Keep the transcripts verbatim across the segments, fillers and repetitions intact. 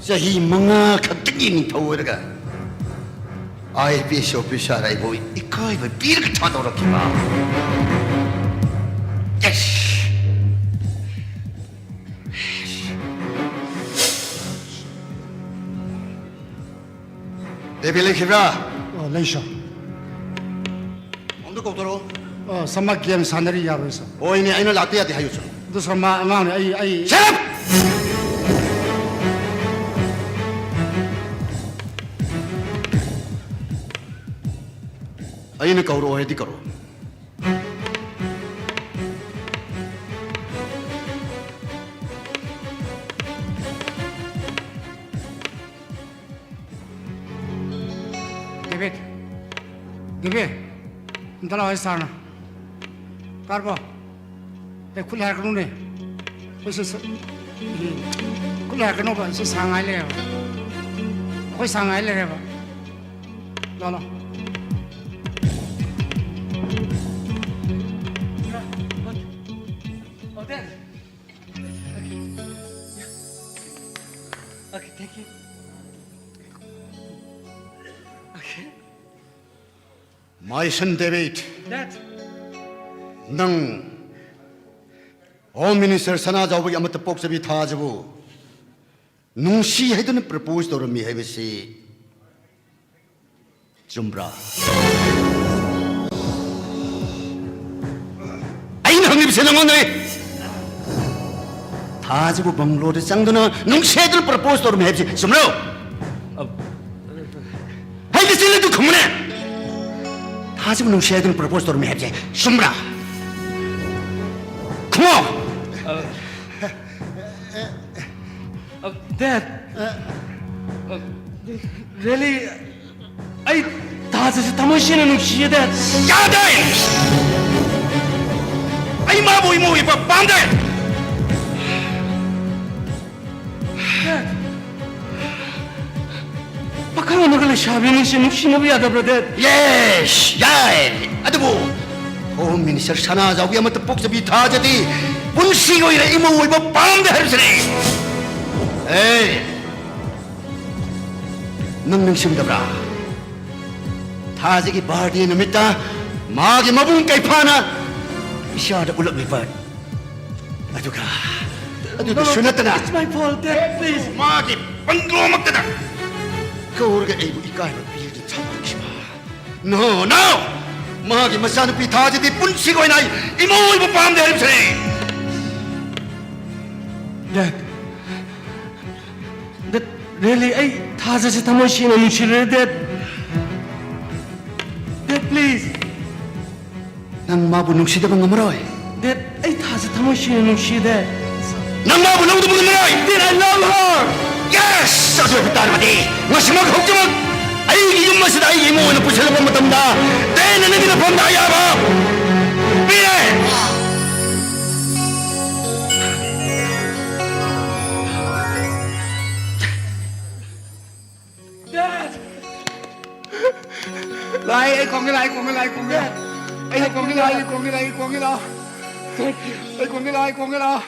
ꯆꯍꯤ ꯃꯉꯥ ꯈꯛꯇꯒꯤ ꯅꯤꯡꯊꯧ ꯑꯣꯏꯔꯒ IPS officer ꯑꯩꯕꯨ ꯏꯀꯥꯏꯕ ꯄꯤꯔꯒ ꯊꯥꯗꯣꯔꯛꯈꯤꯕ꯫ Yes! ꯗꯦꯕꯤ ꯂꯩꯈꯤꯕ꯭ꯔꯥ? ꯑꯣ, ꯂꯩ, ꯁꯥꯔ꯫ ꯑꯝꯇ ꯀꯧꯊꯣꯔꯛꯑꯣ꯫ ꯑꯣ, ꯁꯥꯔ, ꯃꯥ ꯒꯦꯝ ꯁꯥꯟꯅꯔꯤ, ꯌꯥꯔꯣꯏ, ꯁꯥꯔ꯫ ꯍꯣꯏꯅꯦ, ꯑꯩꯅ ꯂꯥꯛꯇ ꯌꯥꯗꯦ ꯍꯥꯏꯌꯨ, ꯁꯥꯔ꯫ ꯑꯗꯨ, ꯁꯥꯔ, ꯃꯥ ꯑꯉꯥꯡꯅꯦ, ꯑꯩ, ꯑꯩ Shut up! ꯑꯩꯅ ꯀꯧꯔꯛꯑꯣ ꯍꯥꯏꯗꯤ ꯀꯧꯔꯛꯑꯣ꯫ ꯗꯦꯕꯤꯠ, ꯗꯦꯕꯤꯠ, ꯑꯝꯇ ꯂꯥꯛꯑꯣ, ꯁꯥꯔꯅ꯫ ꯀꯥꯔꯕꯣ? ꯑꯦ, ꯈꯨꯠ ꯍꯥꯏꯔꯛꯀꯅꯨꯅꯦ꯫ ꯑꯩꯈꯣꯏ ꯁꯤ ꯁ-, ꯎꯝ, ꯈꯨꯠ ꯍꯥꯏꯔꯛꯀꯅꯣꯕ, ꯁꯤ ꯁꯥꯡ ꯉꯥꯏ ꯂꯩꯔꯦꯕ꯫ ꯑꯩꯈꯣꯏ ꯁꯥꯡ ꯉꯥꯏ ꯂꯩꯔꯦꯕ꯫ ꯂꯥꯛꯑꯣ, ꯂꯥꯛꯑꯣ꯫ Okay, thank you. Okay. My son David, Dad. ꯅꯪ Home Minister ꯁꯅꯥꯖꯥꯎꯕꯒꯤ ꯑꯃꯠꯇ ꯄꯣꯛꯆꯕꯤ ꯊꯥꯖꯕꯨ ꯅꯨꯡꯁꯤ ꯍꯥꯏꯗꯨꯅ propose ꯇꯧꯔꯝꯃꯤ ꯍꯥꯏꯕꯁꯤ ꯆꯨꯝꯕ꯭ꯔꯥ? ꯑꯩꯅ ꯍꯪꯉꯤꯕꯁꯦ ꯅꯉꯣꯟꯗꯅꯤ꯫ ꯊꯥꯖꯕꯨ ꯕꯪꯒ꯭ꯂꯣꯗ ꯆꯪꯗꯨꯅ ꯅꯨꯡꯁꯤ ꯍꯥꯏꯗꯨꯅ propose ꯇꯧꯔꯝꯃꯤ ꯍꯥꯏꯕꯁꯤ ꯆꯨꯝꯕ꯭ꯔꯣ? ꯑ, ꯍꯩꯗ ꯆꯤꯜꯂꯗꯨ ꯈꯨꯝꯃꯨꯅꯦ꯫ ꯊꯥꯖꯕꯨ ꯅꯨꯡꯁꯤ ꯍꯥꯏꯗꯨꯅ propose ꯇꯧꯔꯝꯃꯤ ꯍꯥꯏꯕꯁꯦ ꯆꯨꯝꯕ꯭ꯔꯥ? ꯈꯨꯝꯃꯣ꯫ ꯑ, ꯑ, Dad. ꯑ, really, ꯑꯩ ꯊꯥꯖꯁꯦ ꯊꯃꯣꯏ ꯁꯦꯡꯅ ꯅꯨꯡꯁꯤꯌꯦ, Dad. ꯌꯥꯗꯦ! ꯑꯩ ꯃꯥꯕꯨ ꯏꯃꯧ ꯑꯣꯏꯕ ꯄꯥꯝꯗꯦ! Dad, ꯄꯥꯈꯪ ꯑꯃꯒ ꯂꯩꯁꯥꯕꯤ ꯑꯅꯤꯁꯦ ꯅꯨꯡꯁꯤꯅꯕ ꯌꯥꯗꯕ꯭ꯔꯥ, Dad? Yes, ꯌꯥꯏ꯫ ꯑꯗꯨꯕꯨ Home Minister ꯁꯅꯥꯖꯥꯎꯕꯤ ꯑꯃꯠꯇ ꯄꯣꯛꯆꯕꯤ ꯊꯥꯖꯗꯤ ꯄꯨꯟꯁꯤꯒꯤ ꯑꯣꯏꯅ ꯏꯃꯧ ꯑꯣꯏꯕ ꯄꯥꯝꯗꯦ ꯍꯥꯏꯕꯁꯤꯅꯤ꯫ ꯑꯦ! ꯅꯪ ꯅꯤꯡꯁꯤꯡꯗꯕ꯭ꯔꯥ? ꯊꯥꯖꯒꯤ ꯕꯥꯔꯗꯦ ꯅꯨꯃꯤꯠꯇ ꯃꯥꯒꯤ ꯃꯕꯨꯡ ꯀꯩꯐꯥꯅ ꯏꯆꯥꯗ ꯎꯠꯂꯛꯂꯤꯕ ꯑꯗꯨꯒ, ꯑꯗꯨꯗꯁꯨ ꯅꯠꯇꯅ, It's my fault, Dad, please. ꯃꯥꯒꯤ ꯕꯪꯒ꯭ꯂꯣꯃꯛꯇꯗ ꯀꯧꯔꯒ ꯑꯩꯕꯨ ꯏꯀꯥꯏꯕ ꯄꯤꯗꯨꯅ ꯊꯝꯈꯤꯕ꯫ No, no! ꯃꯥꯒꯤ ꯃꯆꯥꯅꯨꯄꯤ ꯊꯥꯖꯗꯤ ꯄꯨꯟꯁꯤꯒꯤ ꯑꯣꯏꯅ ꯑꯩ ꯏꯃꯧ ꯑꯣꯏꯕ ꯄꯥꯝꯗꯦ ꯍꯥꯏꯔꯤꯕꯁꯤꯅꯤ꯫ Dad, Dad, really, ꯑꯩ ꯊꯥꯖꯁꯦ ꯊꯃꯣꯏ ꯁꯦꯡꯅ ꯅꯨꯡꯁꯤꯔꯦ, Dad. Dad, please. ꯅꯪ ꯃꯥꯕꯨ ꯅꯨꯡꯁꯤꯗꯕ ꯉꯝꯃꯔꯣꯏ꯫ Dad, ꯑꯩ ꯊꯥꯖ ꯊꯃꯣꯏ ꯁꯦꯡꯅ ꯅꯨꯡꯁꯤꯗꯦ꯫ ꯅꯪ ꯃꯥꯕꯨ ꯂꯧꯗꯕ ꯉꯝꯃꯔꯣꯏ꯫ Dad, I love her. Yes! ꯑꯗꯨ ꯑꯣꯏꯕ ꯇꯥꯔꯕꯗꯤ ꯉꯁꯤꯃꯛ ꯍꯧꯖꯤꯛꯃꯛ ꯑꯩꯒꯤ ꯌꯨꯝ ꯑꯁꯤꯗ ꯑꯩꯒꯤ ꯏꯃꯨꯡ ꯑꯣꯏꯅ ꯄꯨꯁꯤꯜꯂꯛꯄ ꯃꯇꯝꯗ ꯗꯦꯟꯅ ꯅꯪꯒꯤ ꯅꯐꯝꯗ ꯑꯌꯥꯕ ꯄꯤꯔꯦ꯫ ꯂꯥꯛꯑꯦ, ꯑꯩ ꯀꯣꯡꯒꯦ ꯂꯥꯛꯑꯦ, ꯀꯣꯡꯒꯦ ꯂꯥꯛꯑꯦ, ꯀꯣꯡꯒꯦ ꯂꯥꯛꯑꯦ꯫ ꯑꯩ ꯀꯣꯡꯒꯦ ꯂꯥꯛꯑꯦ, ꯑꯩ ꯀꯣꯡꯒꯦ ꯂꯥꯛꯑꯦ, ꯑꯩ ꯀꯣꯡꯒꯦ ꯂꯥꯛꯑꯣ꯫ ꯑꯩ ꯀꯣꯡꯒꯦ ꯂꯥꯛꯑꯦ, ꯑꯩ ꯀꯣꯡꯒꯦ ꯂꯥꯛꯑꯣ꯫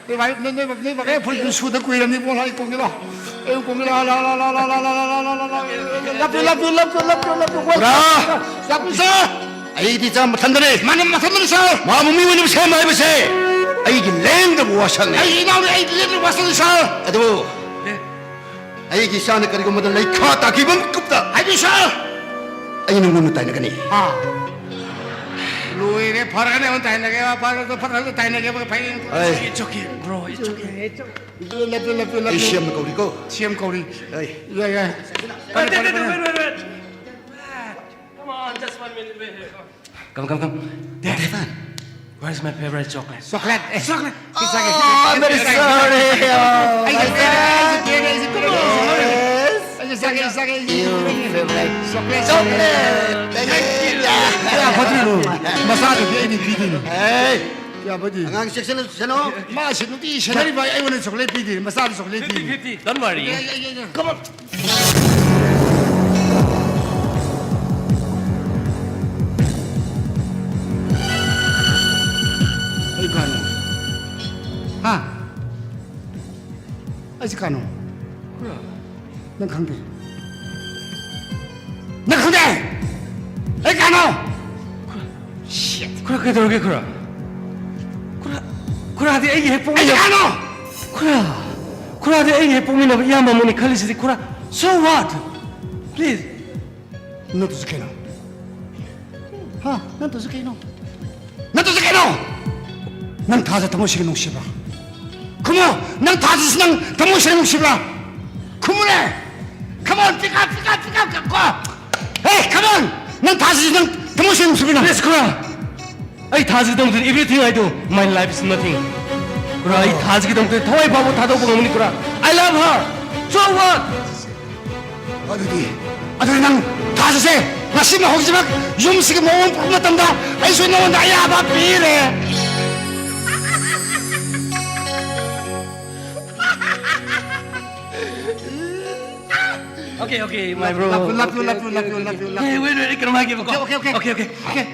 ꯅꯣꯏ ꯚꯥꯏ, ꯅꯣꯏ, ꯅꯣꯏ, ꯅꯣꯏ ꯕꯥꯒꯦ ꯐꯨꯔꯤꯠ ꯁꯨꯗ ꯀꯨꯏꯔꯅꯤ, ꯏꯕꯨꯡꯉꯣ, ꯑꯩ ꯀꯣꯡꯒꯦ ꯂꯥꯛꯑꯣ꯫ ꯑꯩ ꯀꯣꯡꯒꯦ ꯂꯥꯛꯑꯣ, ꯂꯥꯛꯑꯣ, ꯂꯥꯛꯑꯣ꯫ ꯂꯥꯞꯄꯤꯌꯨ, ꯂꯥꯞꯄꯤꯌꯨ, ꯂꯥꯞꯄꯤꯌꯨ, ꯂꯥꯞꯄꯤꯌꯨ, ꯂꯥꯞꯄꯤꯌꯨ꯫ ꯄꯨꯔꯥ! ꯂꯥꯞꯄꯤꯌꯨ, ꯁꯥꯔ꯫ ꯑꯩꯗꯤ ꯏꯆꯥ ꯃꯊꯟꯗꯅꯦ꯫ ꯃꯥꯅ ꯃꯊꯟꯗꯅꯤ, ꯁꯥꯔ꯫ ꯃꯥꯕꯨ ꯃꯤ ꯑꯣꯏꯅꯕ ꯁꯦꯝꯕ ꯍꯥꯏꯕꯁꯦ ꯑꯩꯒꯤ ꯂꯦꯡꯗꯕ ꯋꯥꯁꯛꯅꯤ꯫ ꯑꯩꯒꯤ ꯏꯅꯥꯎꯅꯤ, ꯑꯩꯒꯤ ꯂꯦꯡꯗꯕ ꯋꯥꯁꯛꯅꯤ, ꯁꯥꯔ꯫ ꯑꯗꯨꯕꯨ ꯑꯦ꯫ ꯑꯩꯒꯤ ꯏꯆꯥꯅ ꯀꯔꯤꯒꯨꯝꯕꯗ ꯂꯩꯈꯥ ꯇꯥꯈꯤꯕ ꯃꯤꯀꯨꯞꯇ ꯍꯥꯏꯕꯤꯌꯨ, ꯁꯥꯔ꯫ ꯑꯩ ꯅꯪꯉꯣꯟꯗ ꯇꯥꯏꯅꯒꯅꯤ꯫ ꯑꯥ꯫ ꯂꯣꯏꯔꯦ, ꯐꯔꯒꯅꯦ ꯑꯃꯨꯛ ꯇꯥꯏꯅꯒꯦ, ꯐꯔꯒ, ꯐꯔꯒ ꯇꯥꯏꯅꯒꯦ, ꯐꯩ꯫ ꯑꯩ It's okay, bro, it's okay. ꯂꯦꯞꯄꯨ, ꯂꯦꯞꯄꯨ, ꯑꯩ ꯂꯦꯞꯄꯨ꯫ ꯁꯤ ꯑꯦꯝꯅ ꯀꯧꯔꯤꯀꯣ꯫ ꯁꯤ ꯑꯦꯝ ꯀꯧꯔꯤ꯫ ꯑꯩ ꯌꯥꯏ, ꯌꯥꯏ꯫ Wait, wait, wait, wait, wait. Come on, just one minute, wait, wait, come. Come, come, come. Dad, where's my favorite chocolate? Chocolate, eh, chocolate. Oh, I'm very sorry. Oh, my God. Yes. You favorite chocolate. Chocolate. Thank you. ꯌꯥ, ꯐꯠꯇ꯭ꯔꯤꯅꯣ? ꯃꯆꯥꯗꯨꯗꯤ ꯑꯩꯅ ꯄꯤꯗꯣꯏꯅꯤ꯫ ꯑꯦ, ꯌꯥꯕꯗꯤ꯫ ꯑꯉꯥꯡ ꯆꯦꯛꯁꯤꯜꯂꯨ, ꯆꯦꯛꯁꯤꯜꯂꯨ꯫ ꯃꯥ ꯁꯤ ꯅꯨꯡꯇꯤ ꯁꯦꯟꯅꯔꯤꯕ ꯑꯩꯉꯣꯟꯗ chocolate ꯄꯤꯗꯦ, ꯃꯆꯥꯗ ꯆꯣꯀ꯭ꯂꯦꯠ ꯄꯤꯗꯦ꯫ Fifty fifty, don't worry. ꯌꯥ, ꯌꯥ, ꯌꯥ, ꯌꯥ꯫ Come on. ꯑꯩ ꯀꯥꯟꯅ꯫ ꯍꯥ? ꯑꯩꯁꯦ ꯀꯅꯥꯅꯣ? ꯅꯪ ꯈꯪꯗꯦ? ꯅꯪ ꯈꯪꯗꯦ? ꯑꯩ ꯀꯅꯥꯅꯣ? ꯈꯨꯔꯥ, ꯀꯩꯗꯧꯔꯒꯦ, ꯈꯨꯔꯥ? ꯈꯨꯔꯥ, ꯈꯨꯔꯥꯗꯤ ꯑꯩꯒꯤ ꯍꯦꯛ ꯄꯣꯛꯃꯤꯟꯅꯕ, ꯑꯩ ꯀꯅꯥꯅꯣ? ꯈꯨꯔꯥ, ꯈꯨꯔꯥꯗꯤ ꯑꯩꯒꯤ ꯍꯦꯛ ꯄꯣꯛꯃꯤꯟꯅꯕ ꯏꯌꯥꯝꯕ ꯑꯃꯅꯤ ꯈꯜꯂꯤꯁꯤꯗꯤ, ꯈꯨꯔꯥ? So what? Please. ꯅꯠꯇ꯭ꯔꯁꯨ ꯀꯩꯅꯣ? ꯍꯥ? ꯅꯠꯇ꯭ꯔꯁꯨ ꯀꯩꯅꯣ? ꯅꯠꯇ꯭ꯔꯁꯨ ꯀꯩꯅꯣ? ꯅꯪ ꯊꯥꯖ ꯊꯃꯣꯏ ꯁꯦꯡꯅ ꯅꯨꯡꯁꯤꯕ꯭ꯔꯥ? ꯈꯨꯝꯃꯣ! ꯅꯪ ꯊꯥꯖꯁꯤ ꯅꯪ ꯊꯃꯣꯏ ꯁꯦꯡꯅ ꯅꯨꯡꯁꯤꯕ꯭ꯔꯥ? ꯈꯨꯝꯃꯨꯅꯦ! Come on, pick up, pick up, pick up, ꯀꯣ! Hey, come on! ꯅꯪ ꯊꯥꯖꯁꯤ ꯅꯪ ꯊꯃꯣꯏ ꯁꯦꯡꯅ ꯅꯨꯡꯁꯤꯕ꯭ꯔꯥ? Please, ꯈꯨꯔꯥ! ꯑꯩ ꯊꯥꯖꯒꯤꯗꯃꯛꯇ everything I do, my life is nothing. ꯈꯨꯔꯥ, ꯑꯩ ꯊꯥꯖꯒꯤꯗꯃꯛꯇ ꯊꯋꯥꯏ ꯐꯥꯎꯕ ꯊꯥꯗꯣꯛꯄ ꯉꯝꯒꯅꯤ, ꯈꯨꯔꯥ. I love her. So what? ꯑꯗꯨꯗꯤ, ꯑꯗꯨꯗꯤ ꯅꯪ ꯊꯥꯖꯁꯦ ꯉꯁꯤꯃꯛ ꯍꯧꯖꯤꯛꯃꯛ ꯌꯨꯝꯁꯤꯒꯤ ꯃꯑꯣꯡ ꯄꯨꯕ ꯃꯇꯝꯗ ꯑꯩꯁꯨ ꯅꯉꯣꯟꯗ ꯑꯌꯥꯕ ꯄꯤꯔꯦ꯫ Okay, okay, my bro. ꯂꯥꯞꯄꯤꯌꯨ, ꯂꯥꯞꯄꯤꯌꯨ, ꯂꯥꯞꯄꯤꯌꯨ, ꯂꯥꯞꯄꯤꯌꯨ, ꯂꯥꯞꯄꯤꯌꯨ, ꯂꯥꯞꯄꯤꯌꯨ꯫ Hey, wait, wait, ꯀꯩꯅꯣꯝ ꯍꯥꯏꯒꯦꯕꯀꯣ꯫ Okay, okay, okay. Okay, okay. Okay.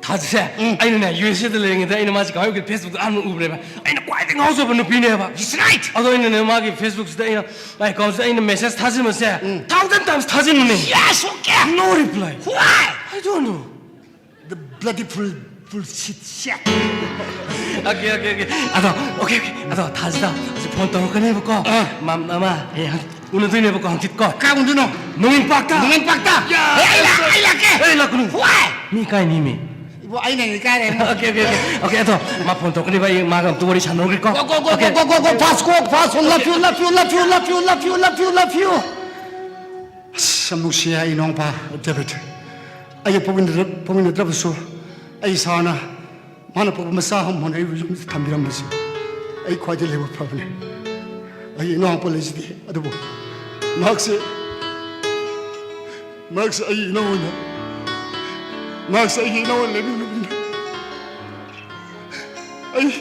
ꯊꯥꯖꯁꯦ, ꯎꯝ꯫ ꯑꯩꯅꯅꯦ, ꯌꯨ ꯑꯦꯁ ꯑꯦꯗ ꯂꯩꯔꯤꯉꯩꯗ ꯑꯩꯅ ꯃꯥꯁꯦ ꯀꯃꯥꯏꯅ ꯎꯒꯦ? Facebook-ꯇ ꯑꯍꯥꯟꯕ ꯎꯕꯅꯦꯕ꯫ ꯑꯩꯅ ꯈ꯭ꯋꯥꯏꯗꯒꯤ ꯉꯥꯎꯖꯕ ꯅꯨꯄꯤꯅꯦꯕ꯫ That's right. ꯑꯗꯣ ꯑꯩꯅꯅꯦ, ꯃꯥꯒꯤ Facebook-ꯁꯤꯗ ꯑꯩꯅ, ꯃꯥꯏ account-ꯁꯤꯗ ꯑꯩꯅ message ꯊꯥꯖꯤꯟꯕꯁꯦ, um. Thousand times ꯊꯥꯖꯤꯟꯕꯅꯦ꯫ Yes, okay. No reply. Why? I don't know. The bloody full, full shit, shit. Okay, okay, okay. ꯑꯗꯣ, okay, okay. ꯑꯗꯣ ꯊꯥꯖꯗ ꯍꯧꯖꯤꯛ phone ꯇꯧꯔꯛꯀꯅꯦꯕꯀꯣ꯫ ꯑꯥ꯫ ꯃꯥ, ꯃꯥ, ꯃꯥ ꯍꯌꯦꯡ ꯎꯅꯗꯣꯏꯅꯦꯕꯀꯣ, ꯍꯪꯆꯤꯠꯀꯣ꯫ ꯀꯥꯏ ꯎꯅꯗꯣꯏꯅꯣ? ꯅꯣꯡꯃꯩ park-ꯇ꯫ ꯅꯣꯡꯃꯩ park-ꯇ? ꯌꯥ, ꯑꯦ, ꯑꯩ ꯂꯥꯛ-, ꯑꯩ ꯂꯥꯛꯀꯦ꯫ ꯑꯦ, ꯂꯥꯛꯀꯅꯨ꯫ Why? ꯃꯤ ꯀꯥꯏꯅꯤ ꯃꯤ꯫ ꯏꯕꯣ, ꯑꯩꯅ ꯏꯀꯥꯏꯔꯦ꯫ Okay, okay, okay. Okay, ꯑꯗꯣ ꯃꯥ phone ꯇꯧꯔꯛꯀꯅꯦꯕ, ꯑꯩ ꯃꯥꯒ ꯑꯝꯇ ꯋꯥꯔꯤ ꯁꯥꯟꯅꯔꯨꯒꯦꯀꯣ꯫ Go, go, go, okay. Go, go, go, go, fast, go, fast. Love you, love you, love you, love you, love you, love you, love you. ꯑꯁ, ꯌꯥꯝ ꯅꯨꯡꯁꯤꯌꯦ ꯑꯩ ꯏꯅꯥꯎꯄꯥ ꯗꯦꯕꯤꯠ꯫ ꯑꯩꯒ ꯄꯣꯛꯃꯤꯟꯅꯗ꯭ꯔ-, ꯄꯣꯛꯃꯤꯟꯅꯗ꯭ꯔꯕꯁꯨ ꯑꯩ ꯏꯁꯥꯅ ꯃꯥꯅ ꯄꯣꯛꯄ ꯃꯆꯥ ꯑꯃ ꯑꯣꯏꯅ ꯑꯩꯕꯨ ꯌꯨꯝꯗ ꯊꯝꯕꯤꯔꯝꯕꯁꯤ ꯑꯩ ꯈ꯭ꯋꯥꯏꯗꯒꯤ ꯂꯥꯏꯕꯛ ꯐꯕꯅꯤ꯫ ꯑꯩꯒꯤ ꯏꯅꯥꯎꯄꯥ ꯂꯩꯁꯤꯗꯤ, ꯑꯗꯨꯕꯨ ꯃꯍꯥꯛꯁꯦ, ꯃꯍꯥꯛꯁꯦ ꯑꯩꯒꯤ ꯏꯅꯥꯎ ꯑꯣꯏꯅ, ꯃꯍꯥꯛꯁꯦ ꯑꯩꯒꯤ ꯏꯅꯥꯎ ꯑꯣꯏꯅ ꯂꯩꯕꯤꯔꯝꯕꯅꯤꯅ ꯑꯩ,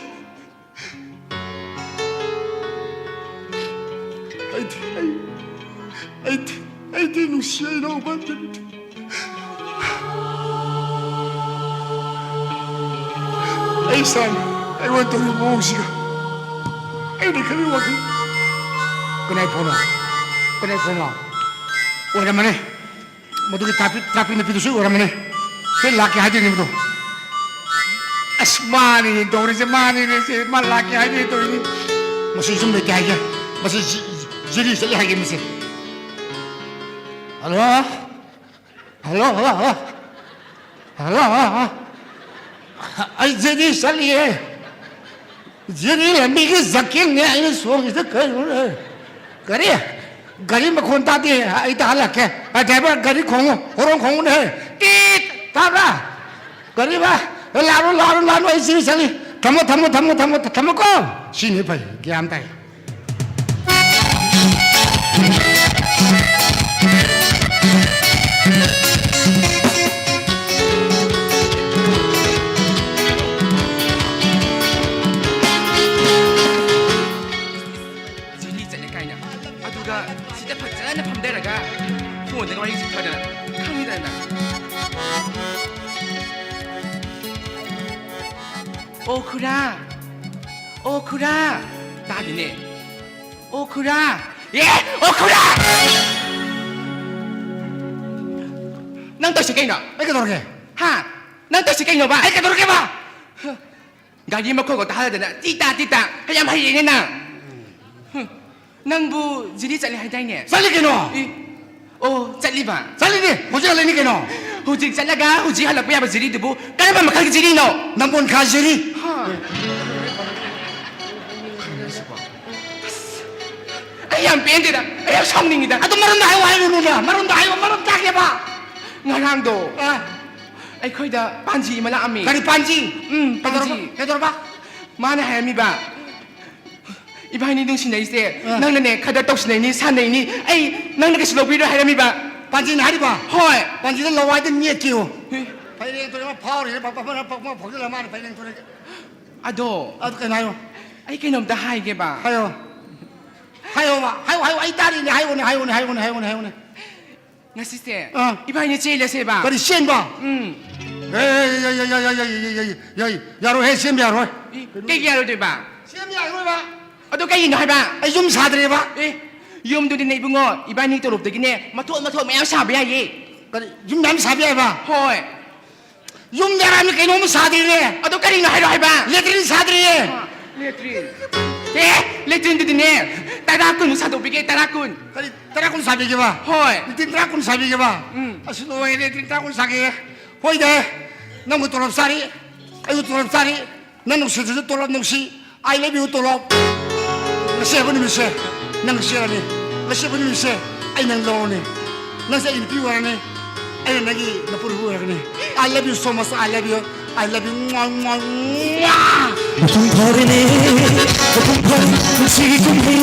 ꯑꯩꯗꯤ, ꯑꯩ, ꯑꯩꯗꯤ, ꯑꯩꯗꯤ ꯅꯨꯡꯁꯤ ꯏꯅꯥꯎꯄꯥ ꯗꯦꯕꯤꯠ꯫ ꯑꯩ ꯏꯁꯥꯅ ꯑꯩꯉꯣꯟꯗ ꯇꯧꯔꯤꯕ ꯃꯑꯣꯡꯁꯤꯒ ꯑꯩꯅ ꯈꯜꯂꯤ ꯋꯥꯈꯜ ꯀꯅꯥꯏ ꯐꯣꯟꯅꯣ? ꯀꯅꯥꯏ ꯐꯣꯟꯅꯣ? ꯑꯣꯏꯔꯝꯃꯅꯤ꯫ ꯃꯗꯨꯒꯤ ꯇ꯭ꯔꯥꯐꯤꯛ, ꯇ꯭ꯔꯥꯐꯤꯛ ꯅꯨꯄꯤꯗꯨꯁꯨ ꯑꯣꯏꯔꯝꯃꯅꯤ꯫ ꯁꯤ ꯂꯥꯛꯀꯦ ꯍꯥꯏꯗꯣꯏꯅꯤ ꯃꯗꯨ꯫ ꯑꯁ, ꯃꯥꯅꯤꯅꯦ ꯇꯧꯔꯤꯁꯦ, ꯃꯥꯅꯤꯅꯦ ꯁꯦ, ꯃꯥ ꯂꯥꯛꯀꯦ ꯍꯥꯏꯗꯣꯏꯅꯤ ꯇꯧꯔꯤꯅꯤ꯫ ꯃꯁꯤ ꯌꯨꯝ ꯂꯩꯇꯦ ꯍꯥꯏꯒꯦ꯫ ꯃꯁꯤ ꯖꯤ-, ꯖꯤꯔꯤ ꯆꯠꯂꯦ ꯍꯥꯏꯒꯦ ꯃꯁꯤ꯫ Hello? Hello, hello, hello. Hello, hello, hello. ꯑꯩ ꯖꯤꯔꯤ ꯆꯠꯂꯤꯌꯦ꯫ ꯖꯤꯔꯤ ꯂꯝꯕꯤꯒꯤ ꯖꯀꯤꯡꯅꯦ ꯑꯩꯅ ꯁꯣꯡꯉꯤꯁꯦ ꯀꯩꯅꯣꯅꯦ? ꯀꯔꯤ? ꯒꯥꯔꯤ ꯃꯈꯣꯟ ꯇꯥꯗꯦ, ꯑꯩ ꯇꯥꯍꯜꯂꯛꯀꯦ꯫ ꯑ, ꯗ꯭ꯔꯥꯏꯚꯔ, ꯒꯥꯔꯤ ꯈꯣꯡꯉꯨ, ꯍꯣꯔꯣꯟ ꯈꯣꯡꯉꯨꯅꯦ꯫ ꯇꯤꯠ! ꯇꯥꯕ꯭ꯔꯥ? ꯒꯥꯔꯤ ꯚꯥꯏ, ꯂꯥꯛꯑꯣ, ꯂꯥꯛꯑꯣ, ꯂꯥꯛꯑꯣ, ꯑꯩ ꯖꯤꯔꯤ ꯆꯠꯂꯤ꯫ ꯊꯝꯃꯣ, ꯊꯝꯃꯣ, ꯊꯝꯃꯣ, ꯊꯝꯃꯣ, ꯊꯝꯃꯣꯀꯣ꯫ ꯁꯤꯅꯤ ꯐꯩ, ꯒ꯭ꯌꯥꯟ ꯇꯥꯏ꯫ ꯖꯤꯔꯤ ꯆꯠꯂꯦ ꯀꯥꯏꯅ꯫ ꯑꯗꯨꯒ ꯁꯤꯗ ꯐꯖꯅ ꯐꯝꯊꯔꯒ ꯐꯣꯟꯗꯒ ꯋꯥꯔꯤ ꯁꯥꯟꯅꯗꯅ ꯈꯪꯉꯤꯗꯅ꯫ ꯑꯣ ꯈꯨꯔꯥ, ꯑꯣ ꯈꯨꯔꯥ, ꯇꯥꯗꯦꯅꯦ꯫ ꯑꯣ ꯈꯨꯔꯥ, ꯑꯦ, ꯑꯣ ꯈꯨꯔꯥ! ꯅꯪ ꯇꯧꯁꯤ ꯀꯩꯅꯣ? ꯑꯩ ꯀꯩꯗꯧꯔꯒꯦ? ꯍꯥ? ꯅꯪ ꯇꯧꯁꯤ ꯀꯩꯅꯣꯕ? ꯑꯩ ꯀꯩꯗꯧꯔꯒꯦꯕ? ꯒꯥꯔꯤ ꯃꯈꯣꯟꯒ ꯇꯥꯍꯜꯂꯗꯅ ꯇꯤ ꯇꯥ ꯇꯤ ꯇꯥ, ꯌꯥꯝ ꯍꯩꯔꯦꯅꯦ ꯅꯪ꯫ ꯍꯨꯝ꯫ ꯅꯪꯕꯨ ꯖꯤꯔꯤ ꯆꯠꯂꯦ ꯍꯥꯏꯗꯥꯏꯅꯦ? ꯆꯠꯂꯤ ꯀꯩꯅꯣ꯫ ꯏ, ꯑꯣ, ꯆꯠꯂꯤꯕ? ꯆꯠꯂꯤꯅꯦ, ꯍꯧꯖꯤꯛ ꯍꯜꯂꯛꯏꯅꯤ ꯀꯩꯅꯣ꯫ ꯍꯧꯖꯤꯛ ꯆꯠꯂꯒ ꯍꯧꯖꯤꯛ ꯍꯜꯂꯛꯄ ꯌꯥꯕ ꯖꯤꯔꯤꯗꯨꯕꯨ ꯀꯔꯝꯕ ꯃꯈꯜꯒꯤ ꯖꯤꯔꯤꯅꯣ? ꯅꯝꯕꯣꯟ ꯈꯥ ꯖꯤꯔꯤ꯫ ꯍꯥ꯫ ꯑꯩ ꯌꯥꯝ ꯄꯦꯟꯗꯦꯗ, ꯑꯩ ꯌꯥꯝ ꯁꯥꯎꯅꯤꯡꯉꯤꯗ꯫ ꯑꯗꯨ ꯃꯔꯝꯗ ꯍꯥꯏꯌꯨ ꯍꯥꯏꯔꯨꯅꯨꯅꯦ, ꯃꯔꯝꯗ ꯍꯥꯏꯌꯨ, ꯃꯔꯝ ꯇꯥꯒꯦꯕ꯫ ꯉꯔꯥꯡꯗꯣ ꯑ꯫ ꯑꯩꯈꯣꯏꯗ ꯄꯥꯟꯖꯤ ꯑꯃ ꯂꯥꯛꯑꯝꯃꯤ꯫ ꯀꯔꯤ ꯄꯥꯟꯖꯤ? ꯎꯝ, ꯄꯥꯟꯖꯤ꯫ ꯀꯩꯗꯧꯔꯕ? ꯀꯩꯗꯧꯔꯕ? ꯃꯥꯅ ꯍꯥꯏꯔꯝꯃꯤꯕ, "ꯏꯕꯥꯅꯤ ꯅꯨꯡꯁꯤꯅꯔꯤꯁꯦ ꯑ꯫ ꯅꯪꯅꯅꯦ ꯈꯔ ꯇꯧꯁꯤꯟꯅꯩꯅꯤ, ꯁꯥꯟꯅꯩꯅꯤ, ꯑꯩ ꯅꯪꯅ ꯀꯩꯁꯨ ꯂꯧꯕꯤꯔꯣꯏ" ꯍꯥꯏꯔꯝꯃꯤꯕ꯫ ꯄꯥꯟꯖꯤꯅ ꯍꯥꯏꯔꯤꯕ? ꯍꯣꯏ꯫ ꯄꯥꯟꯖꯤꯗ ꯂꯋꯥꯏꯗ ꯅꯦꯠꯀꯦꯌꯣ꯫ ꯍꯦ꯫ ꯐꯩꯔꯦꯡ ꯇꯨꯔꯦꯟ ꯑꯃ ꯐꯥꯎꯔꯤꯁꯦ, ꯄ-, ꯄ-, ꯄ-, ꯄ-, ꯐꯥꯎꯖꯤꯜꯂ ꯃꯥꯅ ꯐꯩꯔꯦꯡ ꯇꯨꯔꯦꯟ꯫ ꯑꯗꯣ, ꯑꯗꯨ ꯀꯩꯅꯣ ꯍꯥꯏꯌꯣ꯫ ꯑꯩ ꯀꯩꯅꯣꯝꯇ ꯍꯥꯏꯒꯦꯕ꯫ ꯍꯥꯏꯌꯣ꯫ ꯍꯥꯏꯌꯣꯕ꯫ ꯍꯥꯏꯌꯣ, ꯍꯥꯏꯌꯣ, ꯑꯩ ꯇꯥꯔꯤꯅꯦ꯫ ꯍꯥꯏꯌꯣꯅꯦ, ꯍꯥꯏꯌꯣꯅꯦ, ꯍꯥꯏꯌꯣꯅꯦ, ꯍꯥꯏꯌꯣꯅꯦ, ꯍꯥꯏꯌꯣꯅꯦ꯫ ꯉꯁꯤꯁꯦ ꯑꯥ꯫ ꯏꯕꯥꯅꯤ ꯆꯦꯜꯂꯁꯦꯕ꯫ ꯀꯔꯤ ꯆꯦꯟꯕ? ꯎꯝ꯫ ꯑꯦ, ꯌꯥꯔꯣꯏꯍꯦ, ꯆꯦꯟꯕ ꯌꯥꯔꯣꯏ꯫ ꯏ, ꯀꯩꯒꯤ ꯌꯥꯔꯣꯏꯗꯣꯏꯕ? ꯆꯦꯟꯕ ꯌꯥꯔꯣꯏꯕ꯫ ꯑꯗꯨ ꯀꯩꯒꯤꯅꯣ ꯍꯥꯏꯕ? ꯑꯩ ꯌꯨꯝ ꯁꯥꯗ꯭ꯔꯤꯕ꯫ ꯑꯦ, ꯌꯨꯝꯗꯨꯗꯤꯅꯦ ꯏꯕꯨꯡꯉꯣ, ꯏꯕꯥꯅꯤ ꯇꯣꯂꯣꯞꯇꯒꯤꯅꯦ ꯃꯊꯣꯟ ꯃꯊꯣꯟ ꯃꯌꯥꯝ ꯁꯥꯕ ꯌꯥꯏꯌꯦ꯫ ꯀꯔꯤ? ꯌꯨꯝ ꯃꯌꯥꯝ ꯁꯥꯕ ꯌꯥꯏꯕ? ꯍꯣꯏ꯫ ꯌꯨꯝ ꯌꯥꯔꯝꯃꯤ ꯀꯩꯅꯣꯝ ꯁꯥꯗ꯭ꯔꯤꯅꯦ꯫ ꯑꯗꯨ ꯀꯔꯤꯅꯣ ꯍꯥꯏꯔꯣ ꯍꯥꯏꯕ? ꯂꯦꯇ꯭ꯔꯤꯟ ꯁꯥꯗ꯭ꯔꯤꯌꯦ꯫ ꯂꯦꯇ꯭ꯔꯤꯟ? ꯑꯦ, ꯂꯦꯇ꯭ꯔꯤꯟꯗꯨꯗꯤꯅꯦ ꯇꯔꯥ ꯀꯨꯟꯃꯨꯛ ꯁꯥꯗꯣꯛꯄꯤꯒꯦ, ꯇꯔꯥ ꯀꯨꯟ꯫ ꯀꯔꯤ? ꯇꯔꯥ ꯀꯨꯟ ꯁꯥꯕꯤꯒꯦꯕ? ꯍꯣꯏ꯫ ꯂꯦꯇ꯭ꯔꯤꯟ ꯇꯔꯥ ꯀꯨꯟ ꯁꯥꯕꯤꯒꯦꯕ? ꯎꯝ꯫ ꯑꯁ, ꯂꯣꯏꯔꯦ, ꯂꯦꯇ꯭ꯔꯤꯟ ꯇꯔꯥ ꯀꯨꯟ ꯁꯥꯒꯦ꯫ ꯍꯣꯏꯗ, ꯅꯪꯕꯨ ꯇꯣꯂꯣꯞ ꯆꯥꯔꯤ, ꯑꯩꯕꯨ ꯇꯣꯂꯣꯞ ꯆꯥꯔꯤ, ꯅꯪ ꯅꯨꯡꯁꯤꯗ꯭ꯔꯁꯨ ꯇꯣꯂꯣꯞ ꯅꯨꯡꯁꯤ꯫ I love you ꯇꯣꯂꯣꯞ꯫ ꯉꯁꯤ ꯍꯥꯏꯕ ꯅꯨꯃꯤꯠꯁꯦ ꯅꯪ ꯆꯦꯜꯂꯅꯤ꯫ ꯉꯁꯤ ꯍꯥꯏꯕ ꯅꯨꯃꯤꯠꯁꯦ ꯑꯩ ꯅꯪ ꯂꯧꯔꯅꯤ꯫ ꯅꯪꯁꯦ ꯑꯩ ꯅꯨꯄꯤ ꯑꯣꯏꯔꯅꯤ꯫ ꯑꯩꯅ ꯅꯪꯒꯤ ꯅꯄꯨꯔꯣꯏꯕ ꯑꯣꯏꯔꯒꯅꯤ꯫ I love you so much, I love you, I love you, ꯃ꯭ꯋꯥ, ꯃ꯭ꯋꯥ, ꯃ꯭ꯋꯥ꯫ ꯃꯄꯨꯡ ꯐꯥꯔꯦꯅꯦ, ꯃꯄꯨꯡ ꯐꯥꯔꯦ ꯄꯨꯟꯁꯤꯒꯤ ꯀꯨꯝꯍꯩ꯫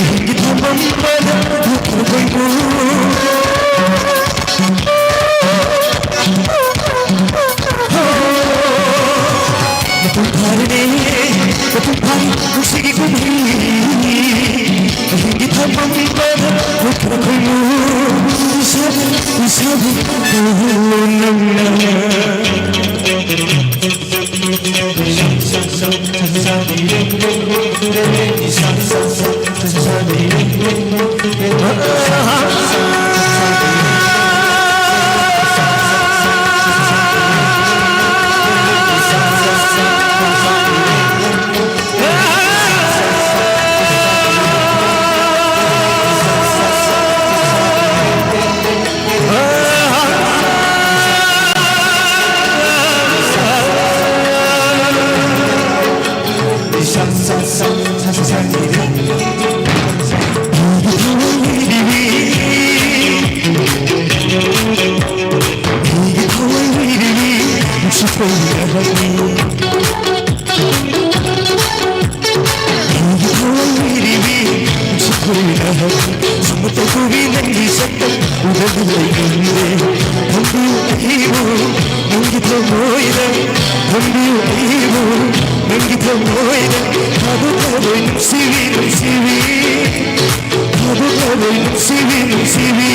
ꯑꯍꯤꯡꯒꯤ ꯊꯧꯔꯝ ꯑꯃꯗ ꯍꯧꯈ꯭ꯔꯕ ꯀꯣꯏꯃꯨ꯫ ꯃꯄꯨꯡ ꯐꯥꯔꯦꯅꯦ, ꯃꯄꯨꯡ ꯐꯥꯔꯦ ꯄꯨꯟꯁꯤꯒꯤ ꯀꯨꯝꯍꯩ꯫ ꯑꯍꯤꯡꯒꯤ ꯊꯧꯔꯝ ꯑꯃꯗ ꯍꯧꯈ꯭ꯔꯕ ꯀꯣꯏꯃꯨ꯫ ꯏꯁꯥꯕꯨ, ꯏꯁꯥꯕꯨ ꯎꯍꯜꯂꯣ ꯅꯪꯅ꯫ ꯅꯪꯒꯤ ꯁꯛꯇꯝ ꯎꯗꯅ ꯂꯩꯔꯝꯂꯦ꯫ ꯊꯝꯕꯤꯌꯨ ꯑꯩꯕꯨ ꯅꯪꯒꯤ ꯊꯃꯣꯏꯗ, ꯊꯝꯕꯤꯌꯨ ꯑꯩꯕꯨ ꯅꯪꯒꯤ ꯊꯃꯣꯏꯗ꯫ ꯊꯥꯗꯣꯛꯂꯔꯣꯏ ꯅꯨꯡꯁꯤꯕꯤ, ꯅꯨꯡꯁꯤꯕꯤ, ꯊꯥꯗꯣꯛꯂꯔꯣꯏ ꯅꯨꯡꯁꯤꯕꯤ, ꯅꯨꯡꯁꯤꯕꯤ꯫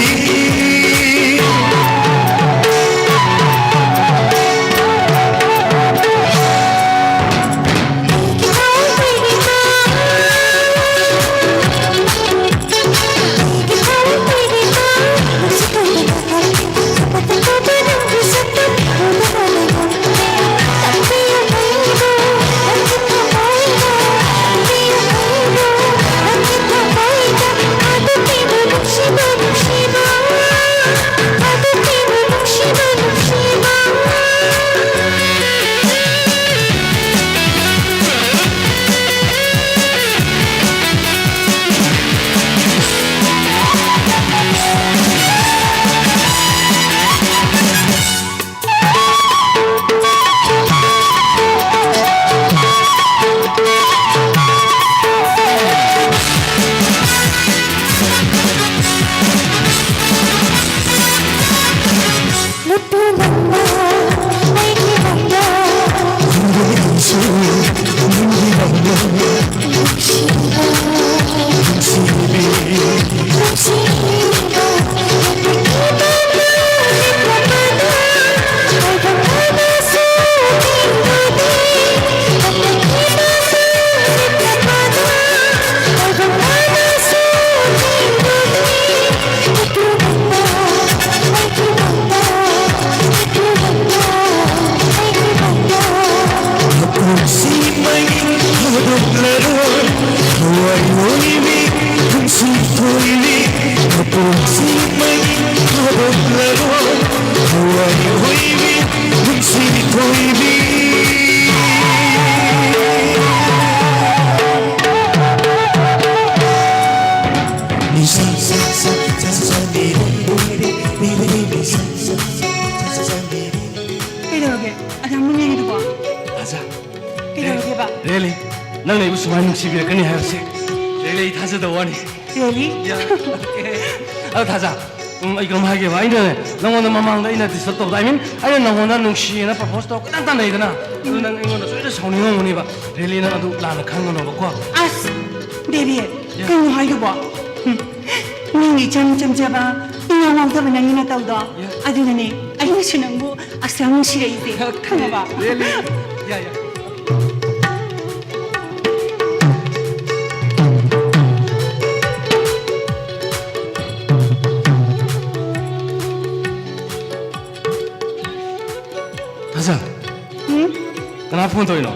ꯅꯪꯅ ꯑꯩꯕꯨ ꯁꯨꯃꯥꯏꯅ ꯅꯨꯡꯁꯤꯕꯤꯔꯛꯀꯅꯤ ꯍꯥꯏꯕꯁꯦ ꯔꯦꯂꯤ ꯊꯥꯖꯗꯕ ꯋꯥꯅꯤ꯫ ꯔꯦꯂꯤ? ꯑꯗꯣ ꯊꯥꯖ, ꯎꯝ, ꯑꯩ ꯀꯩꯅꯣꯝ ꯍꯥꯏꯒꯦꯕ꯫ ꯑꯩꯅꯅꯦ, ꯅꯪꯉꯣꯟꯗ ꯃꯃꯥꯡꯗ ꯑꯩꯅ ꯗꯤꯁꯇꯔꯕ ꯇꯧꯕꯗ, ꯑꯥꯏ ꯃꯤꯟ, ꯑꯩꯅ ꯅꯪꯉꯣꯟꯗ ꯅꯨꯡꯁꯤꯌꯦꯅ ꯄ꯭ꯔꯄꯣꯁ ꯇꯧꯔ ꯈꯤꯇꯪ ꯇꯥꯟꯅꯩꯗꯅ, ꯑꯗꯨ ꯅꯪ ꯑꯩꯉꯣꯟꯗ ꯁꯣꯏꯗꯅ ꯁꯥꯎꯅꯤꯡꯉꯝꯒꯅꯤꯕ꯫ ꯔꯦꯂꯤ, ꯅꯪ ꯑꯗꯨ ꯂꯥꯟꯅ ꯈꯟꯒꯅꯣꯕꯀꯣ꯫ ꯑꯁ, ꯗꯦꯕꯤ, ꯀꯩꯅꯣ ꯍꯥꯏꯗꯨꯕꯣ? ꯎꯝ, ꯃꯤꯅ ꯏꯆꯝ ꯆꯝꯖꯕ, ꯏꯉꯥꯎ ꯉꯥꯎꯖꯕ ꯅꯪꯒꯤ ꯅꯇꯧꯗꯣ꯫ ꯑꯗꯨꯅꯅꯦ, ꯑꯩꯅꯁꯨ ꯅꯪꯕꯨ ꯑꯁꯨꯛ ꯌꯥꯝ ꯅꯨꯡꯁꯤꯔꯛꯏꯁꯦ, ꯈꯪꯉꯕ? ꯔꯦꯂꯤ? ꯌꯥ, ꯌꯥ꯫ ꯊꯥꯖ꯫ ꯎꯝ? ꯀꯅꯥ ꯐꯣꯟ ꯇꯧꯔꯤꯅꯣ?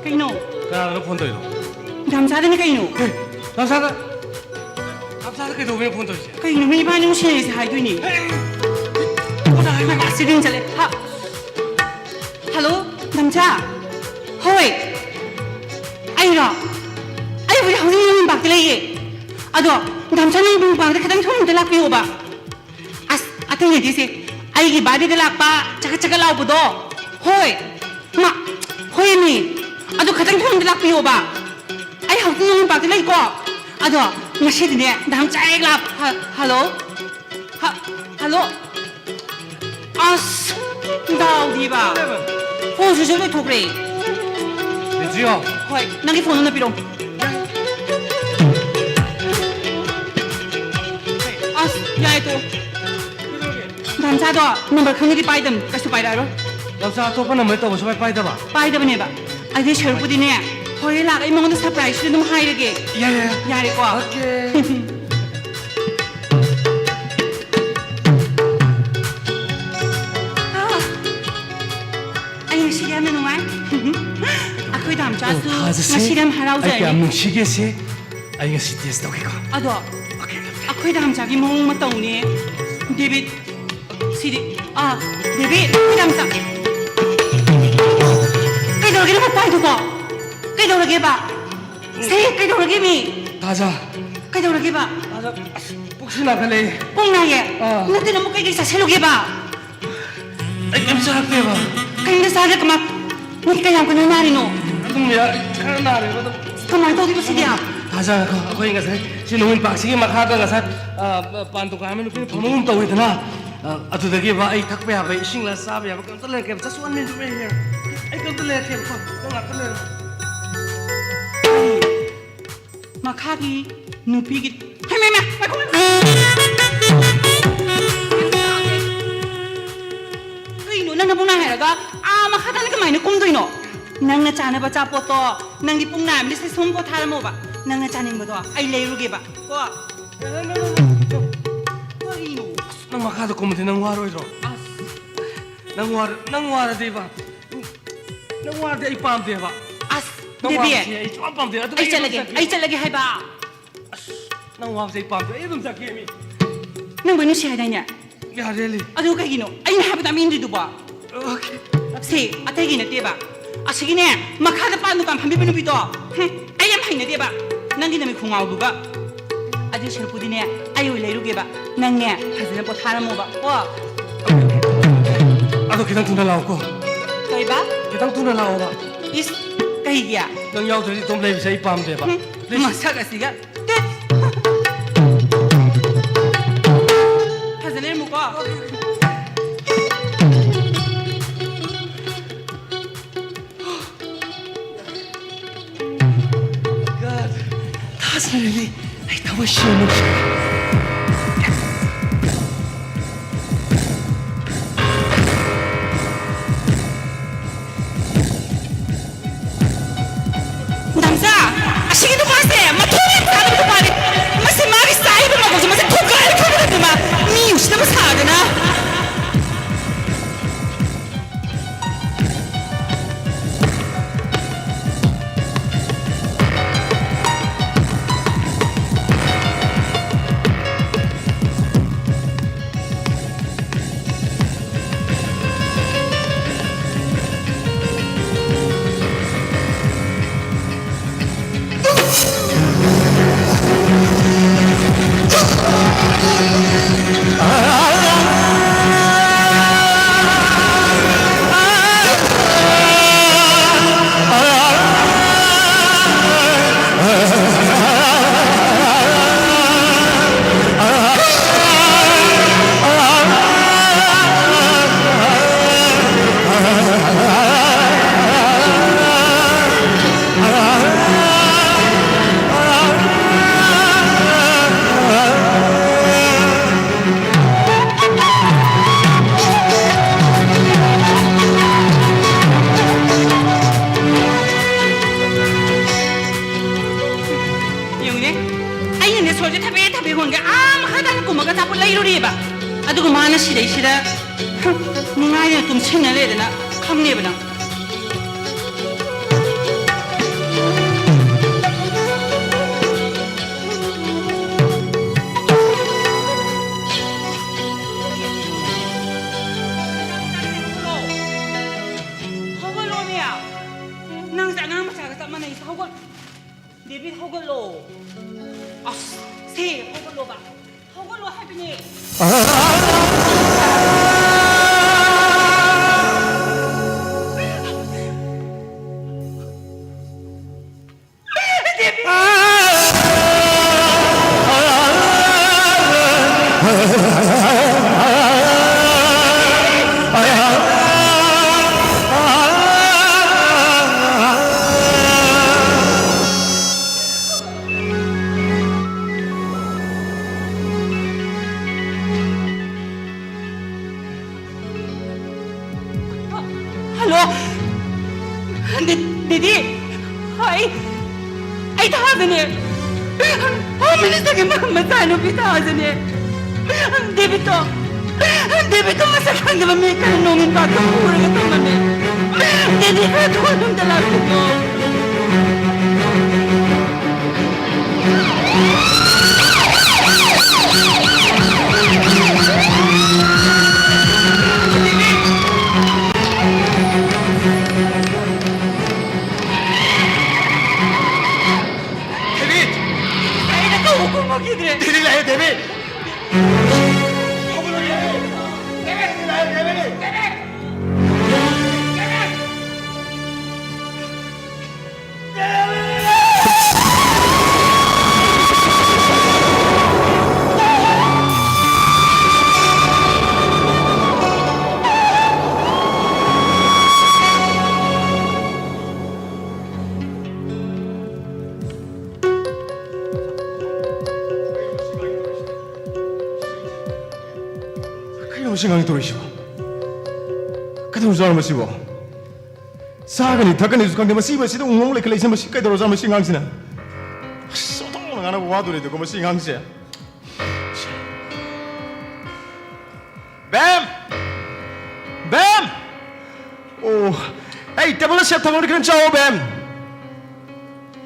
ꯀꯩꯅꯣ? ꯀꯅꯥꯗꯅꯣ ꯐꯣꯟ ꯇꯧꯔꯤꯅꯣ? ꯗꯥꯝꯆꯥꯗꯅꯤ ꯀꯩꯅꯣ? ꯑꯦ, ꯗꯥꯝꯆꯥꯗ? ꯗꯥꯝꯆꯥꯗ ꯀꯩꯗꯧꯕꯩꯅꯣ ꯐꯣꯟ ꯇꯧꯔꯤꯁꯦ? ꯀꯩꯅꯣ, ꯃꯤ ꯏꯕꯥꯅꯤ ꯅꯨꯡꯁꯤꯅꯔꯤꯁꯦ ꯍꯥꯏꯗꯣꯏꯅꯤ꯫ ꯑꯦ, ꯀꯣꯟꯅ ꯍꯥꯏꯔꯒꯦ꯫ ꯑꯁ, ꯁꯤ ring ꯆꯠꯂꯦ꯫ ꯍꯥ? ꯍꯜꯂꯣ, ꯗꯥꯝꯆꯥ? ꯍꯣꯏ꯫ ꯑꯩꯔꯣ? ꯑꯩꯕꯨꯗꯤ ꯍꯧꯖꯤꯛ ꯅꯪ ꯂꯝꯄꯥꯛꯇ ꯂꯩꯌꯦ꯫ ꯑꯗꯣ, ꯗꯥꯝꯆꯥ, ꯅꯪ ꯂꯝꯄꯥꯛꯇ ꯈꯤꯇꯪ ꯊꯨꯅ ꯑꯝꯇ ꯂꯥꯛꯄꯤꯌꯣꯕ꯫ ꯑꯁ, ꯑꯇꯩ ꯅꯠꯇꯦꯁꯦ, ꯑꯩꯒꯤ birthdayꯗ ꯂꯥꯛꯄ ꯆꯒꯠ ꯆꯒꯠ ꯂꯥꯎꯕꯗꯣ? ꯍꯣꯏ꯫ ꯃꯥ, ꯍꯣꯏꯃꯤ꯫ ꯑꯗꯨ ꯈꯤꯇꯪ ꯊꯨꯅ ꯂꯥꯛꯄꯤꯌꯣꯕ꯫ ꯑꯩ ꯍꯧꯖꯤꯛ ꯂꯝꯄꯥꯛꯇ ꯂꯩꯀꯣ꯫ ꯑꯗꯣ ꯉꯁꯤꯗꯤꯅꯦ, ꯗꯥꯝꯆꯥ ꯍꯦꯛ ꯂꯥꯛ-, ꯍ-, ꯍꯜꯂꯣ? ꯍ-, ꯍꯜꯂꯣ? ꯑꯁ, ꯗꯥꯎꯗꯤꯕ꯫ ꯐꯣꯟ switch off ꯂꯩꯊꯣꯛꯈ꯭ꯔꯦ꯫ ꯕꯦꯇ꯭ꯔꯤꯔꯣ? ꯍꯣꯏ, ꯅꯪꯒꯤ ꯐꯣꯟ ꯑꯝꯇ ꯄꯤꯔꯛꯑꯣ꯫ ꯑꯁ, ꯌꯥꯏ, ꯇꯣꯛꯑꯣ꯫ ꯗꯥꯝꯆꯥꯗꯣ ꯅꯝꯕꯔ ꯈꯪꯗꯗꯤ ꯄꯥꯏꯗꯕꯅꯤ, ꯀꯩꯁꯨ ꯄꯥꯏꯔꯛꯑꯔꯣꯏ꯫ ꯗꯥꯝꯆꯥ ꯑꯇꯣꯞꯄ ꯅꯝꯕꯔ ꯇꯧꯕ ꯁꯨꯡꯄꯥꯏ ꯄꯥꯏꯗꯕ? ꯄꯥꯏꯗꯕꯅꯦꯕ꯫ ꯑꯗꯨꯏ ꯁꯔꯨꯛꯄꯨꯗꯤꯅꯦ, ꯍꯣꯔꯦꯟ ꯂꯥꯛꯑꯒ ꯑꯩ ꯃꯉꯣꯟꯗ surpriseꯁꯨ ꯑꯗꯨꯝ ꯍꯥꯏꯔꯒꯦ꯫ ꯌꯥꯏ, ꯌꯥꯏ, ꯌꯥꯏ꯫ ꯌꯥꯔꯦꯀꯣ? ꯑꯣꯀꯦ꯫ ꯑꯥ, ꯑꯩ ꯉꯁꯤꯗꯤ ꯌꯥꯝꯅ ꯅꯨꯡꯉꯥꯏ꯫ ꯑꯩꯈꯣꯏ ꯗꯥꯝꯆꯥꯁꯨ ꯑꯣ, ꯊꯥꯖꯁꯦ꯫ ꯉꯁꯤꯗꯤ ꯌꯥꯝ ꯑꯩ ꯍꯔꯥꯎꯖꯔꯅꯤ꯫ ꯀꯌꯥꯝ ꯅꯨꯡꯁꯤꯒꯦꯁꯦ꯫ ꯑꯩ ꯉꯁꯤ test ꯇꯧꯒꯦꯀꯣ꯫ ꯑꯗꯣ, ꯑꯣꯀꯦ, ꯑꯣꯀꯦ꯫ ꯑꯩꯈꯣꯏ ꯗꯥꯝꯆꯥꯒꯤ ꯃꯑꯣꯡ ꯃꯇꯧꯅꯦ, ꯗꯦꯕꯤꯠ꯫ ꯁꯤꯗꯤ, ꯑꯥ, ꯗꯦꯕꯤꯠ, ꯑꯩꯈꯣꯏ ꯗꯥꯝꯆꯥ꯫ ꯀꯩꯗꯧꯔꯒꯦ ꯅꯪ ꯄꯥꯏꯗꯨꯕꯣ? ꯀꯩꯗꯧꯔꯒꯦꯕ? ꯁꯦ, ꯀꯩꯗꯧꯔꯒꯦ ꯃꯤ? ꯊꯥꯖ꯫ ꯀꯩꯗꯧꯔꯒꯦꯕ? ꯊꯥꯖ, ꯑꯁ, ꯄꯨꯛꯁꯤ ꯅꯥꯈꯠꯂꯛꯑꯦ꯫ ꯄꯨꯛ ꯅꯥꯏꯌꯦ? ꯑꯥ꯫ ꯅꯠꯇꯦ, ꯅꯪꯕꯨ ꯀꯩꯀꯩ ꯆꯥꯁꯤꯜꯂꯨꯒꯦꯕ? ꯑꯩ ꯀꯩꯝ ꯆꯥꯔꯛꯇꯦꯕ꯫ ꯀꯩꯝꯇ ꯆꯥꯗꯦ ꯀꯃꯥꯏ? ꯅꯪ ꯀꯌꯥꯝ ꯀꯟꯅ ꯅꯥꯔꯤꯅꯣ? ꯑꯗꯨꯝ ꯌꯥ-, ꯈꯔ ꯅꯥꯔꯦꯕ ꯑꯗꯨꯝ꯫ ꯀꯃꯥꯏꯅ ꯇꯧꯗꯣꯏꯕ ꯁꯤꯗꯤ? ꯊꯥꯖꯔꯒ ꯑꯩꯈꯣꯏ ꯉꯁꯥꯏ ꯁꯤ ꯅꯣꯡꯃꯩ ꯄꯥꯛꯁꯤꯒꯤ ꯃꯈꯥꯗ ꯉꯁꯥꯏ, ꯑ, ꯄꯥꯟ ꯗꯨꯀꯥꯟ ꯑꯃ ꯅꯨꯄꯤꯅ ꯐꯝꯕꯒꯨꯝ ꯇꯧꯋꯤꯗꯅ, ꯑ, ꯑꯗꯨꯗꯒꯤ ꯕꯥ ꯑꯩ ꯊꯛꯄ ꯌꯥꯕ ꯏꯁꯤꯡꯂ ꯆꯥꯕ ꯌꯥꯕ ꯀꯩꯝꯇ ꯂꯩꯔꯛꯀꯦꯕ꯫ Just one minute, wait here. ꯑꯩ ꯀꯩꯝꯇ ꯂꯩꯔꯛꯀꯦꯕꯀꯣ꯫ ꯅꯪ ꯉꯥꯛꯇ ꯂꯩꯔꯝꯃꯣ꯫ ꯃꯈꯥꯒꯤ ꯅꯨꯄꯤꯒꯤ, ꯍꯩꯃꯥ, ꯍꯩꯃꯥ, ꯉꯥꯏꯈꯣ, ꯉꯥꯏꯈꯣ꯫ ꯀꯩꯅꯣ ꯅꯪꯅ ꯄꯨꯡꯅꯥꯏ ꯍꯥꯏꯔꯒ ꯑꯥ ꯃꯈꯥꯗꯅ ꯀꯃꯥꯏꯅ ꯀꯨꯝꯗꯣꯏꯅꯣ? ꯅꯪꯅ ꯆꯥꯅꯕ ꯑꯆꯥꯄꯣꯠꯇꯣ ꯅꯪꯗꯤ ꯄꯨꯡꯅꯥꯏ ꯑꯃꯗꯤ ꯁꯤ ꯁꯨꯝ ꯄꯣꯊꯥꯔꯝꯃꯣꯕ꯫ ꯅꯪꯅ ꯆꯥꯅꯤꯡꯕꯗꯣ ꯑꯩ ꯂꯩꯔꯨꯒꯦꯕ ꯀꯣ꯫ ꯀꯩꯅꯣ? ꯅꯪ ꯃꯈꯥꯗ ꯀꯨꯝꯃꯗꯤ ꯅꯪ ꯋꯥꯔꯣꯏꯗ꯭ꯔꯣ? ꯑꯁ꯫ ꯅꯪ ꯋꯥꯔ-, ꯅꯪ ꯋꯥꯔꯗꯤꯕ, ꯅꯪ ꯋꯥꯔꯗꯤ ꯑꯩ ꯄꯥꯝꯗꯦꯕ꯫ ꯑꯁ, ꯅꯪ ꯕꯦꯕꯤ, ꯋꯥꯕꯁꯦ ꯑꯩ ꯁꯨꯡꯄꯥꯝ ꯄꯥꯝꯗꯦ꯫ ꯑꯗꯨꯅ ꯑꯩ ꯑꯩ ꯑꯗꯨꯝ ꯆꯠꯂꯒꯦ, ꯆꯠꯀꯦ꯫ ꯑꯩ ꯆꯠꯂꯒꯦ ꯍꯥꯏꯕ꯫ ꯑꯁ, ꯅꯪ ꯋꯥꯕꯁꯦ ꯑꯩ ꯄꯥꯝꯗꯦ꯫ ꯑꯩ ꯑꯗꯨꯝ ꯆꯠꯀꯦ ꯃꯤ꯫ ꯅꯪꯕꯨ ꯅꯨꯡꯁꯤ ꯍꯥꯏꯗꯥꯏꯅꯦ? ꯌꯥꯔꯦ, ꯂꯤ꯫ ꯑꯗꯨ ꯀꯩꯒꯤꯅꯣ ꯑꯩꯅ ꯍꯥꯏꯕꯗ ꯃꯤꯟꯗ꯭ꯔꯤꯗꯨꯕꯣ? ꯑꯣꯀꯦ꯫ ꯁꯦ, ꯑꯇꯩꯒꯤ ꯅꯠꯇꯦꯕ꯫ ꯑꯁꯤꯒꯤꯅꯦ, ꯃꯈꯥꯗ ꯄꯥꯟ ꯗꯨꯀꯥꯟ ꯐꯝꯕꯤꯕ ꯅꯨꯄꯤꯗꯣ, ꯍꯨꯝ, ꯑꯩ ꯌꯥꯝ ꯍꯩꯅꯗꯦꯕ꯫ ꯅꯪꯒꯤ ꯅꯃꯤꯠ ꯈꯣꯡꯉꯥꯎꯗꯨꯒ꯫ ꯑꯗꯨꯏ ꯁꯔꯨꯛꯄꯨꯗꯤꯅꯦ, ꯑꯩ ꯑꯣꯏ ꯂꯩꯔꯨꯒꯦꯕ꯫ ꯅꯪꯅꯦ, ꯐꯖꯅ ꯄꯣꯊꯥꯔꯝꯃꯣꯕ, ꯀꯣ? ꯑꯗꯣ ꯈꯤꯇꯪ ꯊꯨꯅ ꯂꯥꯛꯑꯣꯀꯣ꯫ ꯀꯩꯕ? ꯈꯤꯇꯪ ꯊꯨꯅ ꯂꯥꯛꯑꯣꯕ꯫ ꯏꯁ, ꯀꯩꯒꯤ? ꯅꯪ ꯌꯥꯎꯗ꯭ꯔꯗꯤ ꯏꯇꯣꯝ ꯂꯩꯕꯁꯦ ꯑꯩ ꯄꯥꯝꯗꯦꯕ꯫ ꯍꯨꯝ, please꯫ ꯃꯁꯛ ꯑꯁꯤꯒ꯫ ꯇꯦ! ꯐꯖꯅ ꯌꯦꯡꯉꯨꯀꯣ꯫ God, ꯊꯥꯖꯔꯅꯤ꯫ ꯑꯩ ꯊꯃꯣꯏ ꯁꯦꯡꯅ ꯅꯨꯡꯁꯤ꯫ ꯃꯦꯗꯥꯝꯆꯥ, ꯑꯁꯤꯒꯤ ꯅꯨꯄꯥꯁꯦ ꯃꯊꯣꯡ ꯌꯥꯝ ꯆꯥꯗꯕ ꯅꯨꯄꯥꯅꯤ꯫ ꯃꯁꯤ ꯃꯥꯒꯤ ꯆꯥꯔꯤꯕ ꯃꯕꯨꯛꯁꯦ ꯃꯁꯤ ꯊꯨꯒꯥꯏꯔ ꯊꯝꯒꯗꯕꯅꯤ ꯃꯥ꯫ ꯃꯤ ꯎꯁꯤꯠꯇꯕ ꯁꯥꯗꯅ꯫ ꯍꯧꯖꯤꯛ ꯊꯕꯦ ꯊꯕꯦ ꯍꯣꯟꯒꯦ ꯑꯥ ꯃꯈꯥ ꯇꯥꯅ ꯀꯨꯝꯃꯒ ꯑꯆꯥꯄꯣꯠ ꯂꯩꯔꯨꯔꯤꯕ꯫ ꯑꯗꯨꯒ ꯃꯥꯅ ꯁꯤꯗꯩꯁꯤꯗ, ꯍꯨꯝ, ꯅꯤꯡꯉꯥꯏꯗ ꯇꯨꯝꯁꯤꯟꯅ ꯂꯩꯗꯅ ꯈꯪꯅꯦꯕ ꯅꯪ꯫ ꯍꯧꯒꯠꯂꯣꯃꯤ꯫ ꯅꯪꯁꯦ ꯑꯉꯥꯡ ꯃꯆꯥꯒ ꯆꯞ ꯃꯥꯟꯅꯩ꯫ ꯍꯧꯒꯠ-, ꯗꯦꯕꯤꯠ, ꯍꯧꯒꯠꯂꯣ꯫ ꯑꯁ, ꯁꯦ, ꯍꯧꯒꯠꯂꯣꯕ꯫ ꯍꯧꯒꯠꯂꯣ ꯍꯥꯏꯕꯅꯦ꯫ ꯗꯦꯕꯤꯠ! ꯍꯜꯂꯣ꯫ ꯗꯤ-, ꯗꯤꯗꯤ, ꯑꯩ, ꯑꯩ ꯊꯥꯖꯅꯦ꯫ ꯍꯣꯝ ꯃꯤꯅꯤꯁꯇꯔꯒꯤ ꯃ-, ꯃꯆꯥꯅꯨꯄꯤ ꯊꯥꯖꯅꯦ꯫ ꯗꯦꯕꯤꯠꯇꯣ, ꯗꯦꯕꯤꯠꯇꯣ ꯃꯁꯛ ꯈꯪꯗꯕ ꯃꯤ ꯈꯔ ꯅꯣꯡꯏꯟ ꯄꯥꯛꯇ ꯄꯨꯔꯒ ꯊꯝꯃꯝꯃꯦ꯫ ꯗꯦꯗꯤ ꯈꯔ ꯊꯨꯅ ꯌꯨꯝꯗ ꯂꯥꯛꯄꯤꯌꯣ꯫ ꯗꯦꯕꯤꯠ! ꯑꯩꯅ ꯀꯧꯕ ꯈꯨꯝꯃꯛꯈꯤꯗ꯭ꯔꯦ꯫ ꯗꯦꯕꯤꯠ ꯂꯥꯛꯑꯦ, ꯗꯦꯕꯤꯠ! ꯀꯩꯅꯣ ꯃꯁꯤ ꯑꯉꯥꯡ ꯇꯧꯔꯤꯁꯤꯕꯣ? ꯀꯩꯗꯧꯔꯖꯥꯠꯅꯣ ꯃꯁꯤꯕꯣ? ꯆꯥꯒꯅꯤ ꯊꯛꯀꯅꯤꯁꯨ ꯈꯪꯗꯦ, ꯃꯁꯤ ꯃꯁꯤꯗ ꯎꯪꯉꯣꯡ ꯂꯩꯈꯠꯂꯛꯏꯁꯦ, ꯃꯁꯤ ꯀꯩꯗꯧꯔꯖꯥꯠꯅꯣ ꯃꯁꯤ ꯑꯉꯥꯡꯁꯤꯅ? ꯑꯁ, ꯑꯣꯟꯊꯣꯛꯅ ꯉꯥꯡꯅꯕ ꯋꯥꯗꯣꯔꯦꯗꯀꯣ ꯃꯁꯤ ꯑꯉꯥꯡꯁꯦ꯫ ꯕꯦꯝ! ꯕꯦꯝ! ꯑꯣ, ꯑꯩ ꯇꯦꯕꯜꯗ ꯁꯦꯞ ꯊꯝꯃꯣ, ꯈꯤꯇꯪ ꯆꯥꯎꯑꯣ ꯕꯦꯝ꯫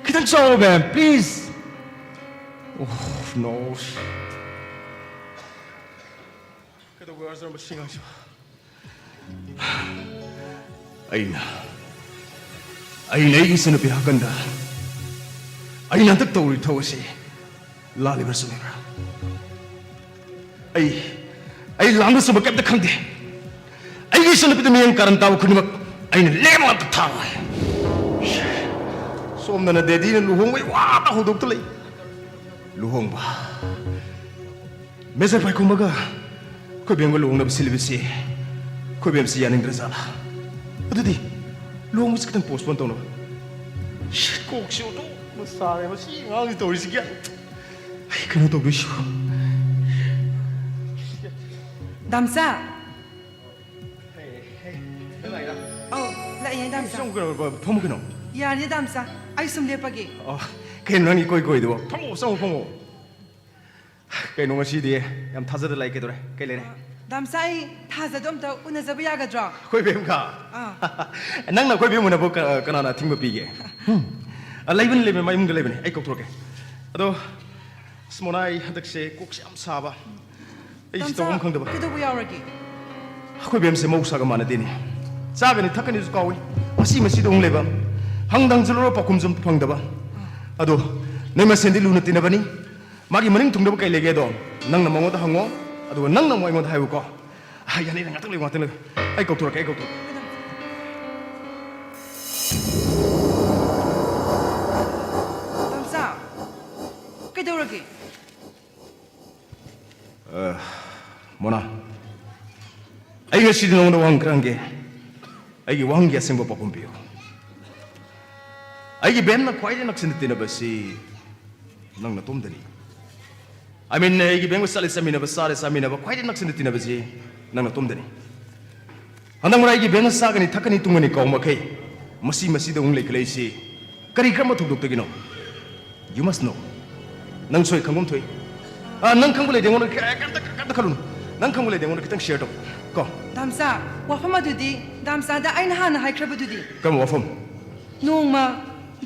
ꯈꯤꯇꯪ ꯆꯥꯎꯑꯣ ꯕꯦꯝ, please. ꯑꯣ, no. ꯀꯩꯗꯧꯕ ꯌꯥꯎꯔꯖꯥꯠꯅꯣ ꯃꯁꯤ ꯑꯉꯥꯡꯁꯤꯕꯣ? ꯑꯩꯅ, ꯑꯩꯅ ꯑꯩꯒꯤ ꯏꯆꯟꯅꯨꯄꯤ ꯍꯥꯞꯀꯟꯗ ꯑꯩꯅ ꯍꯟꯗꯛ ꯇꯧꯔꯤ ꯊꯕꯛ ꯑꯁꯤ ꯂꯥꯜꯂꯤꯕ꯭ꯔꯥ ꯆꯨꯝꯃꯤꯕ꯭ꯔꯥ? ꯑꯩ, ꯑꯩ ꯂꯥꯟꯕ ꯆꯨꯝꯕ ꯀꯩꯝꯇ ꯈꯪꯗꯦ꯫ ꯑꯩꯒꯤ ꯏꯆꯟꯅꯨꯄꯤꯗ ꯃꯤꯠꯌꯦꯡ ꯀꯥꯔꯟ ꯇꯥꯕ ꯈꯨꯗꯤꯡꯃꯛ ꯑꯩꯅ ꯂꯦꯝ ꯉꯥꯛꯇ ꯊꯥꯕ꯫ ꯁꯣꯝꯗꯅ ꯗꯦꯗꯤꯅ ꯂꯨꯍꯣꯡꯕꯩ ꯋꯥꯗ ꯍꯧꯗꯣꯛꯇ ꯂꯩ꯫ ꯂꯨꯍꯣꯡꯕ? ꯃꯦꯖꯔ ꯄꯥꯏꯈꯣꯝꯕꯒ ꯑꯩꯈꯣꯏ ꯕꯦꯝꯒ ꯂꯨꯍꯣꯡꯅꯕ ꯁꯤꯜꯂꯤꯕꯁꯤ ꯑꯩꯈꯣꯏ ꯕꯦꯝꯁꯤ ꯌꯥꯅꯤꯡꯗ꯭ꯔꯖꯥꯠꯂꯥ? ꯑꯗꯨꯗꯤ ꯂꯨꯍꯣꯡꯕꯁꯤ ꯈꯤꯇꯪ postpone ꯇꯧꯅꯕ꯫ ꯁꯤꯠ, ꯀꯣꯛꯁꯤ ꯑꯣꯟꯊꯣꯛꯅ ꯁꯥꯔꯦ ꯃꯁꯤ ꯑꯉꯥꯡꯁꯤ ꯇꯧꯔꯤꯁꯤ ꯒ꯭ꯌꯥꯟ꯫ ꯑꯩ ꯀꯩꯅꯣ ꯇꯧꯗꯣꯏꯁꯤꯕꯨ꯫ ꯗꯥꯝꯆꯥ꯫ ꯑꯧ, ꯂꯥꯛꯑꯦ ꯗꯥꯝꯆꯥ꯫ ꯁꯣꯝ ꯀꯩꯅꯣ, ꯐꯝꯃꯨ ꯀꯩꯅꯣ꯫ ꯌꯥꯅꯤ ꯗꯥꯝꯆꯥ, ꯑꯩ ꯁꯨꯝ ꯂꯦꯞꯄꯒꯦ꯫ ꯑꯣ, ꯀꯩꯅꯣ ꯅꯪ ꯏꯀꯣꯏ ꯀꯣꯏꯗꯨꯕꯣ? ꯐꯝꯃꯣ, ꯆꯪꯉꯣ, ꯐꯝꯃꯣ꯫ ꯀꯩꯅꯣ ꯉꯁꯤꯗꯤ ꯌꯥꯝ ꯊꯥꯖꯗ ꯂꯥꯛꯑꯦ, ꯀꯩꯗꯧꯔꯦ? ꯀꯩ ꯂꯩꯔꯦ? ꯗꯥꯝꯆꯥ, ꯑꯩ ꯊꯥꯖꯗꯣ ꯑꯝꯇ ꯎꯅꯖꯕ ꯌꯥꯒꯗ꯭ꯔꯣ? ꯑꯩꯈꯣꯏ ꯕꯦꯝꯒ? ꯑꯥ꯫ ꯅꯪꯅ ꯑꯩꯈꯣꯏ ꯕꯦꯝ ꯎꯅꯕ ꯀ-, ꯀꯅꯥꯅ ꯑꯊꯤꯡꯕ ꯄꯤꯒꯦ? ꯍꯨꯝ꯫ ꯑ, ꯂꯩꯕꯅꯤ, ꯂꯩꯕꯅꯤ, ꯃꯌꯨꯝꯗ ꯂꯩꯕꯅꯤ꯫ ꯑꯩ ꯀꯧꯊꯣꯔꯛꯀꯦ꯫ ꯑꯗꯣ, ꯑꯁ, ꯃꯣꯅꯥ, ꯑꯩ ꯍꯟꯗꯛꯁꯦ ꯀꯣꯛꯁꯦ ꯌꯥꯝ ꯁꯥꯕ꯫ ꯑꯩꯁꯦ ꯗꯥꯝꯆꯥ, ꯇꯧꯐꯝ ꯈꯪꯗꯕ꯫ ꯀꯩꯗꯧꯕ ꯌꯥꯎꯔꯒꯦ? ꯑꯩꯈꯣꯏ ꯕꯦꯝꯁꯦ ꯃꯍꯧꯁꯥꯒ ꯃꯥꯟꯅꯗꯦꯅꯦ꯫ ꯆꯥꯒꯅꯤ ꯊꯛꯀꯅꯤꯁꯨ ꯀꯥꯎꯏ꯫ ꯃꯁꯤ ꯃꯁꯤꯗ ꯑꯃꯨꯛ ꯂꯩꯕ꯫ ꯍꯪꯗ ꯍꯪꯖꯤꯜꯂꯨꯔ ꯄꯥꯎꯈꯨꯝꯁꯨ ꯑꯝꯇ ꯐꯪꯗꯕ꯫ ꯑꯗꯣ ꯅꯣꯏ ꯃꯁꯦꯟꯗꯤ ꯂꯨꯅ ꯇꯤꯟꯅꯕꯅꯤ꯫ ꯃꯥꯒꯤ ꯃꯅꯤꯡ ꯊꯨꯡꯗꯕ ꯀꯩ ꯂꯩꯒꯦꯗꯣ ꯅꯪꯅ ꯃꯉꯣꯟꯗ ꯍꯪꯉꯣ꯫ ꯑꯗꯨꯒ ꯅꯪꯅ ꯑꯃꯨꯛ ꯑꯩꯉꯣꯟꯗ ꯍꯥꯏꯌꯨꯀꯣ꯫ ꯑ, ꯌꯥꯅꯤ, ꯌꯥꯅꯤ, ꯉꯥꯛꯇꯪ ꯂꯩꯌꯨ, ꯉꯥꯛꯇꯪ ꯂꯩꯌꯨ꯫ ꯑꯩ ꯀꯧꯊꯣꯔꯛꯀꯦ, ꯑꯩ ꯀꯧꯊꯣꯔꯛꯀꯦ꯫ ꯗꯥꯝꯆꯥ, ꯀꯩꯗꯧꯔꯒꯦ? ꯑ, ꯃꯣꯅꯥ, ꯑꯩ ꯉꯁꯤꯗꯤ ꯅꯉꯣꯟꯗ ꯋꯥꯍꯪ ꯈꯔ ꯍꯪꯒꯦ꯫ ꯑꯩꯒꯤ ꯋꯥꯍꯪꯒꯤ ꯑꯁꯦꯡꯕ ꯄꯥꯎꯈꯨꯝ ꯄꯤꯌꯨ꯫ ꯑꯩꯒꯤ ꯕꯦꯝꯅ ꯈ꯭ꯋꯥꯏꯗꯒꯤ ꯅꯛꯁꯤꯟꯅ ꯇꯤꯟꯅꯕꯁꯤ ꯅꯪ ꯅꯇꯣꯝꯗꯅꯤ꯫ I mean, ꯑꯩꯒꯤ ꯕꯦꯝꯒ ꯆꯠꯂꯦ ꯆꯠꯃꯤꯟꯅꯕ, ꯆꯥꯔꯦ ꯆꯥꯃꯤꯟꯅꯕ, ꯈ꯭ꯋꯥꯏꯗꯒꯤ ꯅꯛꯁꯤꯟꯅ ꯇꯤꯟꯅꯕꯁꯤ ꯅꯪ ꯅꯇꯣꯝꯗꯅꯤ꯫ ꯍꯟꯗꯛ ꯃꯔꯛ ꯑꯩꯒꯤ ꯕꯦꯝꯅ ꯆꯥꯒꯅꯤ, ꯊꯛꯀꯅꯤ, ꯇꯨꯝꯒꯅꯤ ꯀꯥꯎ ꯃꯈꯩ ꯃꯁꯤ ꯃꯁꯤꯗ ꯑꯃꯨꯛ ꯂꯩꯈꯠꯂꯛꯏꯁꯤ ꯀꯔꯤ ꯀꯔꯝꯕ ꯊꯧꯗꯣꯛꯇꯒꯤꯅꯣ? You must know꯫ ꯅꯪꯁꯨ ꯑꯩ ꯈꯪꯐꯝ ꯊꯣꯛꯏ꯫ ꯑ, ꯅꯪ ꯈꯪꯕ ꯂꯩꯗꯤ ꯑꯩꯉꯣꯟꯗ ꯀ-, ꯀꯩꯝꯇ, ꯀꯩꯝꯇ ꯈꯜꯂꯨꯅꯨ꯫ ꯅꯪ ꯈꯪꯕ ꯂꯩꯗꯤ ꯑꯩꯉꯣꯟꯗ ꯈꯤꯇꯪ share ꯇꯧ ꯀꯣ꯫ ꯗꯥꯝꯆꯥ, ꯋꯥꯐꯝ ꯑꯗꯨꯗꯤ ꯗꯥꯝꯆꯥꯗ ꯑꯩꯅ ꯍꯥꯟꯅ ꯍꯥꯏꯈ꯭ꯔꯕꯗꯨꯗꯤ꯫ ꯀꯔꯝꯕ ꯋꯥꯐꯝ? ꯅꯣꯡꯃ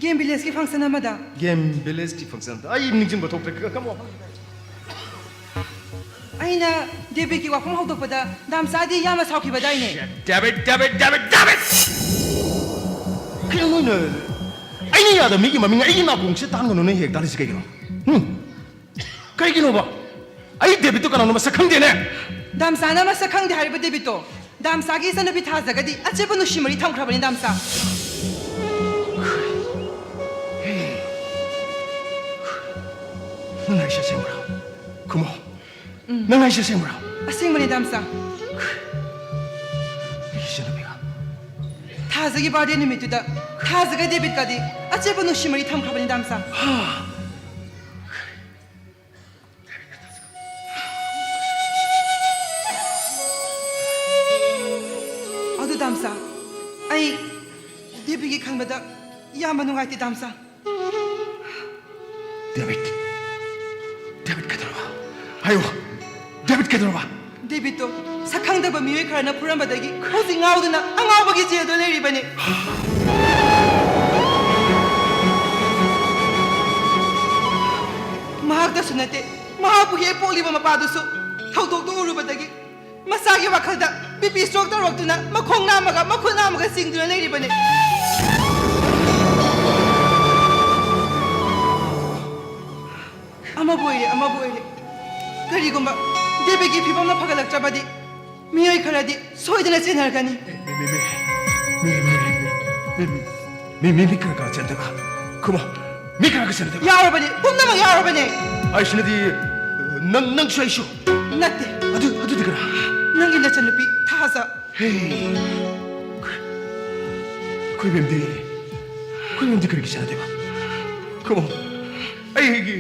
Game Village ꯀꯤ function ꯑꯃꯗ꯫ Game Village ꯀꯤ function? ꯑꯩ ꯅꯤꯡꯁꯤꯡꯕ ꯊꯣꯛꯇ꯭ꯔꯦ꯫ ꯀ-, ꯀꯔꯝꯕ ꯋꯥꯐꯝ? ꯑꯩꯅ ꯗꯦꯕꯤꯠꯀꯤ ꯋꯥꯐꯝ ꯍꯧꯗꯣꯛꯄꯗ ꯗꯥꯝꯆꯥꯗꯤ ꯌꯥꯝꯅ ꯁꯥꯎꯈꯤꯕꯗꯥꯏꯅꯦ? Damn it, damn it, damn it, damn it! ꯀꯩꯅꯣ ꯅꯣꯏꯅ ꯑꯩꯅ ꯌꯥꯗꯕ ꯃꯤꯒꯤ ꯃꯃꯤꯡ ꯑꯩꯒꯤ ꯅꯥꯀꯣꯡꯁꯤꯗ ꯇꯥꯡꯒꯅꯨ ꯅꯣꯏ ꯍꯦꯛ ꯇꯥꯜꯂꯤꯁꯤ ꯀꯩꯒꯤꯅꯣ? ꯍꯨꯝ? ꯀꯩꯒꯤꯅꯣꯕ? ꯑꯩ ꯗꯦꯕꯤꯠꯇꯣ ꯀꯅꯥꯅꯣ ꯃꯁꯛ ꯈꯪꯗꯦꯅꯦ꯫ ꯗꯥꯝꯆꯥꯅ ꯃꯁꯛ ꯈꯪꯗꯦ ꯍꯥꯏꯔꯤꯕ ꯗꯦꯕꯤꯠꯇꯣ ꯗꯥꯝꯆꯥꯒꯤ ꯏꯆꯟꯅꯨꯄꯤ ꯊꯥꯖꯒꯗꯤ ꯑꯆꯦꯠꯄ ꯅꯨꯡꯁꯤ ꯃꯔꯤ ꯊꯝꯈ꯭ꯔꯕꯅꯤ ꯗꯥꯝꯆꯥ꯫ ꯅꯪ ꯍꯥꯏꯁꯦ ꯑꯁꯦꯡꯕ꯭ꯔꯣ? ꯈꯨꯝꯃꯣ꯫ ꯎꯝ꯫ ꯅꯪ ꯍꯥꯏꯁꯦ ꯑꯁꯦꯡꯕ꯭ꯔꯣ? ꯑꯁꯦꯡꯕꯅꯦ ꯗꯥꯝꯆꯥ꯫ ꯑꯩꯒꯤ ꯏꯆꯟꯅꯨꯄꯤꯒ꯫ ꯊꯥꯖꯒꯤ birthday ꯅꯨꯃꯤꯠꯇꯨꯗ ꯊꯥꯖꯒ ꯗꯦꯕꯤꯠꯀꯗꯤ ꯑꯆꯦꯠꯄ ꯅꯨꯡꯁꯤ ꯃꯔꯤ ꯊꯝꯈ꯭ꯔꯕꯅꯤ ꯗꯥꯝꯆꯥ꯫ ꯍꯥ? ꯑꯗꯨ ꯗꯥꯝꯆꯥ, ꯑꯩ ꯗꯦꯕꯤꯠꯀꯤ ꯈꯟꯕꯗ ꯌꯥꯝꯅ ꯅꯨꯡꯉꯥꯏꯇꯦ ꯗꯥꯝꯆꯥ꯫ ꯗꯦꯕꯤꯠ, ꯗꯦꯕꯤꯠ ꯀꯩꯗꯧꯔꯕ? ꯍꯥꯏꯌꯨ, ꯗꯦꯕꯤꯠ ꯀꯩꯗꯧꯔꯕ? ꯗꯦꯕꯤꯠꯇꯣ ꯁꯛ ꯈꯪꯗꯕ ꯃꯤꯑꯣꯏ ꯈꯔꯅ ꯐꯨꯔꯝꯕꯗꯒꯤ ꯍꯧꯖꯤꯛ ꯉꯥꯎꯗꯨꯅ ꯑꯉꯥꯎꯕꯒꯤ ꯖꯦꯜꯗ ꯂꯩꯔꯤꯕꯅꯤ꯫ ꯃꯍꯥꯛꯇꯁꯨ ꯅꯠꯇꯦ, ꯃꯍꯥꯛꯄꯨ ꯍꯦꯛ ꯄꯣꯛꯂꯤꯕ ꯃꯄꯥꯗꯨꯁꯨ ꯊꯧꯗꯣꯛꯇꯨ ꯎꯔꯨꯕꯗꯒꯤ ꯃꯆꯥꯒꯤ ꯋꯥꯈꯜꯗ BP stroke ꯇꯧꯔꯛꯇꯨꯅ ꯃꯈꯣꯡ ꯅꯥꯝꯃꯒ ꯃꯈꯨꯠ ꯅꯥꯝꯃꯒ ꯆꯤꯡꯗꯨꯅ ꯂꯩꯔꯤꯕꯅꯤ꯫ ꯑꯃꯕꯨ ꯑꯣꯏꯔꯦ, ꯑꯃꯕꯨ ꯑꯣꯏꯔꯦ, ꯀꯔꯤꯒꯨꯝꯕ ꯗꯦꯕꯤꯠꯀꯤ ꯐꯤꯕꯝꯅ ꯐꯒꯠꯂꯛꯇ꯭ꯔꯕꯗꯤ ꯃꯤꯑꯣꯏ ꯈꯔꯗꯤ ꯁꯣꯏꯗꯅ ꯆꯦꯟꯅꯔꯛꯀꯅꯤ꯫ ꯃꯤ, ꯃꯤ, ꯃꯤ ꯀꯅꯥ ꯀꯅꯥ ꯆꯦꯟꯗꯣꯏꯕ? ꯈꯨꯝꯃꯣ, ꯃꯤ ꯀꯅꯥ ꯀꯅꯥ ꯆꯦꯟꯗꯣꯏꯕ? ꯌꯥꯎꯔꯕꯅꯤ, ꯄꯨꯝꯅꯃꯛ ꯌꯥꯎꯔꯕꯅꯤ꯫ ꯑꯩꯁꯤꯅꯗꯤ ꯅꯪ, ꯅꯪꯁꯨ ꯑꯩꯁꯨ? ꯅꯠꯇꯦ꯫ ꯑꯗꯨ, ꯑꯗꯨꯗꯤ ꯀꯅꯥ? ꯅꯪꯒꯤ ꯅꯆꯟꯅꯨꯄꯤ ꯊꯥꯖ꯫ ꯍꯦ꯫ ꯑꯩꯈꯣꯏ ꯕꯦꯝꯗꯤ, ꯑꯩꯈꯣꯏ ꯕꯦꯝꯗꯤ ꯀꯔꯤꯒꯤ ꯆꯦꯟꯅꯗꯣꯏꯕ? ꯈꯨꯝꯃꯣ꯫ ꯑꯩꯒꯤ,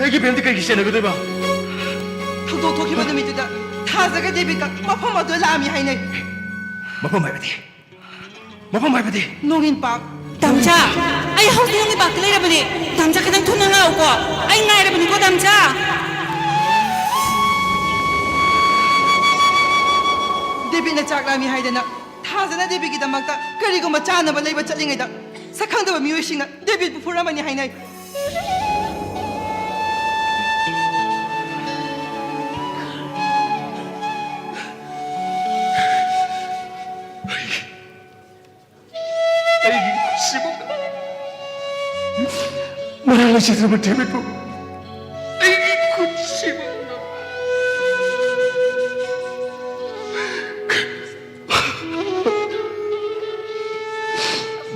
ꯑꯩꯒꯤ ꯕꯦꯝꯗꯤ ꯀꯔꯤꯒꯤ ꯆꯦꯟꯅꯒꯗꯣꯏꯕ? ꯊꯧꯗꯣꯛ ꯊꯣꯛꯈꯤꯕ ꯅꯨꯃꯤꯠꯇꯨꯗ ꯊꯥꯖꯒ ꯗꯦꯕꯤꯠꯀ ꯃꯐꯝ ꯑꯗꯨꯗ ꯂꯥꯛꯑꯝꯃꯤ ꯍꯥꯏꯅꯩ꯫ ꯃꯐꯝ ꯍꯥꯏꯕꯗꯤ? ꯃꯐꯝ ꯍꯥꯏꯕꯗꯤ? ꯅꯣꯡꯏꯟ ꯄꯥꯛ꯫ ꯗꯥꯝꯆꯥ, ꯑꯩ ꯍꯧꯖꯤꯛ ꯅꯣꯡꯏꯟ ꯄꯥꯛꯇ ꯂꯩꯔꯕꯅꯦ꯫ ꯗꯥꯝꯆꯥ, ꯈꯤꯇꯪ ꯊꯨꯅ ꯂꯥꯛꯎꯀꯣ꯫ ꯑꯩ ꯉꯥꯏ ꯗꯦꯕꯤꯠꯅ ꯆꯥꯛ ꯂꯥꯝꯃꯤ ꯍꯥꯏꯗꯅ ꯊꯥꯖꯅ ꯗꯦꯕꯤꯠꯀꯤꯗꯃꯛꯇ ꯀꯔꯤꯒꯨꯝꯕ ꯆꯥꯅꯕ ꯂꯩꯕ ꯆꯠꯂꯤꯉꯩꯗ ꯁꯛꯈꯪꯗꯕ ꯃꯤꯑꯣꯏꯁꯤꯡꯅ ꯗꯦꯕꯤꯠꯄꯨ ꯐꯨꯔꯝꯕꯅꯤ ꯍꯥꯏꯅꯩ꯫ ꯑꯩꯒꯤ ꯈꯨꯠꯁꯤꯃꯛꯅ ꯃꯔꯥꯜ ꯂꯩꯖꯗ꯭ꯔꯕ ꯗꯦꯕꯤꯠꯄꯨ ꯑꯩꯒꯤ ꯈꯨꯠꯁꯤꯃꯛꯅ꯫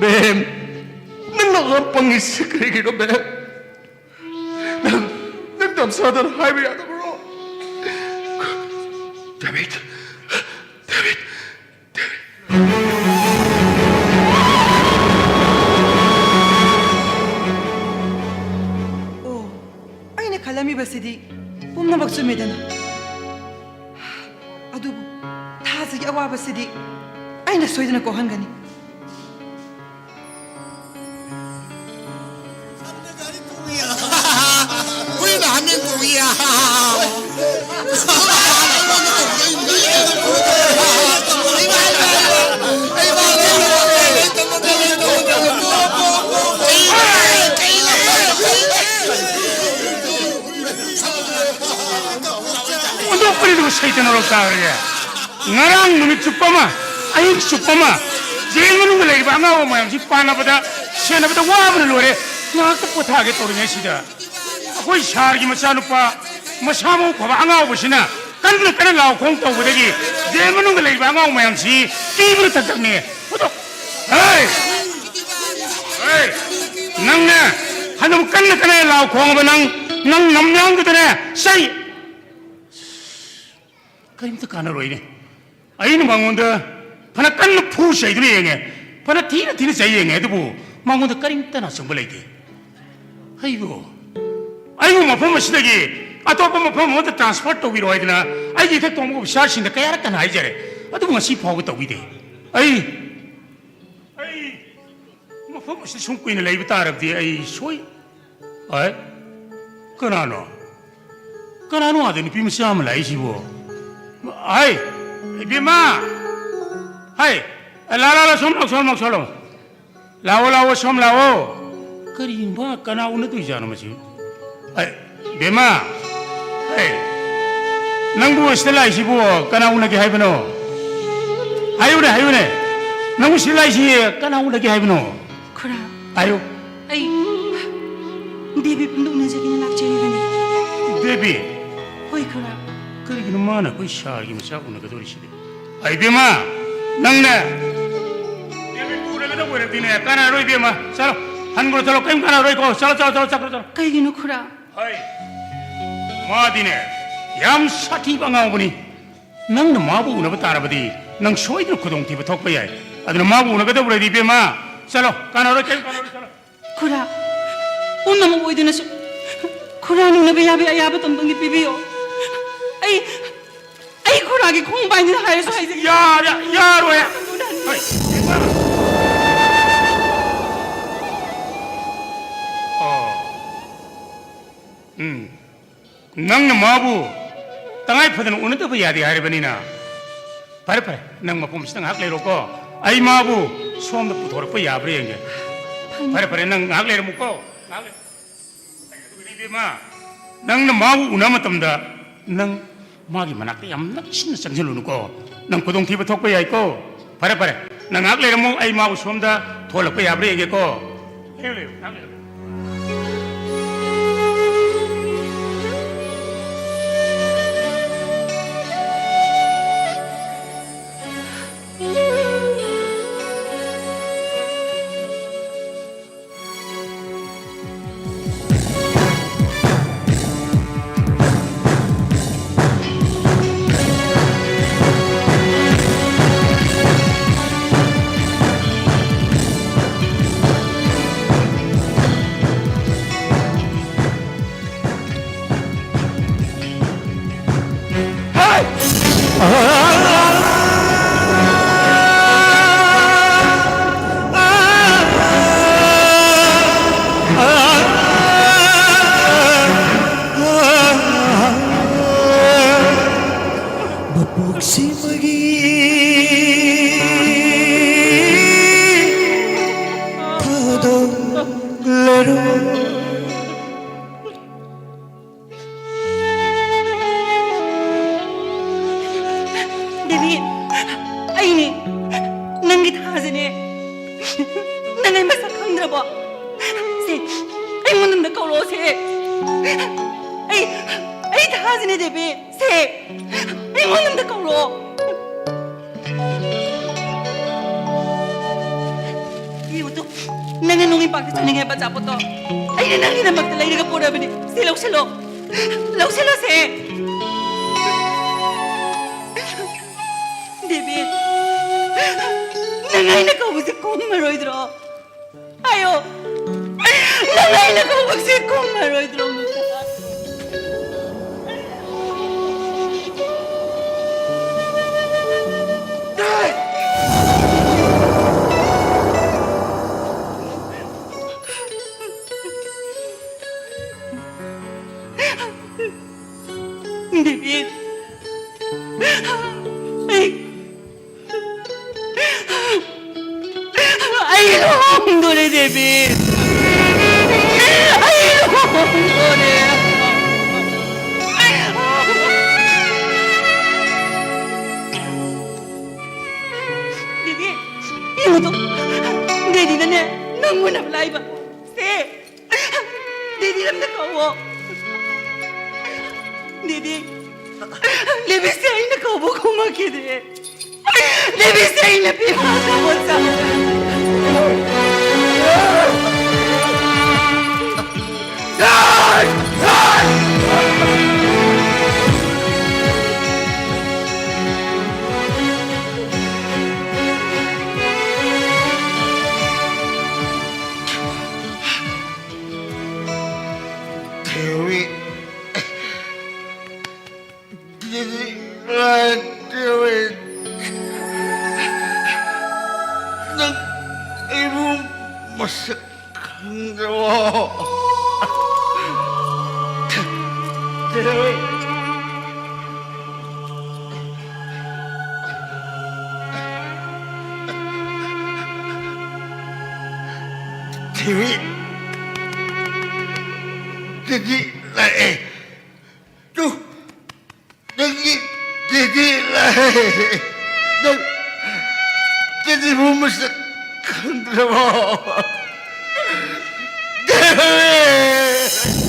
ꯃꯦꯝ, ꯅꯪꯅ ꯑꯉꯥꯡ ꯄꯪꯉꯤꯁꯤ ꯀꯔꯤꯒꯤꯅꯣ, ꯃꯦꯝ? ꯅꯪ, ꯅꯪ ꯇꯝꯁꯥꯗꯅ ꯍꯥꯏꯕ ꯌꯥꯗꯕ꯭ꯔꯣ? Debit, debit, debit. ꯑꯣ, ꯑꯩꯅ ꯈꯜꯂꯝꯃꯤꯕꯁꯤꯗꯤ ꯄꯨꯝꯅꯃꯛ ꯆꯨꯝꯃꯦꯗꯅ꯫ ꯑꯗꯨꯕꯨ ꯊꯥꯖꯒꯤ ꯑꯋꯥꯕꯁꯤꯗꯤ ꯑꯩꯅ ꯁꯣꯏꯗꯅ ꯀꯣꯛꯍꯟꯒꯅꯤ꯫ ꯍꯨꯏꯅ ꯍꯥꯃꯦꯡ ꯀꯣꯡꯉꯤ꯫ ꯑꯣꯟꯊꯣꯛꯄꯅꯤꯗꯨꯕꯨ ꯁꯩꯇ ꯅꯣꯔꯣꯛ ꯇꯥꯈ꯭ꯔꯦ꯫ ꯉꯔꯥꯡ ꯅꯨꯃꯤꯠ ꯆꯨꯞꯄ ꯑꯃ, ꯑꯍꯤꯡ ꯆꯨꯞꯄ ꯑꯃ ꯖꯦꯜ ꯃꯅꯨꯡꯗ ꯂꯩꯔꯤꯕ ꯑꯉꯥꯎꯕ ꯃꯌꯥꯝꯁꯤ ꯄꯥꯟꯅꯕꯗ, ꯁꯦꯟꯅꯕꯗ ꯋꯥꯕꯅ ꯂꯣꯏꯔꯦ꯫ ꯉꯥꯏꯍꯥꯛꯇ ꯄꯣꯊꯥꯒꯦ ꯇꯧꯔꯤꯉꯩꯁꯤꯗ ꯑꯩꯈꯣꯏ ꯁꯥꯔꯒꯤ ꯃꯆꯥꯅꯨꯄꯥ ꯃꯁꯥ ꯃꯎ ꯐꯕ ꯑꯉꯥꯎꯕꯁꯤꯅ ꯀꯟꯅ ꯀꯟꯅ ꯂꯥꯎ ꯈꯣꯡ ꯇꯧꯕꯗꯒꯤ ꯖꯦꯜ ꯃꯅꯨꯡꯗ ꯂꯩꯕ ꯑꯉꯥꯎ ꯃꯌꯥꯝꯁꯤ ꯀꯤꯕꯅ ꯊꯛꯊꯛꯅꯦ꯫ ꯍꯨꯗꯣꯛ-, ꯍꯩ! ꯍꯩ! ꯅꯪꯅꯦ ꯐꯅꯕ ꯀꯟꯅ ꯀꯟꯅ ꯂꯥꯎ ꯈꯣꯡꯉꯕ ꯅꯪ, ꯅꯪ ꯅꯝ ꯌꯥꯡꯗꯨꯗꯅꯦ ꯆꯩ ꯀꯔꯤꯝꯇ ꯀꯥꯟꯅꯔꯣꯏꯅꯦ꯫ ꯑꯩꯅ ꯃꯉꯣꯟꯗ ꯐꯅ ꯀꯟꯅ ꯐꯨ ꯆꯩꯗꯨꯅ ꯌꯦꯡꯉꯦ, ꯐꯅ ꯊꯤꯅ ꯊꯤꯅ ꯆꯩ ꯌꯦꯡꯉꯦ, ꯑꯗꯨꯕꯨ ꯃꯉꯣꯟꯗ ꯀꯔꯤꯝꯇꯅ ꯑꯆꯨꯝꯕ ꯂꯩꯇꯦ꯫ ꯑꯩꯕꯨ, ꯑꯩꯕꯨ ꯃꯐꯝ ꯑꯁꯤꯗꯒꯤ ꯑꯇꯣꯞꯄ ꯃꯐꯝ ꯑꯃꯗ transfer ꯇꯧꯕꯤꯔꯣ ꯍꯥꯏꯗꯅ ꯑꯩꯒꯤ ꯏꯊꯛ ꯊꯣꯡꯕ officerꯁꯤꯡꯗ ꯀꯌꯥꯔꯛ ꯀꯟꯅ ꯍꯥꯏꯖꯔꯦ, ꯑꯗꯨꯕꯨ ꯉꯁꯤ ꯐꯥꯎꯕ ꯇꯧꯕꯤꯗꯦ꯫ ꯑꯩ, ꯑꯩ ꯃꯐꯝ ꯑꯁꯤꯗ ꯁꯨꯝ ꯀꯨꯏꯅ ꯂꯩꯕ ꯇꯥꯔꯕꯗꯤ ꯑꯩ ꯁꯣꯏ-, ꯑꯩ, ꯀꯅꯥꯅꯣ? ꯀꯅꯥꯅꯣ ꯑꯥꯗ ꯅꯨꯄꯤ ꯃꯆꯥ ꯑꯃ ꯂꯥꯛꯏꯁꯤꯕꯣ? ꯑꯩ, ꯏꯕꯦꯝꯃ! ꯍꯩ! ꯂꯥ, ꯂꯥ, ꯂꯥ, ꯁꯣꯝ ꯂꯥꯎ, ꯁꯣꯝ ꯂꯥꯎ, ꯁꯣꯝ ꯂꯥꯎ꯫ ꯂꯥꯛꯑꯣ, ꯂꯥꯛꯑꯣ, ꯁꯣꯝ ꯂꯥꯛꯑꯣ꯫ ꯀꯔꯤꯒꯨꯝꯕ ꯀꯅꯥ ꯎꯅꯗꯣꯏꯖꯥꯠꯅꯣ ꯃꯁꯤ? ꯑꯩ, ꯕꯦꯝꯃ! ꯍꯩ! ꯅꯪꯕꯨ ꯁꯤꯗ ꯂꯥꯛꯏꯁꯤꯕꯨ ꯀꯅꯥ ꯎꯅꯒꯦ ꯍꯥꯏꯕꯅꯣ? ꯍꯥꯏꯌꯨꯅꯦ, ꯍꯥꯏꯌꯨꯅꯦ꯫ ꯅꯪꯕꯨ ꯁꯤꯗ ꯂꯥꯛꯏꯁꯤ ꯀꯅꯥ ꯎꯅꯒꯦ ꯍꯥꯏꯕꯅꯣ? ꯈꯨꯔꯥ꯫ ꯍꯥꯏꯌꯨ꯫ ꯑꯩ ꯕꯦꯕꯤ ꯄꯨꯟꯗ ꯎꯅꯖꯒꯦꯅ ꯂꯥꯛꯆꯔꯤꯕꯅꯤ꯫ ꯕꯦꯕꯤ? ꯍꯣꯏ, ꯈꯨꯔꯥ꯫ ꯀꯔꯤꯒꯤꯅꯣ ꯃꯥꯅ ꯑꯩꯈꯣꯏ ꯁꯥꯔꯒꯤ ꯃꯆꯥ ꯎꯅꯒꯗꯧꯔꯤꯁꯤꯗꯤ? ꯑꯩ ꯕꯦꯝꯃ, ꯅꯪꯅꯦ ꯕꯦꯕꯤ ꯄꯨꯔꯒꯗꯧꯕ ꯑꯣꯏꯔꯗꯤꯅꯦ, ꯀꯥꯟꯅꯔꯣꯏ ꯕꯦꯝꯃ꯫ ꯆꯠꯂꯣ, ꯍꯟꯈ꯭ꯔꯣ, ꯆꯠꯂꯣ, ꯀꯔꯤꯝ ꯀꯥꯟꯅꯔꯣꯏꯀꯣ꯫ ꯆꯠꯂꯣ, ꯆꯠꯂꯣ, ꯆꯠꯂꯣ, ꯆꯠꯈ꯭ꯔꯣ, ꯆꯠꯂꯣ꯫ ꯀꯩꯒꯤꯅꯣ ꯈꯨꯔꯥ? ꯍꯣꯏ, ꯃꯥꯗꯤꯅꯦ ꯌꯥꯝ ꯁꯥꯊꯤꯕ ꯑꯉꯥꯎꯕꯅꯤ꯫ ꯅꯪꯅ ꯃꯥꯕꯨ ꯎꯅꯕ ꯇꯥꯔꯕꯗꯤ ꯅꯪ ꯁꯣꯏꯗꯅ ꯈꯨꯗꯣꯡꯊꯤꯕ ꯊꯣꯛꯄ ꯌꯥꯏ꯫ ꯑꯗꯨꯅ ꯃꯥꯕꯨ ꯎꯅꯒꯗꯧꯕ ꯑꯣꯏꯔꯗꯤ ꯏꯕꯦꯝꯃ, ꯆꯠꯂꯣ, ꯀꯥꯟꯅꯔꯣꯏ, ꯀꯔꯤꯝ ꯀꯥꯟꯅꯔꯣꯏ, ꯆꯠꯂꯣ꯫ ꯈꯨꯔꯥ, ꯄꯨꯝꯅꯃꯛ ꯑꯣꯏꯗꯨꯅꯁꯨ ꯈꯨꯔꯥ ꯅꯨꯡꯅꯕ ꯌꯥꯕ ꯑꯌꯥꯕ ꯇꯝꯕꯝꯗꯤ ꯄꯤꯕꯤꯌꯣ꯫ ꯑꯩ, ꯑꯩ ꯈꯨꯔꯥꯒꯤ ꯈꯣꯡ ꯄꯥꯏꯅꯤꯅ ꯍꯥꯏꯔꯁꯨ ꯍꯥꯏꯖꯒꯦ꯫ ꯌꯥꯔꯦ, ꯌꯥꯔꯣꯏ꯫ ꯍꯣꯏ, ꯏꯕꯦꯝꯃ꯫ ꯑꯣ꯫ ꯎꯝ꯫ ꯅꯪꯅ ꯃꯥꯕꯨ ꯇꯉꯥꯏ ꯐꯗꯅ ꯎꯅꯗꯕ ꯌꯥꯗꯦ ꯍꯥꯏꯔꯕꯅꯤꯅ, ꯐꯔꯦ, ꯐꯔꯦ, ꯅꯪ ꯃꯐꯝꯁꯤꯗ ꯉꯥꯏꯍꯥꯛ ꯂꯩꯔꯣꯀꯣ꯫ ꯑꯩ ꯃꯥꯕꯨ ꯁꯣꯝꯗ ꯄꯨꯊꯣꯔꯛꯄ ꯌꯥꯕ꯭ꯔꯥ ꯌꯦꯡꯒꯦ꯫ ꯐꯅꯤ꯫ ꯐꯔꯦ, ꯐꯔꯦ, ꯅꯪ ꯉꯥꯏꯍꯥꯛ ꯂꯩꯔꯝꯃꯨꯀꯣ, ꯉꯥꯏꯍꯥꯛ ꯂꯩꯔꯝꯃꯨ꯫ ꯏꯕꯦꯝꯃ, ꯅꯪꯅ ꯃꯥꯕꯨ ꯎꯅꯕ ꯃꯇꯝꯗ ꯅꯪ ꯃꯥꯒꯤ ꯃꯅꯥꯛꯇ ꯌꯥꯝ ꯅꯛꯁꯤꯟꯅ ꯆꯪꯁꯤꯜꯂꯨꯅꯨꯀꯣ꯫ ꯅꯪ ꯈꯨꯗꯣꯡꯊꯤꯕ ꯊꯣꯛꯄ ꯌꯥꯏꯀꯣ꯫ ꯐꯔꯦ, ꯐꯔꯦ, ꯅꯪ ꯉꯥꯏꯍꯥꯛ ꯂꯩꯔꯝꯃꯨ, ꯑꯩ ꯃꯥꯕꯨ ꯁꯣꯝꯗ ꯊꯣꯛꯍꯜꯂꯛꯄ ꯌꯥꯕ꯭ꯔꯥ ꯌꯦꯡꯒꯦꯀꯣ꯫ ꯂꯩꯌꯨ, ꯂꯩꯌꯨ, ꯉꯥꯏꯍꯥꯛ ꯂꯩꯌꯨ꯫ ꯑꯩ, ꯑꯩ ꯊꯥꯖꯅꯦ, ꯗꯦꯕꯤ꯫ ꯁꯦ, ꯑꯩꯉꯣꯟꯗ ꯑꯝꯇ ꯀꯧꯔꯛꯑꯣ꯫ ꯌꯦꯡꯉꯨ ꯇꯨ, ꯅꯪꯅ ꯅꯣꯡꯉꯤꯟꯄꯥꯛꯇ ꯆꯥꯅꯤꯡꯉꯦ ꯍꯥꯏꯕ ꯑꯆꯥꯄꯣꯠꯇꯣ ꯑꯩꯅ ꯅꯪꯒꯤꯗꯃꯛꯇ ꯂꯩꯔꯒ ꯄꯨꯔꯛꯑꯕꯅꯤ꯫ ꯁꯦ, ꯂꯧꯁꯤꯜꯂꯣ꯫ ꯂꯧꯁꯤꯜꯂꯣ ꯁꯦ꯫ ꯗꯦꯕꯤ, ꯅꯪ ꯑꯩꯅ ꯀꯧꯕꯁꯦ ꯈꯨꯝꯃꯔꯣꯏꯗ꯭ꯔꯣ? ꯍꯥꯏꯌꯣ꯫ ꯅꯪ ꯑꯩꯅ ꯀꯧꯕꯁꯦ ꯈꯨꯝꯃꯔꯣꯏꯗ꯭ꯔꯣ, ꯃꯨꯛꯇ? ꯗꯦꯕꯤꯠ, ꯑꯩ ꯑꯩ ꯂꯨꯍꯣꯡꯗꯣꯔꯦ, ꯗꯦꯕꯤꯠ꯫ ꯑꯩ ꯂꯨꯍꯣꯡꯗꯣꯔꯦ꯫ ꯗꯦꯕꯤꯠ, ꯌꯦꯡꯉꯨ ꯇꯨ, ꯗꯦꯗꯤꯅꯅꯦ, ꯅꯪ ꯎꯅꯕ ꯂꯥꯛꯏꯕ꯫ ꯁꯦ, ꯗꯦꯗꯤ ꯂꯝꯗ ꯀꯧꯋꯣ꯫ ꯗꯦꯗꯤ, ꯗꯦꯕꯤꯁꯦ ꯑꯩꯅ ꯀꯧꯕ ꯈꯨꯝꯃꯛꯈꯤꯗꯦ꯫ ꯗꯦꯕꯤꯁꯦ ꯑꯩꯅ ꯄꯤꯕ ꯁꯥꯄꯣꯟ ꯆꯥꯕ꯫ ꯊꯤꯔꯨꯏ꯫ ꯗꯦꯗꯤ ꯂꯥꯏ ꯊꯤꯔꯨꯏ꯫ ꯅꯪ ꯑꯩꯕꯨ ꯃꯁꯛ ꯈꯪꯗ꯭ꯔꯕꯣ? ꯊꯤꯔꯨꯏ꯫ ꯊꯤꯔꯨꯏ꯫ ꯗꯦꯗꯤ ꯂꯥꯛꯑꯦ꯫ ꯇꯨ, ꯅꯪꯒꯤ ꯗꯦꯗꯤ ꯂꯥꯛꯑꯦ꯫ ꯅꯪ ꯗꯦꯗꯤꯕꯨ ꯃꯁꯛ ꯈꯪꯗ꯭ꯔꯕꯣ? ꯗꯦꯗꯤ!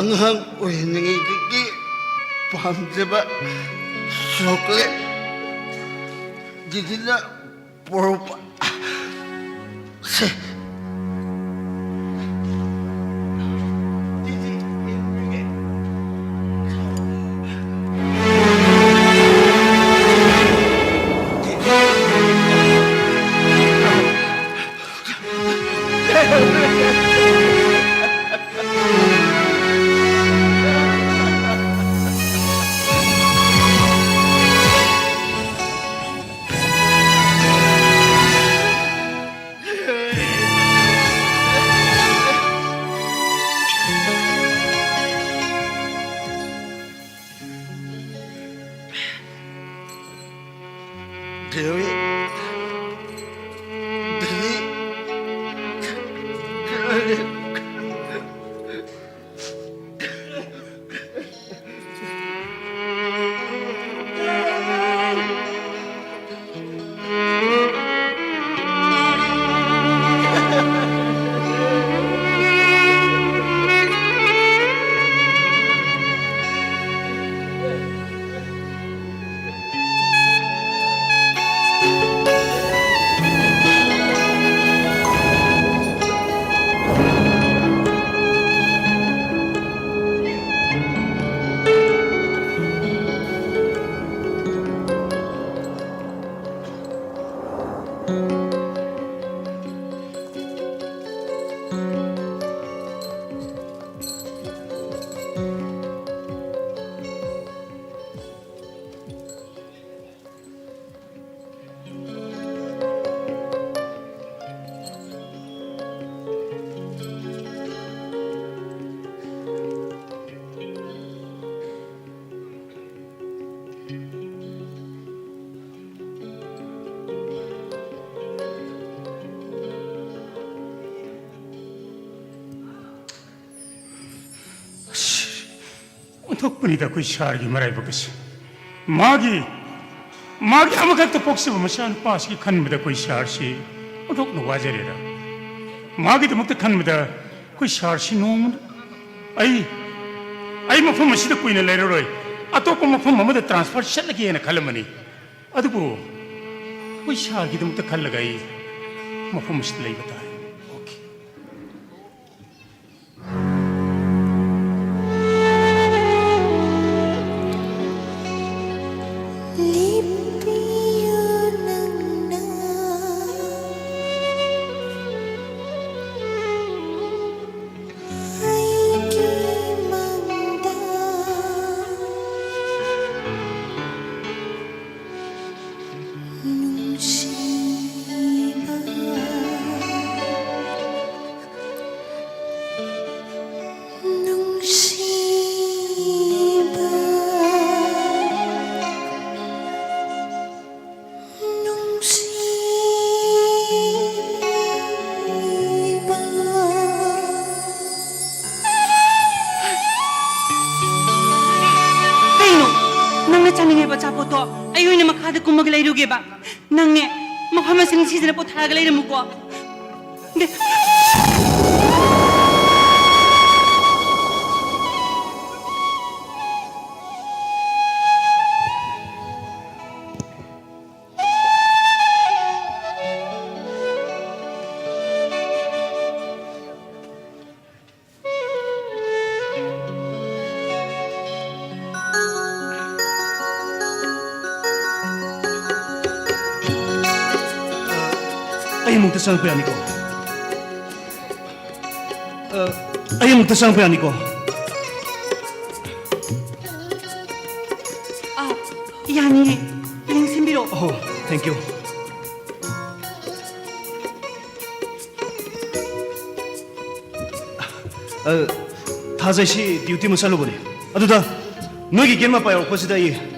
ꯑꯉꯥꯡ ꯑꯣꯏꯔꯤꯉꯩꯗꯒꯤ ꯄꯥꯝꯖꯕ ꯆꯣꯀ꯭ꯂꯦꯠ ꯗꯤꯗꯤꯅ ꯄꯣꯔꯛꯄ꯫ ꯁꯦ꯫ ꯗꯤꯗꯤ, ꯌꯦꯡꯕꯤꯒꯦ꯫ ꯗꯦꯕꯤ, ꯗꯦꯕꯤ꯫ ꯑꯁ, ꯑꯣꯟꯊꯣꯛꯄꯅꯤꯗ ꯑꯩꯈꯣꯏ ꯁꯥꯔꯒꯤ ꯃꯔꯥꯏꯕꯛ ꯑꯁꯤ꯫ ꯃꯥꯒꯤ, ꯃꯥꯒꯤ ꯑꯃꯈꯛꯇ ꯄꯣꯛꯆꯕ ꯃꯆꯥꯅꯨꯄꯥꯁꯤꯒꯤ ꯈꯟꯕꯗ ꯑꯩꯈꯣꯏ ꯁꯥꯔꯁꯤ ꯑꯣꯟꯊꯣꯛꯅ ꯋꯥꯖꯔꯦꯗ꯫ ꯃꯥꯒꯤꯗꯃꯛꯇ ꯈꯟꯕꯗ ꯑꯩꯈꯣꯏ ꯁꯥꯔꯁꯤ ꯅꯣꯡꯃ ꯑꯩ ꯑꯩ ꯃꯐꯝ ꯑꯁꯤꯗ ꯀꯨꯏꯅ ꯂꯩꯔꯔꯣꯏ꯫ ꯑꯇꯣꯞꯄ ꯃꯐꯝ ꯑꯃꯗ ꯇ꯭ꯔꯥꯟꯁꯐꯔ ꯆꯠꯂꯒꯦꯅ ꯈꯜꯂꯝꯕꯅꯤ꯫ ꯑꯗꯨꯕꯨ ꯑꯩꯈꯣꯏ ꯁꯥꯔꯒꯤꯗꯃꯛꯇ ꯈꯜꯂꯒ ꯑꯩ ꯃꯐꯝ ꯑꯁꯤꯗ ꯂꯩꯕ ꯇꯥꯔꯦ꯫ ꯑꯣꯀꯦ꯫ ꯂꯦꯞꯄꯤꯌꯨ ꯅꯪꯅ ꯑꯩꯒꯤ ꯃꯪꯗ ꯅꯨꯡꯁꯤꯕ, ꯅꯨꯡꯁꯤꯕ, ꯅꯨꯡꯁꯤꯕ꯫ ꯀꯩꯅꯣ? ꯅꯪꯅ ꯆꯥꯅꯤꯡꯉꯤꯕ ꯑꯆꯥꯄꯣꯠꯇꯣ ꯑꯩ ꯑꯣꯏꯅ ꯃꯈꯥꯗ ꯀꯨꯝꯃꯒ ꯂꯩꯔꯨꯒꯦꯕ꯫ ꯅꯪꯅꯦ, ꯃꯐꯝ ꯑꯁꯤ ꯅꯤꯡꯁꯤꯡꯗꯅ ꯄꯣꯊꯥꯔꯒ ꯂꯩꯔꯝꯃꯨꯀꯣ꯫ ꯗꯦ-, ꯑꯩ ꯑꯃꯨꯛꯇ ꯆꯪꯉꯛꯄ ꯌꯥꯅꯤꯀꯣ? ꯑ, ꯑꯩ ꯑꯃꯨꯛꯇ ꯆꯪꯉꯛꯄ ꯌꯥꯅꯤꯀꯣ? ꯑꯥ, ꯌꯥꯅꯤꯌꯦ꯫ ꯂꯦꯡꯁꯤꯟꯕꯤꯔꯣ꯫ ꯑꯣ, thank you꯫ ꯑ, ꯊꯥꯖꯩꯁꯤ duty ꯑꯃ ꯆꯠꯂꯨꯕꯅꯤ꯫ ꯑꯗꯨꯗ ꯅꯣꯏꯒꯤ gate ꯃꯄꯥ ꯌꯧꯔꯛꯄꯁꯤꯗ ꯑꯩ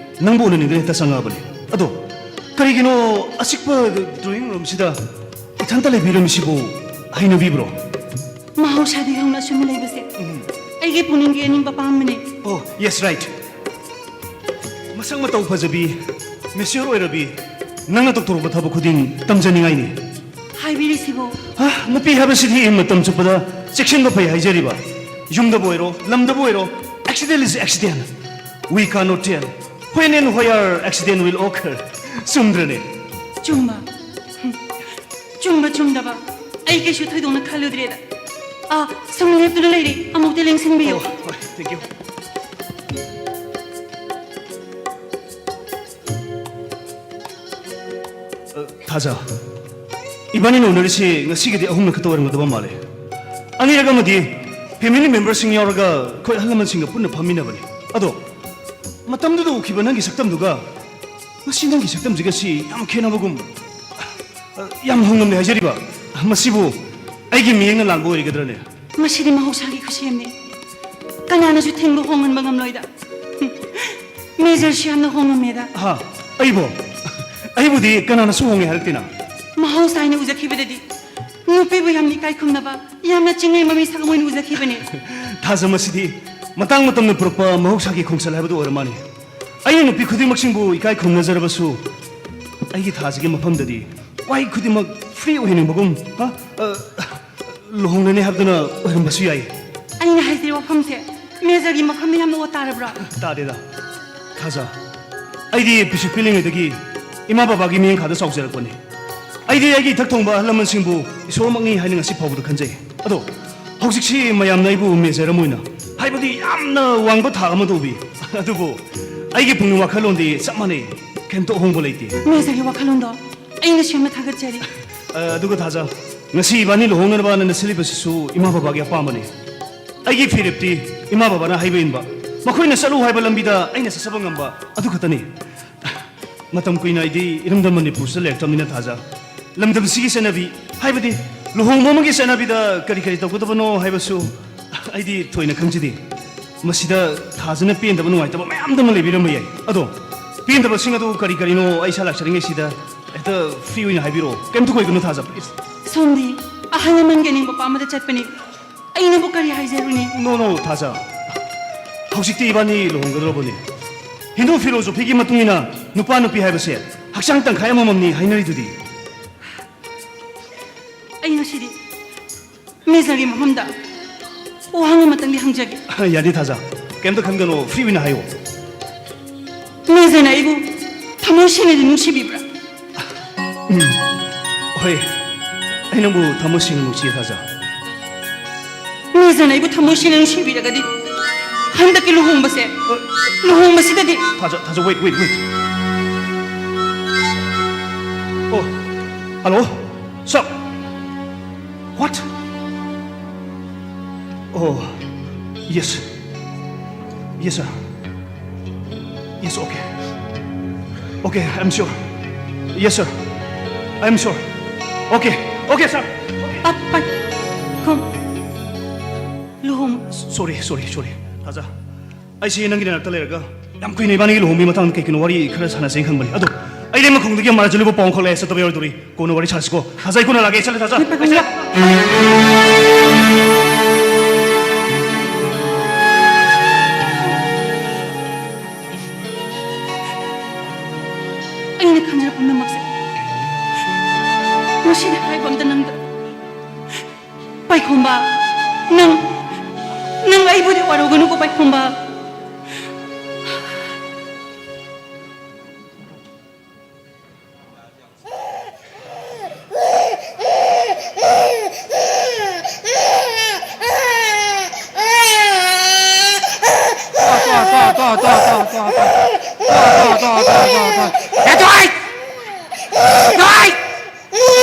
ꯅꯪꯕꯨ ꯎꯅꯅꯤꯡꯗꯅ ꯍꯦꯛꯇ ꯆꯪꯉꯛꯑꯕꯅꯤ꯫ ꯑꯗꯣ ꯀꯔꯤꯒꯤꯅꯣ ꯑꯆꯤꯛꯄ drawing roomꯁꯤꯗ ꯏꯊꯟꯇ ꯂꯩꯕꯤꯔꯝꯃꯤꯁꯤꯕꯨ ꯍꯩꯅꯕꯤꯕ꯭ꯔꯣ? ꯃꯍꯧꯁꯥꯗꯒꯤ ꯍꯧꯅ ꯑꯁꯨꯝꯅ ꯂꯩꯕꯁꯦ ꯎꯝ꯫ ꯑꯩꯒꯤ ꯄꯨꯛꯅꯤꯡꯒꯤ ꯑꯅꯤꯡꯕ ꯑꯄꯥꯝꯕꯅꯦ꯫ Oh, yes, right꯫ ꯃꯁꯛ ꯃꯇꯧ ꯐꯖꯕꯤ, mature ꯑꯣꯏꯔꯕꯤ, ꯅꯪꯅ ꯇꯧꯊꯣꯔꯛꯄ ꯊꯕꯛ ꯈꯨꯗꯤꯡ ꯇꯝꯖꯅꯤꯡꯉꯥꯏꯅꯤ꯫ ꯍꯥꯏꯕꯤꯔꯤꯁꯤꯕꯨ? ꯍꯥ, ꯅꯨꯄꯤ ꯍꯥꯏꯕꯁꯤꯗꯤ ꯃꯇꯝ ꯆꯨꯞꯄꯗ ꯆꯦꯛꯁꯤꯟꯕ ꯐꯩ ꯍꯥꯏꯖꯔꯤꯕ꯫ ꯌꯨꯝꯗꯕꯨ ꯑꯣꯏꯔꯣ, ꯂꯝꯗꯕꯨ ꯑꯣꯏꯔꯣ, Accident is accident. We cannot tell when and where accident will occur. ꯆꯨꯝꯗ꯭ꯔꯅꯦ? ꯆꯨꯝꯕ? ꯍꯨꯝ. ꯆꯨꯝꯕ ꯆꯨꯝꯗꯕ ꯑꯩ ꯀꯩꯁꯨ ꯊꯣꯏꯗꯣꯛꯅ ꯈꯜꯂꯨꯗ꯭ꯔꯦꯗ꯫ ꯑꯥ, ꯁꯨꯝ ꯂꯦꯞꯇꯨꯅ ꯂꯩꯔꯦ, ꯑꯃꯨꯛꯇ ꯂꯦꯡꯁꯤꯟꯕꯤꯌꯨ꯫ ꯑꯣ, ꯍꯣꯏ, thank you. ꯑ, ꯊꯥꯖ, ꯏꯕꯥꯅꯤꯅ ꯎꯅꯔꯤꯁꯤ ꯉꯁꯤꯒꯤꯗꯤ ꯑꯍꯨꯝꯂꯛ ꯈꯛꯇ ꯑꯣꯏꯔꯝꯒꯗꯕ ꯃꯥꯜꯂꯦ꯫ ꯑꯅꯤꯔꯛ ꯑꯃꯗꯤ family memberꯁꯤꯡ ꯌꯥꯎꯔꯒ ꯑꯩꯈꯣꯏ ꯑꯍꯜ ꯂꯃꯟꯁꯤꯡꯒ ꯄꯨꯟꯅ ꯐꯝꯃꯤꯟꯅꯕꯅꯤ꯫ ꯑꯗꯣ ꯃꯇꯝꯗꯨꯗ ꯎꯈꯤꯕ ꯅꯪꯒꯤ ꯁꯛꯇꯝꯗꯨꯒ ꯉꯁꯤ ꯅꯪꯒꯤ ꯁꯛꯇꯝꯁꯤꯒ ꯁꯤ ꯌꯥꯝ ꯈꯦꯠꯅꯕꯒꯨꯝ, ꯑ, ꯌꯥꯝ ꯍꯣꯡꯉꯝꯂꯦ ꯍꯥꯏꯖꯔꯤꯕ꯫ ꯃꯁꯤꯕꯨ ꯑꯩꯒꯤ ꯃꯤꯠꯌꯦꯡꯅ ꯂꯥꯟꯕ ꯑꯣꯏꯔꯒꯗ꯭ꯔꯅꯦ? ꯃꯁꯤꯗꯤ ꯃꯍꯧꯁꯥꯒꯤ ꯈꯨꯁꯦꯝꯅꯤ꯫ ꯀꯅꯥꯅꯁꯨ ꯊꯤꯡꯕ ꯍꯣꯡꯍꯟꯕ ꯉꯝꯂꯣꯏꯗ꯫ ꯃꯦꯖꯔꯁꯤ ꯌꯥꯝꯅ ꯍꯣꯡꯉꯝꯃꯦꯗ꯫ ꯍꯥ? ꯑꯩꯕꯣ? ꯑꯩꯕꯨꯗꯤ ꯀꯅꯥꯅꯁꯨ ꯍꯣꯡꯉꯦ ꯍꯥꯏꯔꯛꯇꯦꯅ꯫ ꯃꯍꯧꯁꯥ ꯍꯥꯏꯅ ꯎꯖꯈꯤꯕꯗꯗꯤ ꯅꯨꯄꯤꯕꯨ ꯌꯥꯝꯅ ꯏꯀꯥꯏ ꯈꯨꯝꯅꯕ, ꯌꯥꯝꯅ ꯆꯤꯡꯅꯩ ꯃꯃꯤ ꯁꯛ ꯑꯃ ꯑꯣꯏꯅ ꯎꯖꯈꯤꯕꯅꯦ꯫ ꯊꯥꯖ, ꯃꯁꯤꯗꯤ ꯃꯇꯥꯡ ꯃꯇꯝꯅ ꯄꯨꯔꯛꯄ ꯃꯍꯧꯁꯥꯒꯤ ꯈꯣꯡꯆꯠ ꯍꯥꯏꯕꯗꯨ ꯑꯣꯏꯔ ꯃꯥꯜꯂꯦ꯫ ꯑꯩꯅ ꯅꯨꯄꯤ ꯈꯨꯗꯤꯡꯃꯛꯁꯤꯡꯕꯨ ꯏꯀꯥꯏ ꯈꯨꯝꯅꯖꯔꯕꯁꯨ ꯑꯩꯒꯤ ꯊꯥꯖꯒꯤ ꯃꯐꯝꯗꯗꯤ ꯋꯥꯍꯩ ꯈꯨꯗꯤꯡꯃꯛ free ꯑꯣꯏꯍꯟꯅꯤꯡꯕꯒꯨꯝ, ꯍꯥ? ꯑ, ꯂꯨꯍꯣꯡꯂꯅꯤ ꯍꯥꯏꯕꯗꯨꯅ ꯑꯣꯏꯔꯝꯕꯁꯨ ꯌꯥꯏ꯫ ꯑꯩꯅ ꯍꯥꯏꯖꯔꯤꯕ ꯋꯥꯐꯝꯁꯦ ꯃꯦꯖꯔꯒꯤ ꯃꯐꯝꯗ ꯌꯥꯝꯅ ꯑꯣꯠ ꯇꯥꯔꯕ꯭ꯔꯥ? ꯇꯥꯗꯦꯗ꯫ ꯊꯥꯖ, ꯑꯩꯗꯤ ꯄꯤꯁꯛ ꯄꯤꯛꯂꯤꯉꯩꯗꯒꯤ ꯏꯃꯥ ꯕꯕꯥꯒꯤ ꯃꯤꯠꯌꯦꯡꯈꯥꯗ ꯆꯥꯎꯖꯔꯛꯄꯅꯤ꯫ ꯑꯩꯗꯤ ꯑꯩꯒꯤ ꯏꯊꯛ ꯊꯣꯡꯕ ꯑꯍꯜ ꯂꯃꯟꯁꯤꯡꯕꯨ ꯏꯁꯣꯔꯃꯛꯅꯤ ꯍꯥꯏꯅ ꯉꯁꯤ ꯐꯥꯎꯕꯗ ꯈꯟꯖꯩ꯫ ꯑꯗꯣ ꯍꯧꯖꯤꯛꯁꯤ ꯃꯌꯥꯝꯅ ꯑꯩꯕꯨ ꯃꯦꯖꯔ ꯑꯃ ꯑꯣꯏꯅ, ꯍꯥꯏꯕꯗꯤ ꯌꯥꯝꯅ ꯋꯥꯡꯕ ꯊꯥꯛ ꯑꯃꯗ ꯎꯕꯤ꯫ ꯑꯗꯨꯕꯨ ꯑꯩꯒꯤ ꯄꯨꯛꯅꯤꯡ ꯋꯥꯈꯜꯂꯣꯟꯗꯤ ꯆꯞ ꯃꯥꯟꯅꯩ, ꯀꯩꯝꯇ ꯑꯍꯣꯡꯕ ꯂꯩꯇꯦ꯫ ꯃꯦꯖꯔꯒꯤ ꯋꯥꯈꯜꯂꯣꯟꯗꯣ ꯑꯩꯅ ꯁꯦꯝꯅ ꯊꯥꯒꯠꯆꯔꯤ꯫ ꯑ, ꯑꯗꯨꯒ ꯊꯥꯖ, ꯉꯁꯤ ꯏꯕꯥꯅꯤ ꯂꯨꯍꯣꯡꯅꯅꯕ ꯅꯪꯅ ꯁꯤꯜꯂꯤꯕꯁꯤꯁꯨ ꯏꯃꯥ ꯕꯕꯥꯒꯤ ꯑꯄꯥꯝꯕꯅꯤ꯫ ꯑꯩꯒꯤ ꯐꯤꯔꯦꯞꯇꯤ ꯏꯃꯥ ꯕꯕꯥꯅ ꯍꯥꯏꯕ ꯏꯟꯕ, ꯃꯈꯣꯏꯅ ꯆꯠꯂꯨ ꯍꯥꯏꯕ ꯂꯝꯕꯤꯗ ꯑꯩꯅ ꯆꯠꯆꯕ ꯉꯝꯕ, ꯑꯗꯨ ꯈꯛꯇꯅꯤ꯫ ꯃꯇꯝ ꯀꯨꯏꯅ ꯑꯩꯗꯤ ꯏꯔꯝꯗꯝ ꯃꯅꯤꯄꯨꯔꯁꯤꯗ ꯂꯩꯔꯛꯇꯕꯅꯤꯅ ꯊꯥꯖ, ꯂꯝꯗꯝꯁꯤꯒꯤ ꯆꯠꯅꯕꯤ, ꯍꯥꯏꯕꯗꯤ ꯂꯨꯍꯣꯡꯕ ꯑꯃꯒꯤ ꯆꯠꯅꯕꯤꯗ ꯀꯔꯤ ꯀꯔꯤ ꯇꯧꯒꯗꯕꯅꯣ ꯍꯥꯏꯕꯁꯨ ꯑꯩꯗꯤ ꯊꯣꯏꯅ ꯈꯪꯖꯗꯦ꯫ ꯃꯁꯤꯗ ꯊꯥꯖꯅ ꯄꯦꯟꯗꯕ ꯅꯨꯡꯉꯥꯏꯇꯕ ꯃꯌꯥꯝꯗ ꯑꯃ ꯂꯩꯕꯤꯔꯝꯕ ꯌꯥꯏ꯫ ꯑꯗꯣ ꯄꯦꯟꯗꯕꯁꯤꯡ ꯑꯗꯨ ꯀꯔꯤ ꯀꯔꯤꯅꯣ ꯑꯩ ꯏꯁꯥ ꯂꯥꯛꯆꯔꯤꯉꯩꯁꯤꯗ ꯍꯦꯛꯇ free ꯑꯣꯏꯅ ꯍꯥꯏꯕꯤꯔꯛꯑꯣ, ꯀꯩꯝꯇ ꯀꯣꯏꯒꯅꯨ ꯊꯥꯖ, please꯫ ꯁꯣꯝꯗꯤ ꯑꯍꯜ ꯂꯃꯟꯒꯤ ꯑꯅꯤꯡꯕ ꯄꯥꯝꯕꯗ ꯆꯠꯄꯅꯤ꯫ ꯑꯩꯅꯕꯨ ꯀꯔꯤ ꯍꯥꯏꯖꯔꯨꯅꯤ? No, no, ꯊꯥꯖ꯫ ꯍꯧꯖꯤꯛꯇꯤ ꯏꯕꯥꯅꯤ ꯂꯨꯍꯣꯡꯒꯗꯧꯔꯕꯅꯤ꯫ ꯍꯤꯟꯗꯨ philosophyꯒꯤ ꯃꯇꯨꯡ ꯏꯟꯅ ꯅꯨꯄꯥ ꯅꯨꯄꯤ ꯍꯥꯏꯕꯁꯦ ꯍꯛꯆꯥꯡ ꯇꯪꯈꯥꯏ ꯑꯃꯃꯝꯅꯤ ꯍꯥꯏꯅꯔꯤꯗꯨꯗꯤ꯫ ꯑꯩ ꯉꯁꯤꯗꯤ ꯃꯦꯖꯔꯒꯤ ꯃꯐꯝꯗ ꯋꯥꯍꯪ ꯑꯃꯇꯪꯗꯤ ꯍꯪꯖꯒꯦ꯫ ꯌꯥꯅꯤ ꯊꯥꯖ꯫ ꯀꯩꯝꯇ ꯈꯟꯒꯅꯣ, ꯐ꯭ꯔꯤ ꯑꯣꯏꯅ ꯍꯥꯏꯌꯣ꯫ ꯃꯦꯖꯔꯅ ꯑꯩꯕꯨ ꯊꯃꯣꯏ ꯁꯦꯡꯅꯗꯤ ꯅꯨꯡꯁꯤꯕꯤꯕ꯭ꯔꯥ? ꯎꯝ, ꯍꯣꯏ, ꯑꯩ ꯅꯪꯕꯨ ꯊꯃꯣꯏ ꯁꯦꯡꯅ ꯅꯨꯡꯁꯤꯌꯦ, ꯊꯥꯖ꯫ ꯃꯦꯖꯔꯅ ꯑꯩꯕꯨ ꯊꯃꯣꯏ ꯁꯦꯡꯅ ꯅꯨꯡꯁꯤꯕꯤꯔꯒꯗꯤ ꯍꯟꯗꯛꯀꯤ ꯂꯨꯍꯣꯡꯕꯁꯦ, ꯂꯨꯍꯣꯡꯕꯁꯤꯗꯗꯤ ꯊꯥꯖ, ꯊꯥꯖ, wait, wait, wait. Oh, hello, sir. What? Oh, yes. Yes, sir. Yes, okay. Okay, I'm sure. Yes, sir. I'm sure. Okay, okay, sir. ꯑ, ꯄꯥꯏ-, ꯈꯣꯝ꯫ ꯂꯨꯍꯣꯡ- Sorry, sorry, sorry. ꯊꯥꯖ, ꯑꯩꯁꯦ ꯅꯪꯒꯤ ꯅꯥꯛꯇ ꯂꯩꯔꯒ ꯌꯥꯝ ꯀꯨꯏꯅ ꯏꯕꯥꯅꯤꯒꯤ ꯂꯨꯍꯣꯡꯕꯒꯤ ꯃꯇꯥꯡꯗ ꯀꯩ ꯀꯩꯅꯣ ꯋꯥꯔꯤ ꯈꯔ ꯁꯥꯟꯅꯁꯦꯅ ꯈꯟꯕꯅꯤ꯫ ꯑꯗꯣ ꯑꯩ ꯂꯩꯃꯈꯣꯡꯗꯒꯤ ꯃꯥꯔꯖꯂꯤꯕꯨ ꯄꯥꯎ ꯑꯃꯈꯛ ꯂꯥꯛꯑꯦ, ꯆꯠꯇꯕ ꯌꯥꯔꯣꯏꯗꯧꯔꯤ꯫ ꯀꯣꯟꯅ ꯋꯥꯔꯤ ꯁꯥꯁꯤꯀꯣ꯫ ꯊꯥꯖ, ꯑꯩ ꯀꯣꯟꯅ ꯂꯥꯛꯑꯒꯦ, ꯑꯩ ꯆꯠꯂꯦ, ꯊꯥꯖ꯫ ꯑꯩ ꯆꯠꯂꯦ꯫ ꯑꯩꯅ ꯈꯟꯖꯕ ꯄꯨꯝꯅꯃꯛꯁꯦ ꯉꯁꯤꯗꯤ ꯍꯥꯏꯕ ꯑꯝꯇ ꯅꯪꯗ꯫ ꯄꯥꯏꯈꯣꯝꯕ, ꯅꯪ, ꯅꯪ ꯑꯩꯕꯨꯗꯤ ꯋꯥꯔꯧꯒꯅꯨꯀꯣ, ꯄꯥꯏꯈꯣꯝꯕ꯫ ꯇꯣ, ꯇꯣ, ꯇꯣ, ꯇꯣ, ꯇꯣ, ꯇꯣ, ꯇꯣ꯫ ꯇꯣ, ꯇꯣ, ꯇꯣ, ꯇꯣ, ꯇꯣ, ꯇꯣ꯫ ꯍꯦ, ꯇꯣ!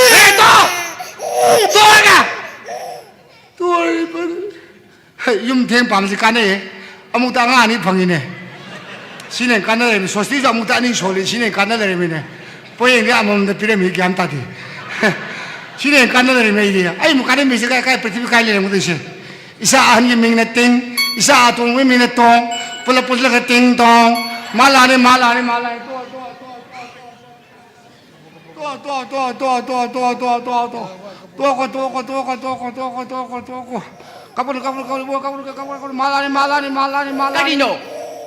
ꯍꯦ, ꯇꯣ! ꯇꯣꯛꯑꯒ! ꯇꯣꯛꯑꯦ, ꯐꯔꯦ꯫ ꯍꯦ, ꯌꯨꯝ ꯊꯦꯡ ꯄꯥꯝꯕꯁꯤ ꯀꯥꯟꯅꯩꯌꯦ꯫ ꯑꯃꯨꯛꯇ ꯑꯉꯥꯡ ꯑꯅꯤ ꯐꯪꯉꯤꯅꯦ꯫ ꯁꯤꯅ ꯍꯦꯟꯅ ꯀꯥꯟꯅ ꯂꯩꯔꯝꯃꯤ꯫ ꯁꯣꯁꯇꯤꯁꯨ ꯑꯃꯨꯛꯇ ꯑꯅꯤ ꯁꯣꯜꯂꯤ꯫ ꯁꯤꯅ ꯍꯦꯟꯅ ꯀꯥꯟꯅ ꯂꯩꯔꯝꯃꯤꯅꯦ꯫ ꯄꯣꯌꯦꯡꯗꯤ ꯑꯃꯃꯝꯗ ꯄꯤꯔꯝꯃꯤ, ꯒ꯭ꯌꯥꯟ ꯇꯥꯗꯦ꯫ ꯁꯤꯅ ꯍꯦꯟꯅ ꯀꯥꯟꯅ ꯂꯩꯔꯝꯃꯤ ꯑꯩꯗꯤ꯫ ꯑꯩ ꯑꯃꯨꯛ ꯀꯥꯟꯅꯔꯝꯃꯤꯁꯦ ꯀꯥꯏ, ꯀꯥꯏ ꯄ꯭ꯔꯤꯊꯤꯕꯤ ꯀꯥꯏ ꯂꯩꯔꯝꯒꯗꯣꯏꯁꯦ? ꯏꯆꯥ ꯑꯍꯟꯒꯤ ꯃꯤꯡꯅ ꯇꯤꯡ, ꯏꯆꯥ ꯑꯇꯣꯝꯕꯒꯤ ꯃꯤꯡꯅ ꯇꯣꯡ, ꯄꯨꯂꯞ ꯄꯨꯜꯂꯒ ꯇꯤꯡ ꯇꯣꯡ꯫ ꯃꯥ ꯂꯥꯛꯑꯅꯤ, ꯃꯥ ꯂꯥꯛꯑꯅꯤ, ꯃꯥ ꯂꯥꯛꯑꯅꯤ꯫ ꯇꯣꯛꯑꯣ, ꯇꯣꯛꯑꯣ, ꯇꯣꯛꯑꯣ꯫ ꯇꯣꯛꯑꯣ, ꯇꯣꯛꯑꯣ, ꯇꯣꯛꯑꯣ, ꯇꯣꯛꯑꯣ, ꯇꯣꯛꯑꯣ, ꯇꯣꯛꯑꯣ꯫ ꯇꯣꯛꯑꯣ, ꯇꯣꯛꯑꯣ, ꯇꯣꯛꯑꯣ, ꯇꯣꯛꯑꯣ꯫ ꯀꯞꯀꯅꯨ, ꯀꯞꯀꯅꯨ, ꯀꯞꯀꯅꯨ, ꯏꯕꯨꯡꯉꯣ, ꯀꯞꯀꯅꯨ, ꯀꯞꯀꯅꯨ, ꯀꯞꯀꯅꯨ꯫ ꯃꯥ ꯂꯥꯛꯑꯅꯤ, ꯃꯥ ꯂꯥꯛꯑꯅꯤ, ꯃꯥ ꯂꯥꯛꯑꯅꯤ, ꯃꯥ ꯂꯥꯛꯑꯅꯤ꯫ ꯀꯔꯤꯅꯣ?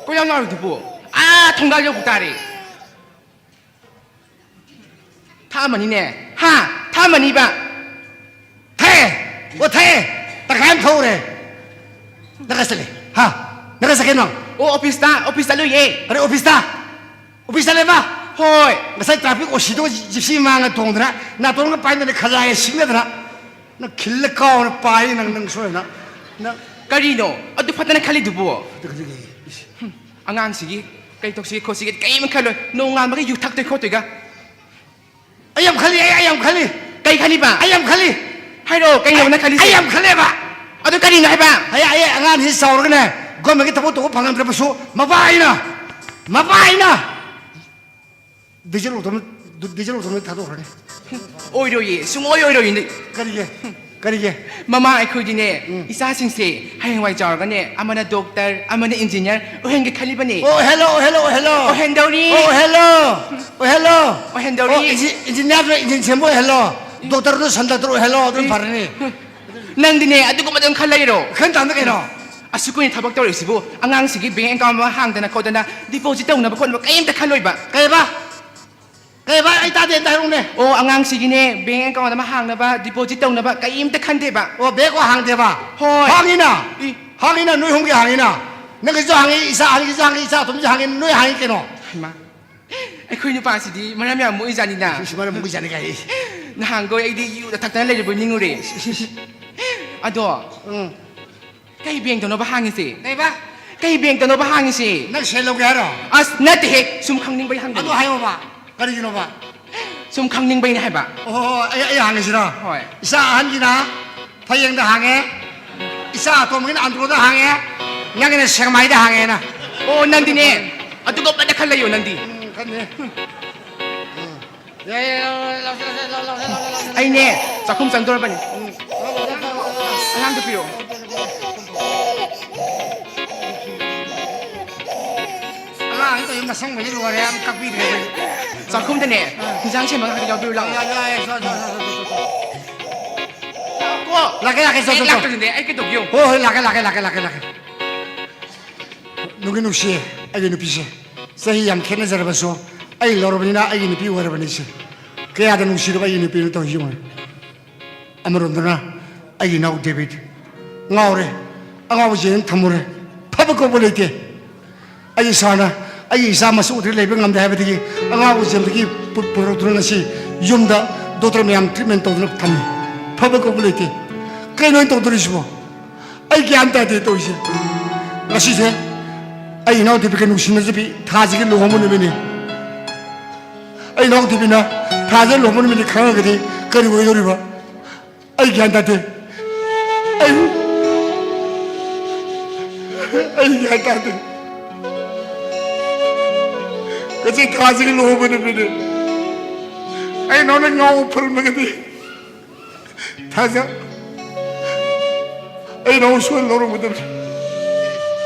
ꯀꯣꯏꯂꯥꯎ ꯂꯥꯎꯔꯤꯗꯨꯕꯨ? ꯑꯥ, ꯊꯣꯡꯒꯥꯜ ꯌꯧꯕ ꯇꯥꯔꯦ꯫ ꯊꯛꯑꯝꯃꯅꯤꯅꯦ꯫ ꯍꯥ? ꯊꯛꯑꯝꯃꯅꯤꯕ꯫ ꯊꯛꯑꯦ! ꯑꯣ, ꯊꯛꯑꯦ! ꯇꯪꯈꯥꯏ ꯑꯃ ꯊꯛꯎꯔꯦ꯫ ꯅꯪ ꯀꯥꯏ ꯆꯠꯂꯦ? ꯍꯥ? ꯅꯪ ꯀꯥꯏ ꯆꯠꯀꯦ ꯅꯪ? ꯑꯣ, ꯑꯣꯐꯤꯁꯇ, ꯑꯣꯐꯤꯁꯇ ꯂꯣꯏꯌꯦ꯫ ꯑꯔꯦ, ꯑꯣꯐꯤꯁꯇ? ꯑꯣꯐꯤꯁꯇ ꯂꯩꯕ? ꯍꯣꯏ꯫ ꯉꯁꯥꯏ ꯇ꯭ꯔꯥꯐꯤꯛ ꯑꯣꯁꯤꯗꯣ ꯖꯤꯞꯁꯤ ꯃꯥꯡꯉ ꯇꯣꯡꯗꯅ, ꯅꯥꯇꯣꯟꯒ ꯄꯥꯏꯗꯅ, ꯈꯖꯥꯏꯒ ꯁꯤꯡꯅꯗꯅ꯫ ꯅꯪ ꯈꯤꯜꯂ ꯀꯥꯎꯅ ꯄꯥꯏ ꯅꯪ, ꯅꯪ ꯁꯣꯏꯗꯅ꯫ ꯅꯪ ꯀꯔꯤꯅꯣ ꯑꯗꯨ ꯐꯠꯇꯅ ꯈꯜꯂꯤꯗꯨꯕꯨ? ꯑꯗꯨ ꯈꯜꯂꯤꯒꯦ꯫ ꯏꯁ꯫ ꯍꯨꯝ, ꯑꯉꯥꯡꯁꯤꯒꯤ ꯀꯩ ꯇꯧꯁꯤꯒꯦ ꯈꯣꯠꯁꯤꯒꯦ ꯀꯔꯤꯝ ꯈꯜꯂꯣꯏ꯫ ꯅꯣꯡꯉꯥꯟꯕꯒ ꯌꯨ ꯊꯛꯇꯣꯏ ꯈꯣꯠꯇꯣꯏꯒ꯫ ꯑꯩ ꯌꯥꯝ ꯈꯜꯂꯤ, ꯑꯩ, ꯑꯩ ꯌꯥꯝ ꯈꯜꯂꯤ꯫ ꯀꯩ ꯈꯜꯂꯤꯕ? ꯑꯩ ꯌꯥꯝ ꯈꯜꯂꯤ꯫ ꯍꯥꯏꯔꯛꯑꯣ, ꯀꯩꯅꯣꯕ ꯅꯪ ꯈꯜꯂꯤꯁꯦ? ꯑꯩ ꯌꯥꯝ ꯈꯜꯂꯦꯕ꯫ ꯑꯗꯨ ꯀꯔꯤꯅꯣ ꯍꯥꯏꯕ? ꯑꯩ, ꯑꯩ ꯑꯉꯥꯡꯁꯤ ꯆꯥꯎꯔꯒꯅꯦ, ꯒꯣꯔꯃꯦꯟꯒꯤ ꯊꯕꯛ ꯇꯧꯕ ꯐꯪꯍꯟꯗ꯭ꯔꯕꯁꯨ, ꯃꯄꯥ ꯑꯩꯅ, ꯃꯄꯥ ꯑꯩꯅ ꯗꯤꯖꯜ ꯑꯣꯇꯣ-, ꯗꯤꯖꯜ ꯑꯣꯇꯣ ꯊꯥꯗꯣꯛꯈ꯭ꯔꯅꯤ꯫ ꯑꯣꯏꯔꯣꯏꯌꯦ, ꯁꯨꯡꯑꯣꯏ ꯑꯣꯏꯔꯣꯏꯌꯦ꯫ ꯀꯔꯤꯒꯤ? ꯀꯔꯤꯒꯤ? ꯃꯃꯥ, ꯑꯩꯈꯣꯏꯗꯤꯅꯦ, ꯎꯝ꯫ ꯏꯆꯥꯁꯤꯡꯁꯦ ꯍꯌꯦꯡꯋꯥꯏ ꯆꯥꯎꯔꯒꯅꯦ, ꯑꯃꯅ ꯗꯣꯛꯇꯔ, ꯑꯃꯅ ꯏꯟꯖꯤꯅꯤꯌꯥꯔ ꯑꯣꯏꯍꯟꯒꯦ ꯈꯜꯂꯤꯕꯅꯦ꯫ ꯑꯣ, ꯍꯦꯜꯂꯣ, ꯍꯦꯜꯂꯣ, ꯍꯦꯜꯂꯣ꯫ ꯑꯣꯏꯍꯟꯗꯧꯔꯤ꯫ ꯑꯣ, ꯍꯦꯜꯂꯣ꯫ ꯑꯣꯏꯍꯜꯂꯣ꯫ ꯑꯣꯏꯍꯟꯗꯧꯔꯤ꯫ ꯑꯣ, ꯏꯟꯖꯤ-, ꯏꯟꯖꯤꯅꯤꯌꯥꯔꯗꯣ ꯏꯟꯖꯤꯟ ꯁꯦꯝꯕ ꯑꯣꯏꯍꯜꯂꯣ꯫ ꯗꯣꯛꯇꯔꯗꯣ ꯁꯟ ꯗꯣꯛꯇꯔ ꯑꯣꯏꯍꯜꯂꯣ, ꯑꯗꯨꯝ ꯐꯔꯅꯤ꯫ ꯅꯪꯗꯤꯅꯦ, ꯑꯗꯨꯒꯨꯝꯕ ꯑꯗꯨꯝ ꯈꯜ ꯂꯩꯔꯣ꯫ ꯈꯟ ꯇꯥꯕꯅꯤ ꯀꯩꯅꯣ꯫ ꯑꯁꯨꯛ ꯀꯨꯏꯅ ꯊꯕꯛ ꯇꯧꯔꯛꯏꯁꯤꯕꯨ, ꯑꯉꯥꯡꯁꯤꯒꯤ ꯕꯦꯡ ꯑꯦꯀꯥꯎꯟ ꯑꯃ ꯍꯥꯡꯗꯅ ꯈꯣꯠꯇꯅ, ꯗꯤꯄꯣꯖꯤꯠ ꯇꯧꯅꯕ ꯈꯣꯠꯅꯕ ꯀꯔꯤꯝꯇ ꯈꯜꯂꯣꯏꯕ꯫ ꯀꯩꯕ? ꯀꯩꯕ? ꯑꯩ ꯇꯥꯗꯦ, ꯑꯝꯇ ꯍꯥꯏꯔꯛꯎꯅꯦ꯫ ꯑꯣ, ꯑꯉꯥꯡꯁꯤꯒꯤꯅꯦ, ꯕꯦꯡ ꯑꯦꯀꯥꯎꯟ ꯑꯃ ꯍꯥꯡꯅꯕ, ꯗꯤꯄꯣꯖꯤꯠ ꯇꯧꯅꯕ ꯀꯔꯤꯝꯇ ꯈꯟꯗꯦꯕ꯫ ꯑꯣ, ꯕꯦꯡ ꯑꯦꯀꯥꯎꯟ ꯍꯥꯡꯗꯦꯕ? ꯍꯣꯏ꯫ ꯍꯥꯡꯉꯤꯅ꯫ ꯏ꯫ ꯍꯥꯡꯉꯤꯅ, ꯅꯣꯏ ꯑꯍꯨꯝꯒꯤ ꯍꯥꯡꯉꯤꯅ꯫ ꯅꯪꯒꯤꯁꯨ ꯍꯥꯡꯉꯤ, ꯏꯆꯥ ꯑꯍꯟꯒꯤꯁꯨ ꯍꯥꯡꯉꯤ, ꯏꯆꯥ ꯑꯇꯣꯝꯒꯤꯁꯨ ꯍꯥꯡꯉꯤ, ꯅꯣꯏ ꯍꯥꯡꯉꯤ ꯀꯩꯅꯣ꯫ ꯍꯩꯃꯥ꯫ ꯑꯩꯈꯣꯏ ꯅꯨꯄꯥꯁꯤꯗꯤ ꯃꯔꯝ ꯌꯥꯝ ꯃꯣꯛꯏꯖꯥꯠꯅꯤꯅ꯫ ꯏꯁ, ꯃꯔꯝ ꯃꯣꯛꯏꯖꯥꯠꯅꯤ ꯀꯥꯏ꯫ ꯅꯍꯥꯟꯈꯣꯏ ꯑꯩꯗꯤ ꯌꯨꯗ ꯊꯛꯇꯅ ꯂꯩꯔꯕꯣꯏ ꯅꯤꯡꯉꯨꯔꯦ꯫ ꯏꯁ, ꯏꯁ, ꯏꯁ꯫ ꯑꯗꯣ, ꯎꯝ꯫ ꯀꯩ ꯕꯦꯡꯛꯇꯅꯣꯕ ꯍꯥꯡꯉꯤꯁꯦ? ꯀꯩꯕ? ꯀꯩ ꯕꯦꯡꯛꯇꯅꯣꯕ ꯍꯥꯡꯉꯤꯁꯦ? ꯅꯪ ꯁꯦꯜ ꯂꯧꯒꯦ ꯍꯥꯏꯔꯣ? ꯑꯁ, ꯅꯠꯇꯦꯍꯦ, ꯁꯨꯝ ꯈꯪꯅꯤꯡꯕꯩ ꯍꯪꯕꯅꯤ꯫ ꯑꯗꯨ ꯍꯥꯏꯌꯣꯕ, ꯀꯔꯤꯒꯤꯅꯣꯕ? ꯁꯨꯝ ꯈꯪꯅꯤꯡꯕꯩꯅꯦ ꯍꯥꯏꯕ꯫ ꯑꯣ, ꯍꯣ, ꯍꯣ, ꯑꯩ, ꯑꯩ ꯍꯥꯡꯉꯤꯁꯤꯔꯣ? ꯍꯣꯏ꯫ ꯏꯆꯥ ꯑꯍꯟꯒꯤꯅ ꯐꯌꯦꯡꯗ ꯍꯥꯡꯉꯦ, ꯏꯆꯥ ꯑꯇꯣꯝꯕꯒꯤꯅ ꯑꯟꯗ꯭ꯔꯣꯗ ꯍꯥꯡꯉꯦ, ꯅꯪꯒꯤꯅ ꯁꯦꯛꯃꯥꯏꯗ ꯍꯥꯡꯉꯦꯅ꯫ ꯑꯣ, ꯅꯪꯗꯤꯅꯦ, ꯑꯗꯨꯒꯨꯝꯕꯗ ꯈꯜ ꯂꯩꯌꯣ ꯅꯪꯗꯤ꯫ ꯎꯝ, ꯈꯟꯅꯤ꯫ ꯎꯝ꯫ ꯌꯥꯏ, ꯌꯥꯏ, ꯂꯥꯎ, ꯂꯥꯎ, ꯂꯥꯎ, ꯂꯥꯎ, ꯂꯥꯎ, ꯂꯥꯎ, ꯂꯥꯎ, ꯂꯥꯎ, ꯂꯥꯎ, ꯂꯥꯎ꯫ ꯑꯩꯅꯦ, ꯆꯥꯛꯈꯨꯝ ꯆꯪꯗꯣꯔꯕꯅꯤ꯫ ꯎꯝ꯫ ꯑꯉꯥꯡꯗꯣ ꯄꯤꯔꯛꯑꯣ꯫ ꯑꯉꯥꯡ ꯑꯃ ꯇꯧꯔꯤ ꯃꯁꯪꯕꯁꯤ ꯂꯣꯏꯔꯦ, ꯑꯃ ꯀꯛꯄꯤꯗ꯭ꯔꯦ ꯑꯩꯈꯣꯏꯗꯤ꯫ ꯆꯥꯛꯈꯨꯝꯗꯅꯦ, ꯑꯥ꯫ ꯍꯤꯟꯖꯥꯡ ꯁꯦꯝꯕ ꯉꯥꯛꯇ ꯌꯥꯎꯕꯤꯔꯨ ꯂꯥꯛꯑꯣ꯫ ꯌꯥꯏ, ꯌꯥꯏ, ꯌꯥꯏ, ꯁꯣ, ꯁꯣ, ꯁꯣ, ꯁꯣ, ꯁꯣ, ꯁꯣ꯫ ꯀꯣ꯫ ꯂꯥꯛꯀꯦ, ꯂꯥꯛꯀꯦ, ꯆꯣ, ꯑꯩ ꯆꯣ, ꯆꯣ꯫ ꯂꯥꯛꯇ꯭ꯔꯗꯤꯅꯦ, ꯑꯩ ꯀꯩꯗꯧꯒꯦ ꯌꯦꯡꯉꯨ꯫ ꯍꯣꯏ, ꯍꯣꯏ, ꯂꯥꯛꯀꯦ, ꯂꯥꯛꯀꯦ, ꯂꯥꯛꯀꯦ, ꯂꯥꯛꯀꯦ, ꯂꯥꯛꯀꯦ꯫ ꯅꯨꯡꯒꯤ ꯅꯨꯡꯁꯤꯌꯦ ꯑꯩꯒꯤ ꯅꯨꯄꯤꯁꯦ꯫ ꯆꯍꯤ ꯌꯥꯝ ꯈꯦꯠꯅꯖꯔꯕꯁꯨ ꯑꯩ ꯂꯧꯔꯕꯅꯤꯅ ꯑꯩꯒꯤ ꯅꯨꯄꯤ ꯑꯣꯏꯔꯕꯅꯤ ꯏꯆꯦ꯫ ꯀꯌꯥꯗ ꯅꯨꯡꯁꯤꯔꯕ ꯑꯩꯒꯤ ꯅꯨꯄꯤꯅꯣ ꯇꯧꯔꯤꯁꯤ ꯌꯦꯡꯉꯨꯅꯦ꯫ ꯑꯃꯔꯣꯝꯗꯅ ꯑꯩꯒꯤ ꯏꯅꯥꯎ ꯗꯦꯕꯤꯠ ꯉꯥꯎꯔꯦ, ꯑꯉꯥꯎꯕ ꯖꯦꯜꯗ ꯊꯝꯃꯨꯔꯦ꯫ ꯐꯕ ꯀꯧꯕ ꯂꯩꯇꯦ꯫ ꯑꯩ ꯏꯁꯥꯅ ꯑꯩꯒꯤ ꯏꯆꯥ ꯃꯁꯨ ꯎꯗ꯭ꯔꯤ ꯂꯩꯕ ꯉꯝꯗꯦ ꯍꯥꯏꯕꯗꯒꯤ ꯑꯉꯥꯡ ꯎꯖꯦꯝꯗꯒꯤ ꯄꯨ-, ꯄꯨꯔꯛꯇꯨꯅ ꯉꯁꯤ ꯌꯨꯝꯗ ꯗꯣꯛꯇꯔ ꯃꯌꯥꯝ ꯇ꯭ꯔꯤꯠꯃꯦꯟ ꯇꯧꯗꯨꯅ ꯊꯝꯃꯤ꯫ ꯐꯕ ꯀꯧꯕ ꯂꯩꯇꯦ꯫ ꯀꯩꯅꯣ ꯑꯩꯅ ꯇꯧꯗꯣꯔꯤꯁꯤꯕꯣ? ꯑꯩ ꯒ꯭ꯌꯥꯟ ꯇꯥꯗꯦ ꯇꯧꯔꯤꯁꯦ꯫ ꯉꯁꯤꯁꯦ ꯑꯩ ꯏꯅꯥꯎ ꯗꯦꯕꯤꯀꯥ ꯅꯨꯡꯁꯤꯅꯖꯕꯤ ꯊꯥꯁꯤꯒꯤ ꯂꯨꯍꯣꯡꯕ ꯅꯨꯃꯤꯠꯅꯤ꯫ ꯑꯩ ꯏꯅꯥꯎ ꯗꯦꯕꯤꯅ ꯊꯥꯁꯤꯒꯤ ꯂꯨꯍꯣꯡꯕ ꯅꯨꯃꯤꯠꯅꯤ ꯈꯪꯉꯒꯗꯤ ꯀꯔꯤ ꯑꯣꯏꯗꯧꯔꯤꯕ? ꯑꯩ ꯒ꯭ꯌꯥꯟ ꯇꯥꯗꯦ꯫ ꯑꯩ, ꯑꯩ ꯒ꯭ꯌꯥꯟ ꯇꯥꯗꯦ꯫ ꯉꯁꯤ ꯊꯥꯁꯤꯒꯤ ꯂꯨꯍꯣꯡꯕ ꯅꯨꯃꯤꯠꯅꯤ꯫ ꯑꯩ ꯅꯉꯣꯟꯗ ꯉꯥꯎꯕ ꯐꯨꯜꯃꯒꯗꯤ ꯊꯥꯖ꯫ ꯑꯩ ꯅꯉꯣꯟ ꯁꯣꯏꯗꯅ ꯂꯧꯔꯝꯒꯗꯕꯅꯤ꯫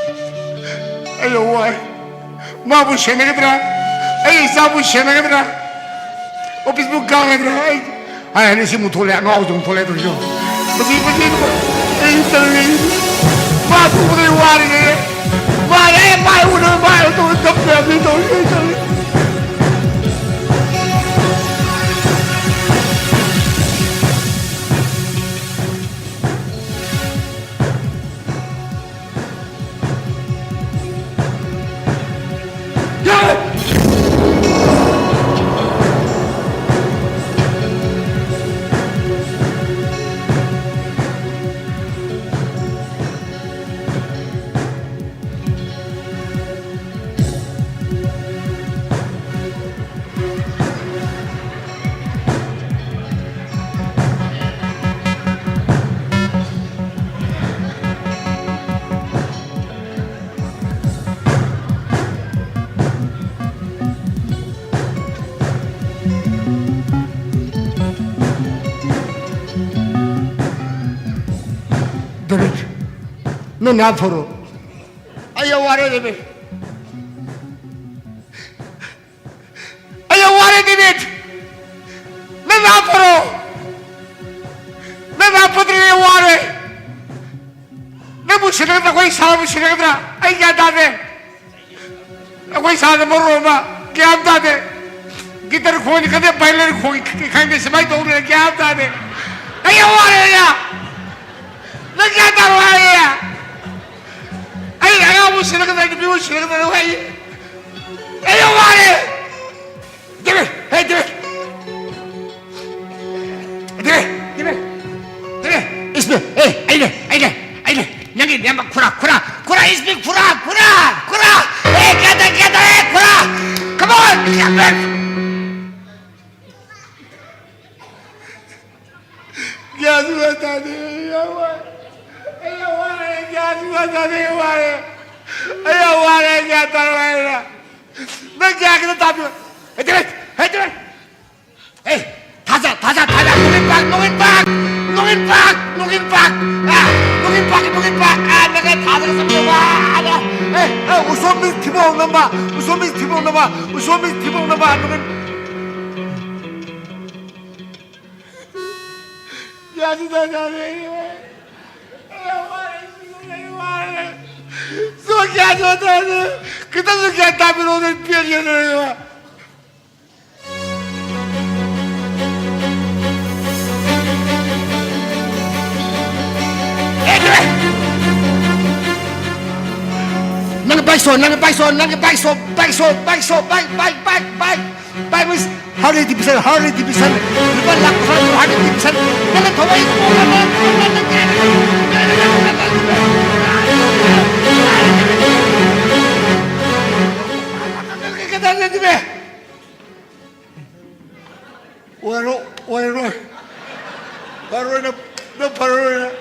ꯑꯩ ꯌꯥꯝ ꯋꯥꯏ꯫ ꯃꯥꯕꯨ ꯁꯦꯟꯅꯒꯗ꯭ꯔꯥ? ꯑꯩ ꯏꯆꯥꯕꯨ ꯁꯦꯟꯅꯒꯗ꯭ꯔꯥ? ꯑꯣꯐꯤꯁꯄꯨ ꯀꯥꯒꯗ꯭ꯔꯥ? ꯑꯩ ꯍꯥꯏ ꯍꯥꯏꯅ ꯁꯤ ꯑꯃꯨꯛ ꯊꯣꯛꯂꯛꯑꯦ, ꯑꯉꯥꯎꯕꯁꯨ ꯑꯃꯨꯛ ꯊꯣꯛꯂꯛꯑꯦ ꯇꯧꯔꯤꯁꯤ꯫ ꯃꯁꯤ, ꯃꯁꯤ ꯑꯩ ꯇꯜꯂꯤ꯫ ꯃꯥ ꯊꯣꯛꯄꯗ ꯑꯩ ꯋꯥꯔꯤꯅꯦ꯫ ꯃꯥꯅꯦ, ꯃꯥ ꯎꯅꯕ, ꯃꯥ ꯇꯧꯕ ꯇꯞꯄꯦ ꯍꯥꯏꯕꯅꯤ ꯇꯧꯔꯤꯁꯤ꯫ ꯑꯩ ꯇꯜꯂꯤ꯫ ꯗꯦꯕꯤꯠ, ꯅꯪ ꯅꯥ ꯐꯔꯣ꯫ ꯑꯩ ꯌꯥꯝ ꯋꯥꯔꯦ, ꯗꯦꯕꯤꯠ꯫ ꯑꯩ ꯌꯥꯝ ꯋꯥꯔꯦ, ꯗꯦꯕꯤꯠ꯫ ꯅꯪ ꯅꯥ ꯐꯔꯣ꯫ ꯅꯪ ꯅꯥ ꯐꯠꯇ꯭ꯔꯗꯤ ꯑꯩ ꯋꯥꯔꯦ꯫ ꯅꯪꯕꯨ ꯁꯤꯟꯅꯒꯗ꯭ꯔꯥ, ꯑꯩꯈꯣꯏ ꯁꯥꯔꯕꯨ ꯁꯤꯟꯅꯒꯗ꯭ꯔꯥ? ꯑꯩ ꯒ꯭ꯌꯥꯟ ꯇꯥꯗꯦ꯫ ꯑꯩꯈꯣꯏ ꯁꯥꯔꯅ ꯃꯔꯣꯜ ꯑꯃ ꯒ꯭ꯌꯥꯟ ꯇꯥꯗꯦ꯫ ꯒꯤꯇꯔ ꯈꯣꯡꯉꯤ ꯈꯪꯗꯦ, ꯚꯥꯏꯂꯤꯟ ꯈꯣꯡꯉꯤ ꯈꯪꯗꯦ, ꯁꯨꯃꯥꯏꯅ ꯇꯧ ꯂꯩꯔꯦ, ꯒ꯭ꯌꯥꯟ ꯇꯥꯗꯦ꯫ ꯑꯩ ꯌꯥꯝ ꯋꯥꯔꯦ, ꯑꯩ꯫ ꯅꯪ ꯒ꯭ꯌꯥꯟ ꯇꯥꯔꯣ ꯍꯥꯏꯌꯦ꯫ ꯑꯩꯅ ꯑꯉꯥꯡꯕꯨ ꯁꯤꯔꯛꯀꯗ꯭ꯔꯥ, ꯅꯨꯄꯤꯕꯨ ꯁꯤꯔꯛꯀꯗ꯭ꯔꯥ? ꯑꯩ, ꯑꯩ ꯌꯥꯝ ꯋꯥꯔꯦ꯫ ꯗꯦꯕꯤꯠ! ꯍꯦ, debit! Debit! Debit! Debit! It's me! ꯑꯦ, ꯑꯩꯅꯦ, ꯑꯩꯅꯦ, ꯑꯩꯅꯦ! ꯅꯪꯒꯤ ꯅꯌꯥꯝꯕ ꯈꯨꯔꯥ, ꯈꯨꯔꯥ, ꯈꯨꯔꯥ! It's me! ꯈꯨꯔꯥ, ꯈꯨꯔꯥ, ꯈꯨꯔꯥ! ꯑꯦ, ꯒ꯭ꯌꯥꯟ ꯇꯥꯏ, ꯒ꯭ꯌꯥꯟ ꯇꯥꯏ, ꯈꯨꯔꯥ! Come on! ꯒ꯭ꯌꯥꯟ ꯁꯨꯡꯇꯥ ꯇꯥꯗꯦ꯫ ꯑꯩ ꯌꯥꯝ ꯋꯥꯔꯦ꯫ ꯑꯩ ꯌꯥꯝ ꯋꯥꯔꯦ꯫ ꯒ꯭ꯌꯥꯟ ꯁꯨꯡꯇꯥ ꯇꯥꯗꯦ꯫ ꯑꯩ ꯋꯥꯔꯦ꯫ ꯑꯩ ꯌꯥꯝ ꯋꯥꯔꯦ꯫ ꯒ꯭ꯌꯥꯟ ꯇꯥꯔꯣ ꯍꯥꯏꯔ꯫ ꯅꯪ ꯒ꯭ꯌꯥꯟ ꯈꯤꯇ ꯇꯥꯕꯤꯌꯨ꯫ ꯍꯩꯇꯔꯦ! ꯍꯩꯇꯔꯦ! ꯑꯦ, ꯊꯥꯖ, ꯊꯥꯖ, ꯊꯥꯖ! ꯅꯣꯡꯏꯟ ꯄꯥꯛ! ꯅꯣꯡꯏꯟ ꯄꯥꯛ! ꯅꯣꯡꯏꯟ ꯄꯥꯛ! ꯅꯣꯡꯏꯟ ꯄꯥꯛ! ꯑ, ꯅꯣꯡꯏꯟ ꯄꯥꯛ! ꯅꯣꯡꯏꯟ ꯄꯥꯛ! ꯑ, ꯅꯪ ꯊꯥꯖꯒ ꯆꯠꯄ ꯋꯥ! ꯑ, ꯑꯦ, ꯑ, ꯎꯁꯣꯝꯕꯤ ꯊꯤꯕꯣꯡ ꯅꯝꯕ! ꯎꯁꯣꯝꯕꯤ ꯊꯤꯕꯣꯡ ꯅꯝꯕ! ꯎꯁꯣꯝꯕꯤ ꯊꯤꯕꯣꯡ ꯅꯝꯕ! ꯅꯣꯡꯏꯟ ꯌꯥꯁꯤ ꯇꯥꯖꯥꯔꯦ꯫ ꯑꯩ ꯋꯥꯔꯦ, ꯑꯩ ꯋꯥꯔꯦ꯫ ꯁꯣ ꯒ꯭ꯌꯥꯟ ꯁꯣ ꯇꯥꯖꯥꯔꯦ꯫ ꯈꯤꯇꯪꯁꯨ ꯒ꯭ꯌꯥꯟ ꯇꯥꯕꯤꯔꯛꯑꯣ, ꯅꯣꯏ ꯄꯦꯟꯒꯦ ꯅꯣꯏ꯫ ꯅꯪ ꯕꯥꯏꯛ ꯁꯣ, ꯅꯪ ꯕꯥꯏꯛ ꯁꯣ, ꯅꯪ bike show, bike show, bike show, bike, bike, bike, bike. ꯄꯥꯏꯕ ꯍꯥꯔꯂꯤ ꯗꯤꯕꯤꯖꯟ, ꯍꯥꯔꯂꯤ ꯗꯤꯕꯤꯖꯟ, ꯂꯨꯄꯥ ꯂꯥꯈ ꯀꯨꯟꯊ꯭ꯔꯥ ꯍꯥꯔꯂꯤ ꯗꯤꯕꯤꯖꯟ꯫ ꯅꯪꯅ ꯊꯧꯕ ꯑꯩ ꯀꯗꯥꯏꯗꯅꯣ? ꯑꯣꯏꯔꯣ-, ꯑꯣꯏꯔꯣꯏ꯫ ꯐꯔꯣꯏ ꯅꯪ, ꯅꯪ ꯐꯔꯣꯏ ꯅꯪ꯫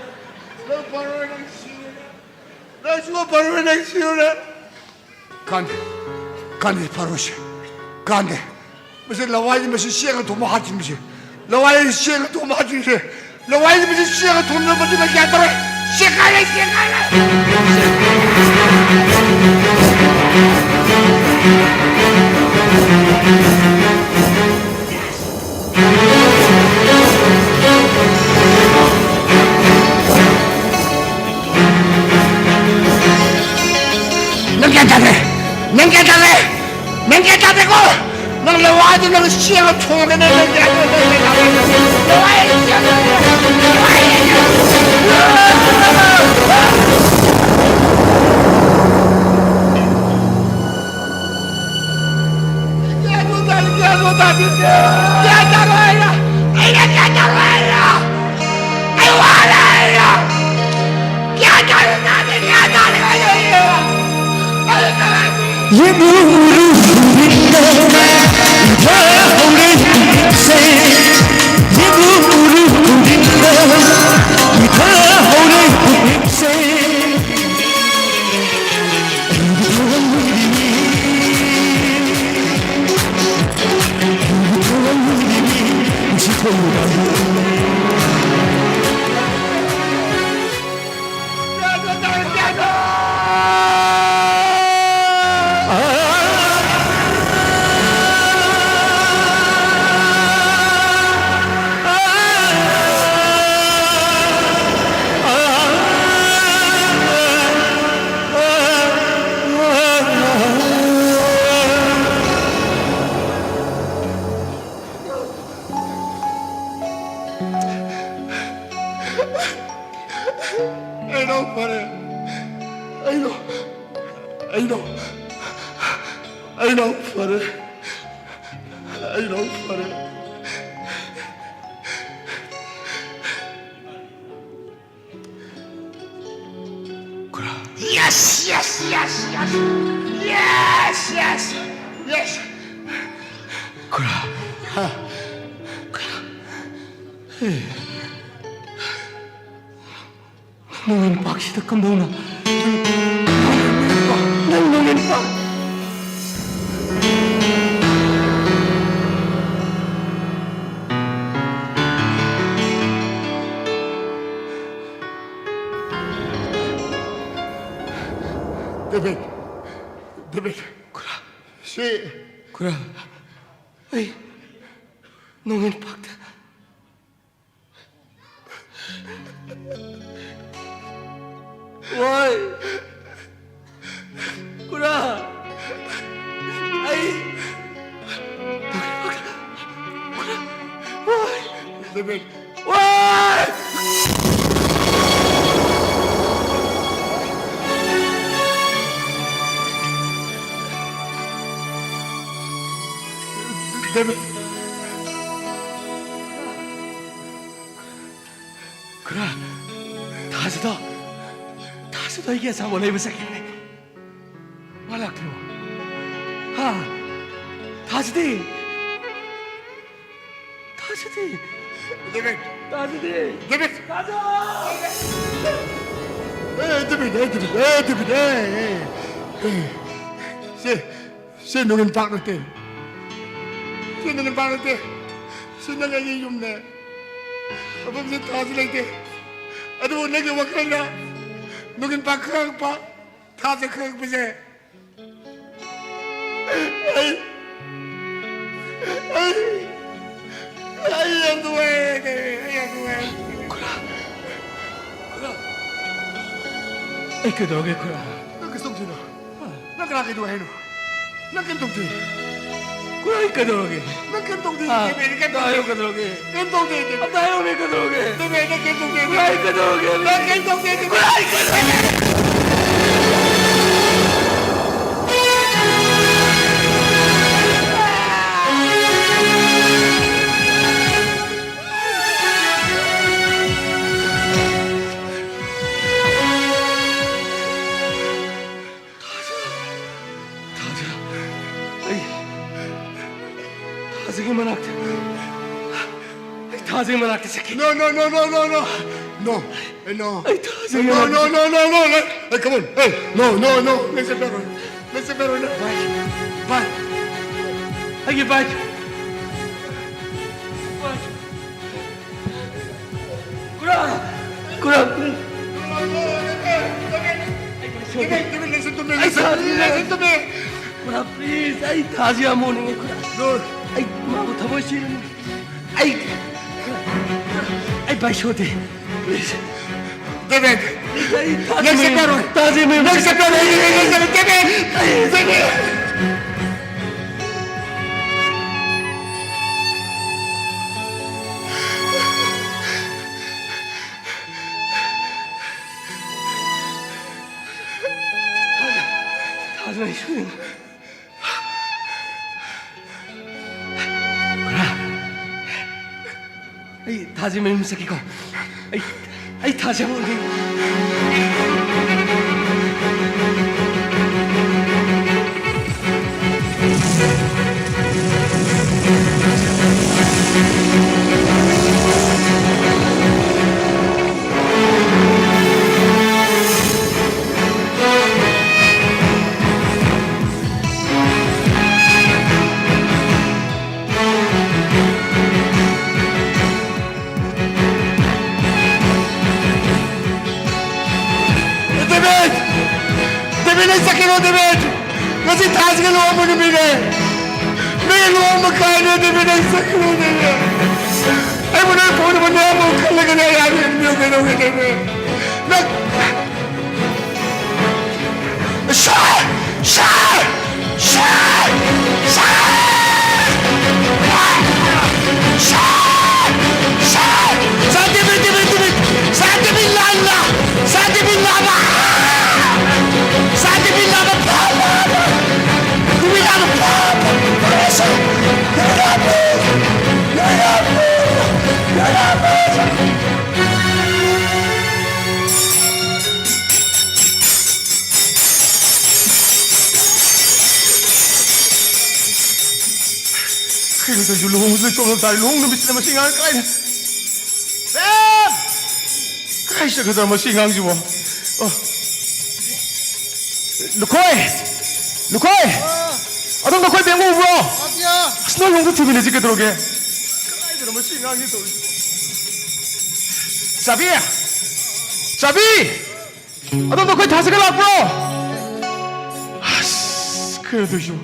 ꯅꯪ ꯐꯔꯣꯏ ꯅꯪ ꯁꯤꯔꯦ ꯅꯪ꯫ ꯅꯪ ꯁꯨꯡꯐ ꯐꯔꯣꯏ ꯅꯪ ꯁꯤꯔꯦ ꯅꯪ꯫ ꯀꯥꯟꯗꯦ꯫ ꯀꯥꯟꯗꯦ ꯐꯔꯣꯏꯁꯦ꯫ ꯀꯥꯟꯗꯦ꯫ ꯃꯁꯤ ꯂꯋꯥꯏꯁꯦ ꯃꯁꯤ ꯆꯦꯡꯒ ꯊꯣꯡꯕ ꯍꯥꯠꯈꯤꯕꯁꯦ꯫ ꯂꯋꯥꯏꯁꯦ ꯆꯦꯡꯒ ꯊꯣꯡꯕ ꯍꯥꯠꯈꯤꯕꯁꯦ꯫ ꯂꯋꯥꯏꯁꯦ ꯃꯁꯤ ꯆꯦꯡꯒ ꯊꯣꯡꯕ ꯃꯗꯨꯅ ꯒ꯭ꯌꯥꯟ ꯇꯧꯔꯦ꯫ ꯆꯦꯡꯈꯥꯏꯔꯦ, ꯆꯦꯡꯈꯥꯏꯔꯦ꯫ ꯅꯪ ꯒ꯭ꯌꯥꯟ ꯇꯥꯗꯦ! ꯅꯪ ꯒ꯭ꯌꯥꯟ ꯇꯥꯗꯦ! ꯅꯪ ꯒ꯭ꯌꯥꯟ ꯇꯥꯗꯦꯀꯣ! ꯅꯪ ꯂꯋꯥꯏꯗꯨ ꯅꯪ ꯆꯦꯡꯒ ꯊꯣꯡꯉꯒꯅꯦ ꯅꯪ ꯒ꯭ꯌꯥꯟ ꯇꯥꯗꯦ! ꯂꯋꯥꯏ ꯆꯦꯡꯒ-, ꯂꯋꯥꯏ ꯆꯦꯡꯒ-, ꯒ꯭ꯌꯥꯟ ꯇꯥꯔꯣꯏ ꯑꯩꯅ꯫ ꯑꯩꯅ ꯒ꯭ꯌꯥꯟ ꯇꯥꯔꯣꯏ ꯑꯩꯅ꯫ ꯑꯩ ꯋꯥꯔꯦ ꯑꯩꯅ꯫ ꯒ꯭ꯌꯥꯟ ꯇꯥꯔꯣꯏ ꯅꯪꯗꯤ ꯒ꯭ꯌꯥꯟ ꯇꯥꯔꯣꯏ ꯑꯩꯅ꯫ ꯑꯩ ꯀꯃꯥꯏ ꯌꯦꯡꯉꯨ ꯎꯔꯨ ꯎꯔꯤꯡꯗ ꯎꯏꯊꯍꯧꯔꯦ ꯄꯨꯛꯅꯤꯡꯁꯦ꯫ ꯌꯦꯡꯉꯨ ꯎꯔꯨ ꯎꯔꯤꯡꯗ ꯎꯏꯊꯍꯧꯔꯦ ꯄꯨꯛꯅꯤꯡꯁꯦ꯫ ꯑꯩ ꯅꯥꯎ ꯐꯔꯦ꯫ ꯑꯩ ꯅꯥꯎ, ꯑꯩ ꯅꯥꯎ, ꯑꯩ ꯅꯥꯎ ꯐꯔꯦ꯫ ꯑꯩ ꯅꯥꯎ ꯐꯔꯦ꯫ ꯈꯨꯔꯥ꯫ Yes, yes, yes, yes. Yes, yes, yes. ꯈꯨꯔꯥ꯫ ꯍꯥ? ꯈꯨꯔꯥ꯫ ꯍꯦ꯫ ꯅꯣꯡꯉꯤꯟ ꯄꯥꯛꯁꯤꯗ ꯀꯝꯗꯧꯅ? ꯅꯪ ꯅꯣꯡꯉꯤꯟ ꯄꯥꯛ꯫ ꯗꯦꯕꯤꯠ, ꯗꯦꯕꯤꯠ꯫ ꯈꯨꯔꯥ꯫ ꯁꯤ꯫ ꯈꯨꯔꯥ꯫ ꯑꯩ ꯅꯣꯡꯉꯤꯟ ꯄꯥꯛꯇ꯫ ꯋꯥꯏ꯫ ꯈꯨꯔꯥ꯫ ꯑꯩ꯫ ꯈꯨꯔꯥ꯫ ꯋꯥꯏ꯫ ꯗꯦꯕꯤꯠ꯫ ꯋꯥꯏ꯫ ꯗꯦꯕꯤꯠ! ꯈꯨꯔꯥ, ꯊꯥꯖꯗꯣ, ꯊꯥꯖꯗꯣ ꯑꯩꯒꯤ ꯑꯆꯥꯄꯣꯠ ꯂꯩꯕ ꯆꯠꯈꯤꯕꯅꯦ꯫ ꯃꯥ ꯂꯥꯛꯇ꯭ꯔꯤꯕꯣ? ꯍꯥ? ꯊꯥꯖꯗꯤ! ꯊꯥꯖꯗꯤ! ꯗꯦꯕꯤꯠ! ꯊꯥꯖꯗꯤ! ꯗꯦꯕꯤꯠ! ꯊꯥꯖ! ꯑꯦ, ꯗꯦꯕꯤꯠ, ꯑꯦ, ꯗꯦꯕꯤꯠ, ꯑꯦ, ꯗꯦꯕꯤꯠ, ꯑꯦ, ꯑꯦ, ꯑꯦ꯫ ꯁꯦ, ꯁꯤ ꯅꯨꯡꯉꯤꯟ ꯄꯥꯛ ꯅꯠꯇꯦ꯫ ꯁꯤ ꯅꯨꯡꯉꯤꯟ ꯄꯥꯛ ꯅꯠꯇꯦ꯫ ꯁꯤ ꯅꯪ ꯑꯩꯒꯤ ꯌꯨꯝꯅꯦ꯫ ꯃꯐꯝꯁꯤ ꯊꯥꯁꯨ ꯂꯩꯇꯦ꯫ ꯑꯗꯨꯕꯨ ꯅꯪꯒꯤ ꯋꯥꯈꯜꯗ ꯅꯨꯡꯉꯤꯟ ꯄꯥꯛ ꯈꯪꯉꯛꯄ, ꯊꯥꯁꯦ ꯈꯪꯉꯛꯄꯁꯦ꯫ ꯑꯩ, ꯑꯩ, ꯑꯩ ꯌꯥꯝ ꯅꯨꯡꯉꯥꯏꯔꯦ, ꯑꯩ ꯌꯥꯝ ꯅꯨꯡꯉꯥꯏꯔꯦ꯫ ꯈꯨꯔꯥ, ꯈꯨꯔꯥ, ꯑꯩ ꯀꯩꯗꯧꯔꯒꯦ, ꯈꯨꯔꯥ? ꯅꯪ ꯀꯩꯁꯨ ꯇꯧꯗꯣꯏꯅꯣ? ꯅꯪ ꯀꯅꯥ ꯀꯩꯗꯧ ꯍꯥꯏꯅꯣ? ꯅꯪ ꯀꯩꯝ ꯇꯧꯗꯦ꯫ ꯈꯨꯔꯥ, ꯑꯩ ꯀꯩꯗꯧꯔꯒꯦ? ꯅꯪ ꯀꯩꯝ ꯇꯧꯗꯦ꯫ ꯑꯥ, ꯀꯩꯝ ꯇꯧꯗꯦ꯫ ꯑꯝꯇ ꯍꯥꯏꯌꯨ, ꯀꯩꯗꯧꯔꯒꯦ? ꯀꯩꯝ ꯇꯧꯗꯦ꯫ ꯑꯝꯇ ꯍꯥꯏꯌꯨꯅꯦ, ꯀꯩꯗꯧꯔꯒꯦ? ꯅꯪ ꯀꯩꯝ ꯇꯧꯗꯦ꯫ ꯈꯨꯔꯥ, ꯑꯩ ꯀꯩꯗꯧꯔꯒꯦ? ꯅꯪ ꯀꯩꯝ ꯇꯧꯗꯦ꯫ ꯈꯨꯔꯥ, ꯑꯩ ꯀꯩꯗꯧꯔꯒꯦ? ꯊꯥꯖ, ꯊꯥꯖ, ꯑꯩ ꯊꯥꯖꯒꯤ ꯃꯅꯥꯛꯇ, ꯑꯩ ꯊꯥꯖꯒꯤ ꯃꯅꯥꯛꯇ ꯆꯠꯀꯦ꯫ No, no, no, no, no, no. No. Hey, no. ꯑꯩ ꯊꯥꯖꯒꯤ No, ꯃꯅꯥꯛꯇ no, no, no, no, no. Hey, come on. Hey, no, no, no. Let's get better. Let's get better. Bike. Bike. ꯑꯩꯒꯤ bike. Bike. Khura! Khura, please. Khura, please, ꯑꯩ ꯊꯥꯖ ꯌꯥꯝ ꯑꯣꯟꯅꯤꯡꯉꯦ, ꯈꯨꯔꯥ꯫ ꯑꯩ ꯃꯥꯕꯨ ꯊꯃꯣꯏ ꯁꯦꯡꯅ, ꯑꯩ, ꯑꯩ bike ꯁꯣꯗꯦ꯫ Please. ꯗꯦꯕꯤꯠ! Please, ꯑꯩ ꯊꯥꯖ ꯅꯪ ꯆꯠꯄ ꯌꯥꯔꯣꯏ꯫ ꯊꯥꯖ ꯅꯪ ꯆꯠꯄ ꯌꯥꯔꯣꯏ꯫ ꯑꯩ ꯅꯪ ꯆꯠꯄ ꯌꯥꯔꯣꯏ꯫ ꯗꯦꯕꯤꯠ! ꯗꯦꯕꯤꯠ! ꯊꯥꯖ, ꯊꯥꯖ, ꯑꯩ ꯁꯣꯏꯗꯅ꯫ ꯑꯩ ꯊꯥꯖ ꯃꯌꯨꯝ ꯆꯠꯀꯦꯀꯣ꯫ ꯑꯩ, ꯑꯩ ꯊꯥꯖ ꯑꯃꯨꯛ ꯎꯅꯤꯡ- ꯗꯦꯕꯤꯠ! ꯗꯦꯕꯤꯠ, ꯑꯩ ꯆꯠꯀꯅꯣ, ꯗꯦꯕꯤꯠ! ꯉꯁꯤ ꯊꯥꯁꯤꯒ ꯂꯨꯍꯣꯡꯕ ꯅꯨꯃꯤꯠꯅꯦ꯫ ꯅꯣꯏ ꯂꯨꯍꯣꯡꯕ ꯀꯥꯏꯅ, ꯗꯦꯕꯤꯠ, ꯑꯩ ꯆꯠꯀꯅꯣ, ꯗꯦꯕꯤꯠ! ꯑꯩꯕꯨ ꯅꯣꯏ ꯐꯨꯅꯕ ꯅꯣꯏ ꯑꯃꯨꯛ ꯈꯜꯂꯒꯅꯦ, ꯑꯩ ꯍꯥꯏꯕ ꯏꯟꯕꯤꯌꯨ, ꯀꯩꯗꯧꯒꯦ, ꯗꯦꯕꯤꯠ? ꯅꯪ ꯀꯩꯅꯣ ꯇꯧꯔꯤꯁꯤꯕꯨ? ꯂꯨꯍꯣꯡꯕꯁꯨ ꯂꯣꯏ ꯆꯣꯞꯅ ꯇꯥꯔꯦ꯫ ꯂꯨꯍꯣꯡ ꯅꯨꯃꯤꯠꯁꯤꯗ ꯃꯁꯤ ꯑꯉꯥꯡ ꯀꯥꯏꯗ? ꯕꯦꯝ! ꯀꯥꯏ ꯆꯠꯈ꯭ꯔꯖꯥꯠꯅꯣ ꯃꯁꯤ ꯑꯉꯥꯡꯁꯤꯕꯣ? ꯑꯣ꯫ ꯂꯨꯈꯣꯏ! ꯂꯨꯈꯣꯏ! ꯑꯗꯣꯝꯗ ꯑꯩꯈꯣꯏ ꯕꯦꯝ ꯎꯕ꯭ꯔꯣ? ꯑꯁ, ꯅꯣꯏ ꯂꯣꯡꯗ ꯊꯤꯃꯤꯟꯅꯁꯤ ꯀꯩꯗꯧꯔꯒꯦ? ꯀꯗꯥꯏꯗꯅꯣ ꯃꯁꯤ ꯑꯉꯥꯡꯁꯤ ꯇꯧꯔꯤꯁꯤꯕꯣ? ꯆꯥꯕꯤ! ꯆꯥꯕꯤ! ꯑꯗꯣꯝꯗ ꯑꯩꯈꯣꯏ ꯊꯥꯖꯒ ꯂꯥꯛꯄ꯭ꯔꯣ? ꯑꯁ, ꯀꯩꯅꯣ ꯇꯧꯔꯤꯁꯤꯕꯣ?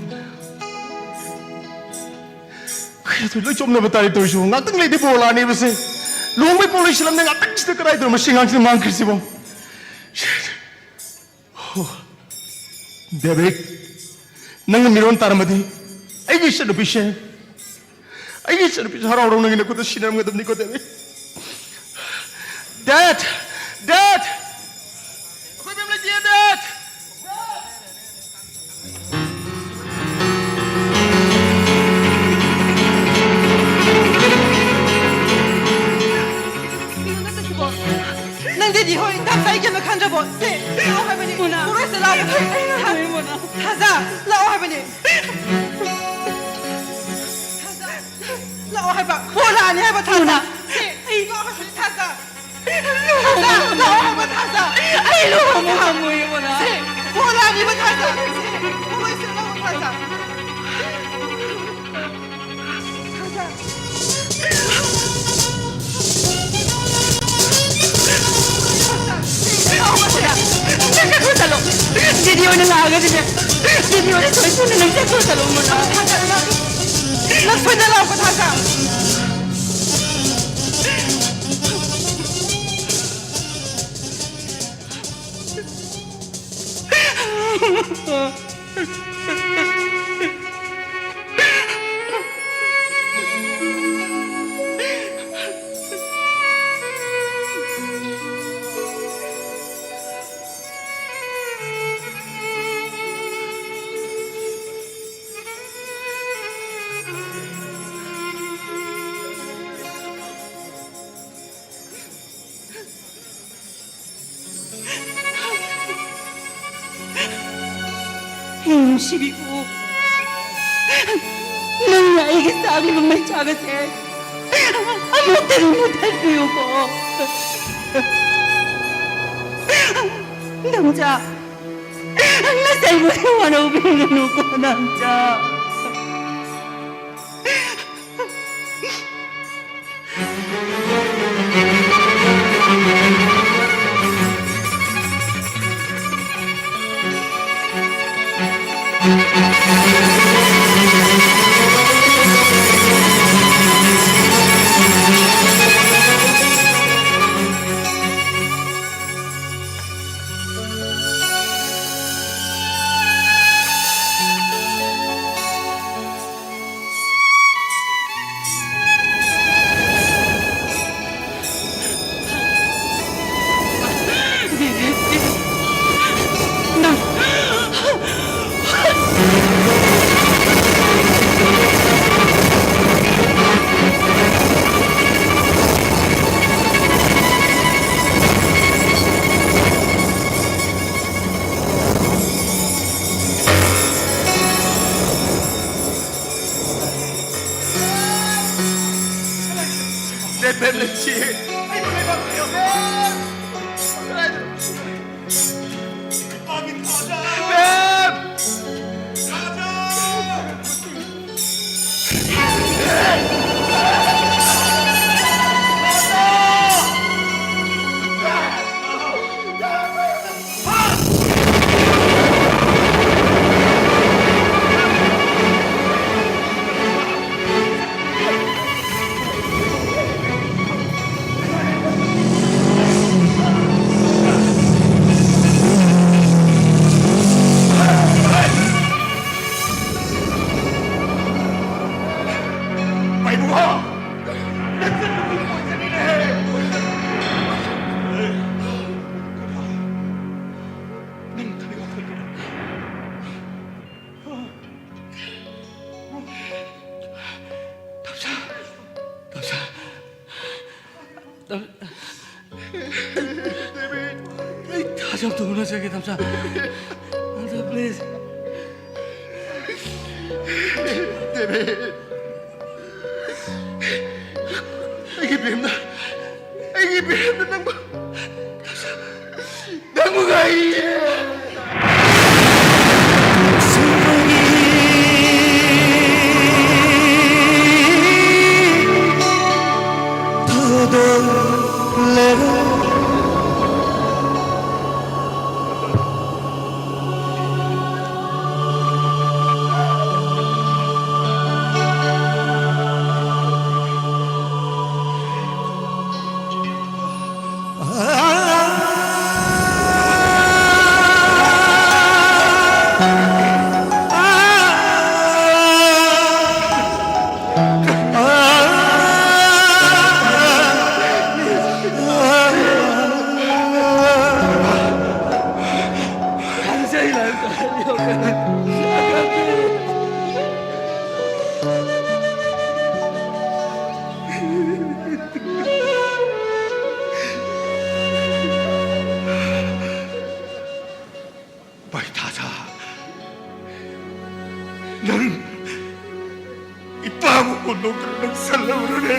ꯀꯩꯅꯣ ꯇꯧꯔꯤ? ꯂꯣꯏ ꯆꯣꯞꯅꯕ ꯇꯥꯔꯦ ꯇꯧꯔꯤꯁꯤꯕꯣ? ꯉꯥꯛꯇꯪ ꯂꯩꯗꯤ ꯕꯣꯔ ꯂꯥꯛꯑꯅꯦꯕꯁꯦ꯫ ꯂꯨꯍꯣꯡꯕꯩ ꯄꯣꯠ ꯂꯣꯏꯁꯤꯜꯂꯝꯅꯦ, ꯉꯥꯛꯇꯪꯁꯤꯗ ꯀꯗꯥꯏꯗꯅꯣ ꯃꯁꯤ ꯑꯉꯥꯡꯁꯤꯅ ꯃꯥꯡꯈ꯭ꯔꯤꯁꯤꯕꯣ? ꯗꯦꯕꯤꯠ, ꯅꯪꯅ ꯃꯤꯔꯣꯟ ꯇꯥꯔꯝꯃꯗꯤ ꯑꯩꯒꯤ ꯏꯆꯟꯅꯨꯄꯤꯁꯦ, ꯑꯩꯒꯤ ꯏꯆꯟꯅꯨꯄꯤꯁꯦ ꯍꯔꯥꯎ ꯍꯔꯥꯎ ꯅꯪꯒꯤ ꯅꯈꯨꯠꯇ ꯁꯤꯟꯅꯔꯝꯒꯗꯕꯅꯤꯀꯣ, ꯗꯦꯕꯤꯠ꯫ ꯗꯦꯠ! ꯗꯦꯠ! ꯑꯩꯈꯣꯏ ꯃꯌꯥꯝ ꯂꯩꯇꯤꯌꯦ, ꯗꯦꯠ! ꯊꯥꯖ, ꯂꯥꯛꯑꯣ ꯍꯥꯏꯕꯅꯦ꯫ ꯊꯥꯖ, ꯂꯥꯛꯑꯣ ꯍꯥꯏꯕ꯫ ꯕꯣꯔ ꯂꯥꯛꯑꯅꯤ ꯍꯥꯏꯕ, ꯊꯥꯖ꯫ ꯃꯣꯅꯥ꯫ ꯁꯦ, ꯑꯩ ꯂꯥꯛꯑꯣ ꯍꯥꯏꯕꯅꯦ, ꯊꯥꯖ꯫ ꯊꯥꯖ, ꯂꯥꯛꯑꯣ ꯍꯥꯏꯕ, ꯊꯥꯖ꯫ ꯑꯩ ꯂꯨꯍꯣꯡꯕ ꯉꯝꯃꯣꯏꯌꯦ, ꯃꯣꯅꯥ꯫ ꯁꯦ, ꯕꯣꯔ ꯂꯥꯛꯑꯅꯤꯕ, ꯊꯥꯖ꯫ ꯁꯦ, ꯊꯃꯣꯏ ꯁꯦꯡꯅ ꯂꯥꯛꯑꯣ, ꯊꯥꯖ꯫ ꯅꯪ ꯆꯠꯈ꯭ꯔꯣ ꯆꯠꯂꯣ꯫ ꯗꯦꯗꯤ ꯍꯣꯏꯅ ꯂꯥꯛꯑꯒꯗꯤꯅꯦ, ꯗꯦꯗꯤ ꯍꯣꯏꯅ ꯁꯣꯏ ꯁꯣꯏꯅ ꯅꯪ ꯆꯠꯈ꯭ꯔꯣ ꯆꯠꯂꯣ, ꯃꯣꯅꯥ꯫ ꯅꯪ ꯁꯣꯏꯗ ꯂꯥꯛꯑꯣ, ꯊꯥꯖ꯫ ꯅꯨꯡꯁꯤꯕꯤꯕꯨ, ꯅꯪꯅ ꯑꯩꯒꯤ ꯆꯥꯛꯂꯤꯕ ꯃꯩꯆꯥꯛ ꯑꯁꯦ ꯑꯃꯨꯛꯇꯗꯤ ꯃꯨꯊꯠꯄꯤꯌꯨꯀꯣ꯫ ꯅꯥꯎꯆꯥ, ꯅꯆꯟꯕꯨ ꯋꯥꯔꯧꯕꯤꯒꯅꯨꯀꯣ, ꯅꯥꯎꯆꯥ꯫ ꯕꯦꯝ, ꯂꯩꯁꯤ꯫ ꯑꯩꯕꯨ ꯂꯩꯐꯝ ꯄꯤꯌꯣ, ꯕꯦꯝ꯫ ꯀꯗꯥꯏꯗꯅꯣ? ꯏꯄꯥꯒꯤ ꯊꯥꯖ! ꯕꯦꯝ! ꯊꯥꯖ! ꯄꯥꯏꯕꯨꯡꯉꯣ! ꯅꯆꯟꯅꯨꯄꯤ ꯑꯣꯏꯖꯅꯤꯡꯉꯦ! ꯅꯪ ꯊꯕꯛ ꯇꯧꯒꯦꯔꯥ? ꯇꯝꯆꯥ! ꯇꯝꯆꯥ! ꯇꯝ-, ꯑꯩ ꯊꯥꯖꯕꯗꯣ ꯎꯅꯖꯒꯦ, ꯇꯝꯆꯥ꯫ ꯇꯝꯆꯥ, please. ꯗꯦꯕꯤꯠ! ꯑꯩꯒꯤ ꯕꯦꯝꯅ, ꯑꯩꯒꯤ ꯕꯦꯝꯅ ꯅꯪꯕꯨ, ꯅꯪꯕꯨ ꯉꯥꯏꯔꯤꯌꯦ꯫ ꯚꯥꯏ ꯊꯥꯖ, ꯅꯪ ꯏꯄꯥꯕꯨ ꯍꯨꯟꯗꯣꯛꯇꯨꯅ ꯅꯪ ꯆꯠꯂꯕ꯭ꯔꯅꯦ?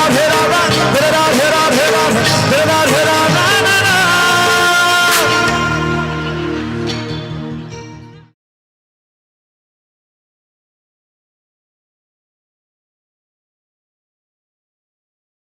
ꯃꯥꯜꯂꯦ